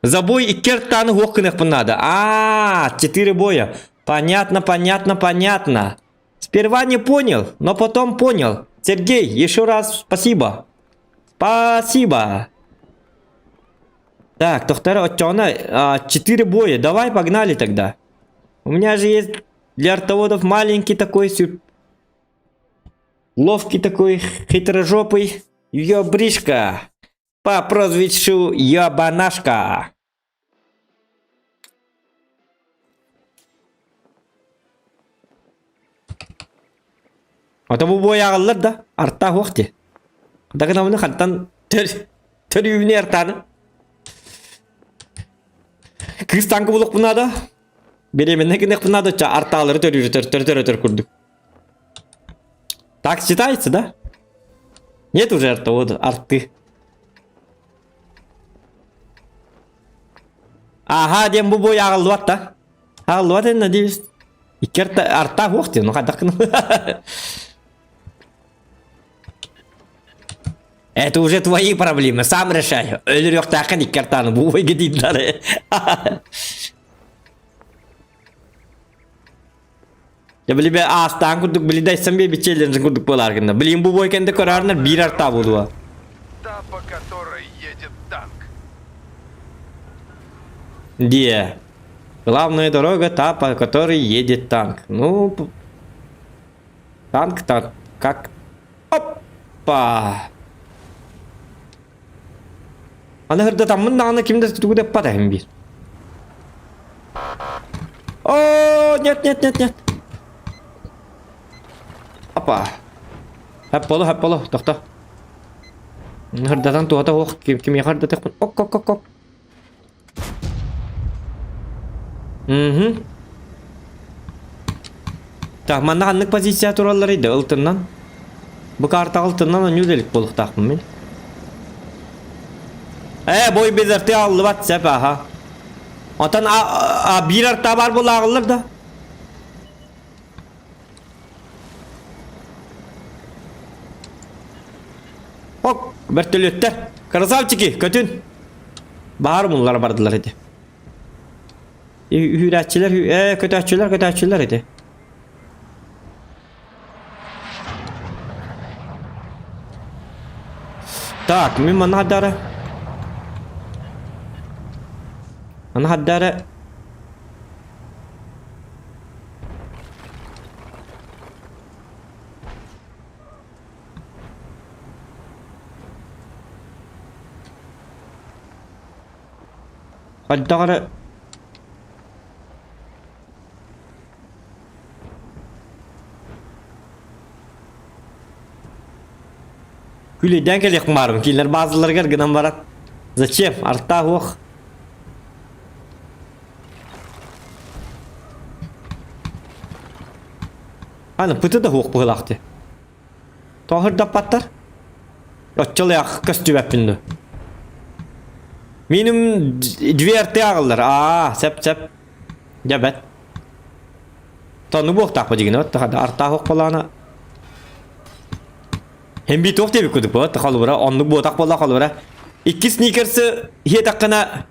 Забой икки артаны суох гыныахпын наада. А, 4 боя. Понятно, понятно, понятно. Сперва не понял, но потом понял. Сергей, еще раз спасибо. Спасибо. Так, доктор, 4 боя. Давай, погнали тогда. У меня же есть для артоводов маленький такой сюр... Ловкий такой, хитрожопый. Ёбришка. По прозвищу Ебанашка. Ото бу буойаҕаллар да артаах уох дии. Дагынабыны хантан төрүүбүнү артааны. Кыыс танка булуохпунаада. Беременна гыныахпынаада артаалары төрүүрү төр төр төр курдук. Так считается, да? Нет уже арта, вот арты. Аха, диэн бу бой аҕыллыбат да. Аҕыллыбат эн, надеюсь. Икки арта, арта уох диэн, ну хайдах Это уже твои проблемы, сам решай. Өлөрүөхтээххин икки артааны бу бойга дииллэр. Я били бе аастаан курдук били дайсан бе бичеллерин курдук буолар гынна. Билин бу бой кэнде көрөрнөр биир арта буолуа. Та, по которой едет танк. Где? Главная дорога та, по которой едет танк. Ну, танк так как... Опа! Аны хырдатаммын даҕаны ким да тугу да эппат эһим биир. О, нет, нет, нет, нет. Опа. Хэп болу, хэп болу, тохто. Хырдатан туһата суох, ким кимиэхэ хырдатыахпын. Ок, ок, ок, ок. Мгм. Так, манна ханнык позиция туралларый да ылтыннан? Бу картаҕа ылтыннан онньуу да илик буолуохтаахпын мин. Ээ, бой без арты аҕыллыбат сөп аха. Отон а, а, биир арта баар буола аҕыллар да? Ок, бөртөлүөттэр. Красавчики, көтүн. Баар муллар бардылар ити. Үһүүрээччилэр, ээ, көтөөччүлэр, көтөөччүлэр ити. Так, мин манна хаддара. Манна хаддара. Хайдах эрэ Күлэйдээн кэлиэхпин баарым. Кинилэр баазаларыгар гынан баран. Зачем? Артаах уох. Аны пыты да суох быһыылаах дии. Тоҕо сырдаппаттар? Оччолоох көстүбэппин дуо? Минимум две арты ааҕыллар. Аа, сөп сөп. Дьэ бэт. Тону буохтаахпа дигин от артаах охполаана. Hem bir туох диэбит курдук буолат холобура оннук буотах буолла холобура. Икки сникерсы иһиэтэххинэ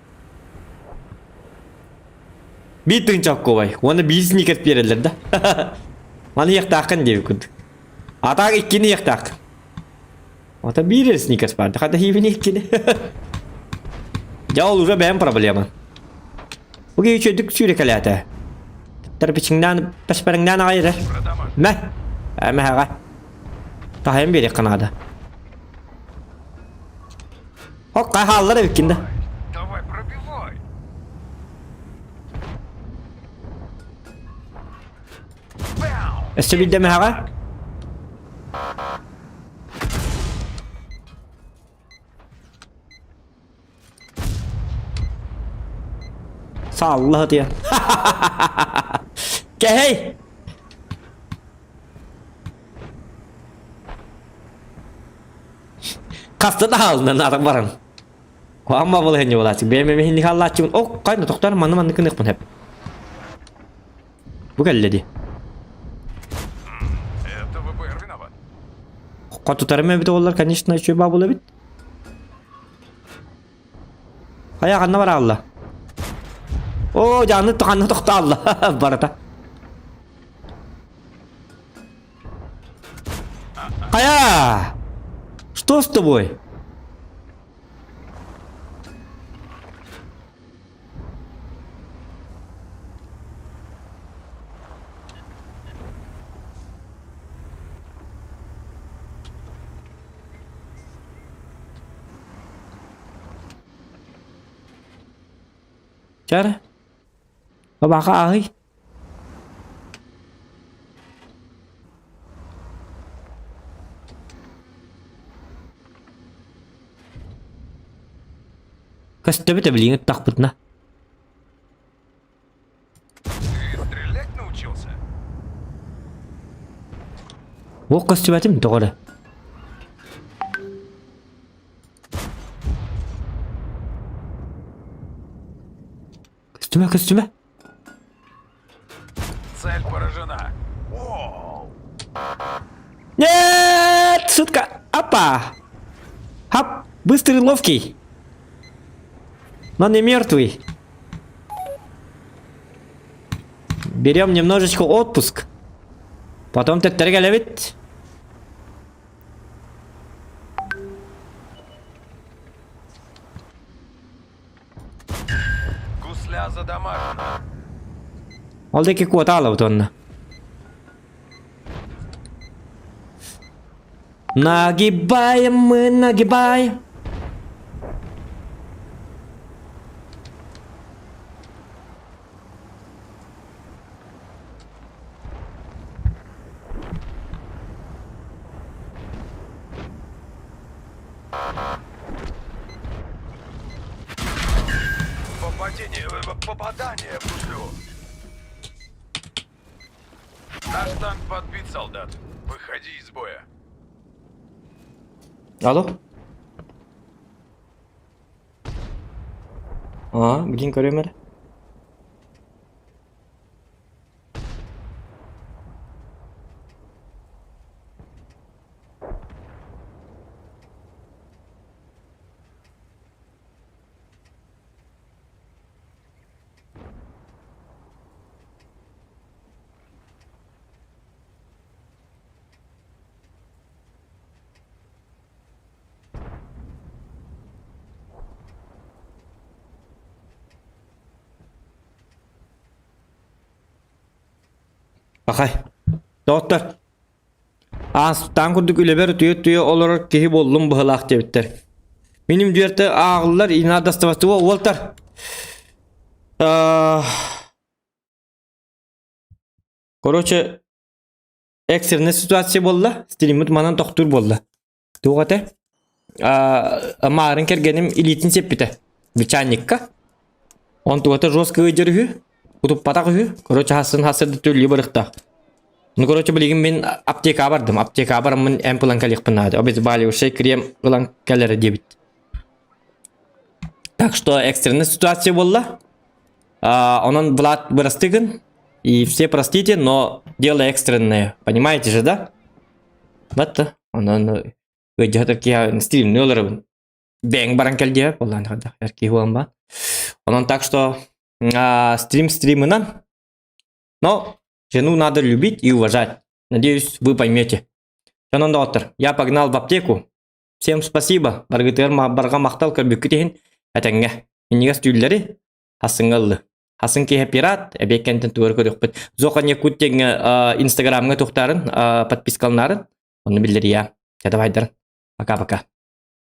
биир тыһыынча оккуобай уонна биир сникерс биэрэллэр да. Маны иэхтааххын диэбит курдук. А так иккини иэхтааххын. Ата биир эрэ сникерс баар. Хата иибин иккини. Дьэ ол уже бэйэм проблема. Бу киһи үчүгэйдик сүүрэкэлээтэ. Тэрпичиҥнээн, пэспэрэҥнээн аҕай эрэр. Мэ! Эмэһэҕэ. Таһайан биэриэххэ наада. Ок, хааллар эбиккин да. Давай, пробивай. Өссө биирдэ эмэһэҕэ. Салла сытыйан. Кэһэй! Хаста да хаалына наатак баран. Амма балыһынньы буолааччы. Бэйэм эмиһинни хааллааччыбын. Ок, хайна тохтор манны манны кыныахпын хэп. Бу кэллэ ди. Это ВБР виноват. Хотутарым эбит олар, конечно, еще бабыл эбит. Хайа ханна бараалла? Оо, дьааны ханна тохтоолла барыта. Хайа! Что с тобой? Чэ Бабаха ааһый. Көстөбүт эбилиҥ ыттахпытына. Ты стрелять научился? Уох көстүбэтим тоҕо эрэ. Көстүмэ, көстүмэ. Цель поражена. Воу! Нет, шутка. Опа. Хап, быстрый, ловкий. Но не мертвый. Берем немножечко отпуск. Потом төттөрү кэлэбит. Гусля задамажена. Ол диэки куота аалабыт уонна. Нагибаем мы, нагибаем. Попадение, э, попадание в гуслю. Наш танк подбит, солдат. Выходи из боя. Алло? Аа, билин көрүөм эрэ. Пахай. Доктор. Аастаан курдук үлэбэр утуйа-утуйа олорор киһи буоллум быһылаах диэбиттэр. Миним дверте ааҕыллар и надо оставаться. Уолтар. Короче, экстренная ситуация буолла. Стриммит манан тохтуур буолла. Туох этэ? Маарын кэргэним илиитин сиэппитэ. Бичаанньыкка. Онтугата жестко ыйдьар үһү. Утуппатах үһү. Короче, хасын хасырды төлүү барыхтаах. Ну, короче, билигин мин аптекаҕа бардым. Аптекаҕа бараммын эмп ылан кэлиэхпин наада. Обезболивающий крем ылан кэлэрэ диэбит. Так что экстренная ситуация буолла. Онон Влад бырастыгын. И все простите, но дело экстренное. Понимаете же, да? Батта. Онон ыдьаһатар киһи стримни олоробун. Бэҥ баран кэлдиэ буоллаан хадах эр киһи буолан ба. Онон так что стрим стримынан. Но жену надо любить и уважать. Надеюсь, вы поймете. Онон доҕоттор, я погнал в аптеку. Всем спасибо. Баргытыгар барҕа махтал көрбүккүт иһин этэҥҥэ. Минньигэс түүллэри Хасыҥҥа ыллы. Хасын киһи пират, эбиэккэнтэн тугар көрүөхпүт. Зохан Якут диэҥҥэ инстаграмҥа тухтарын, подпискаланарын, онно биллэриэ. Давайдар. Пока-пока.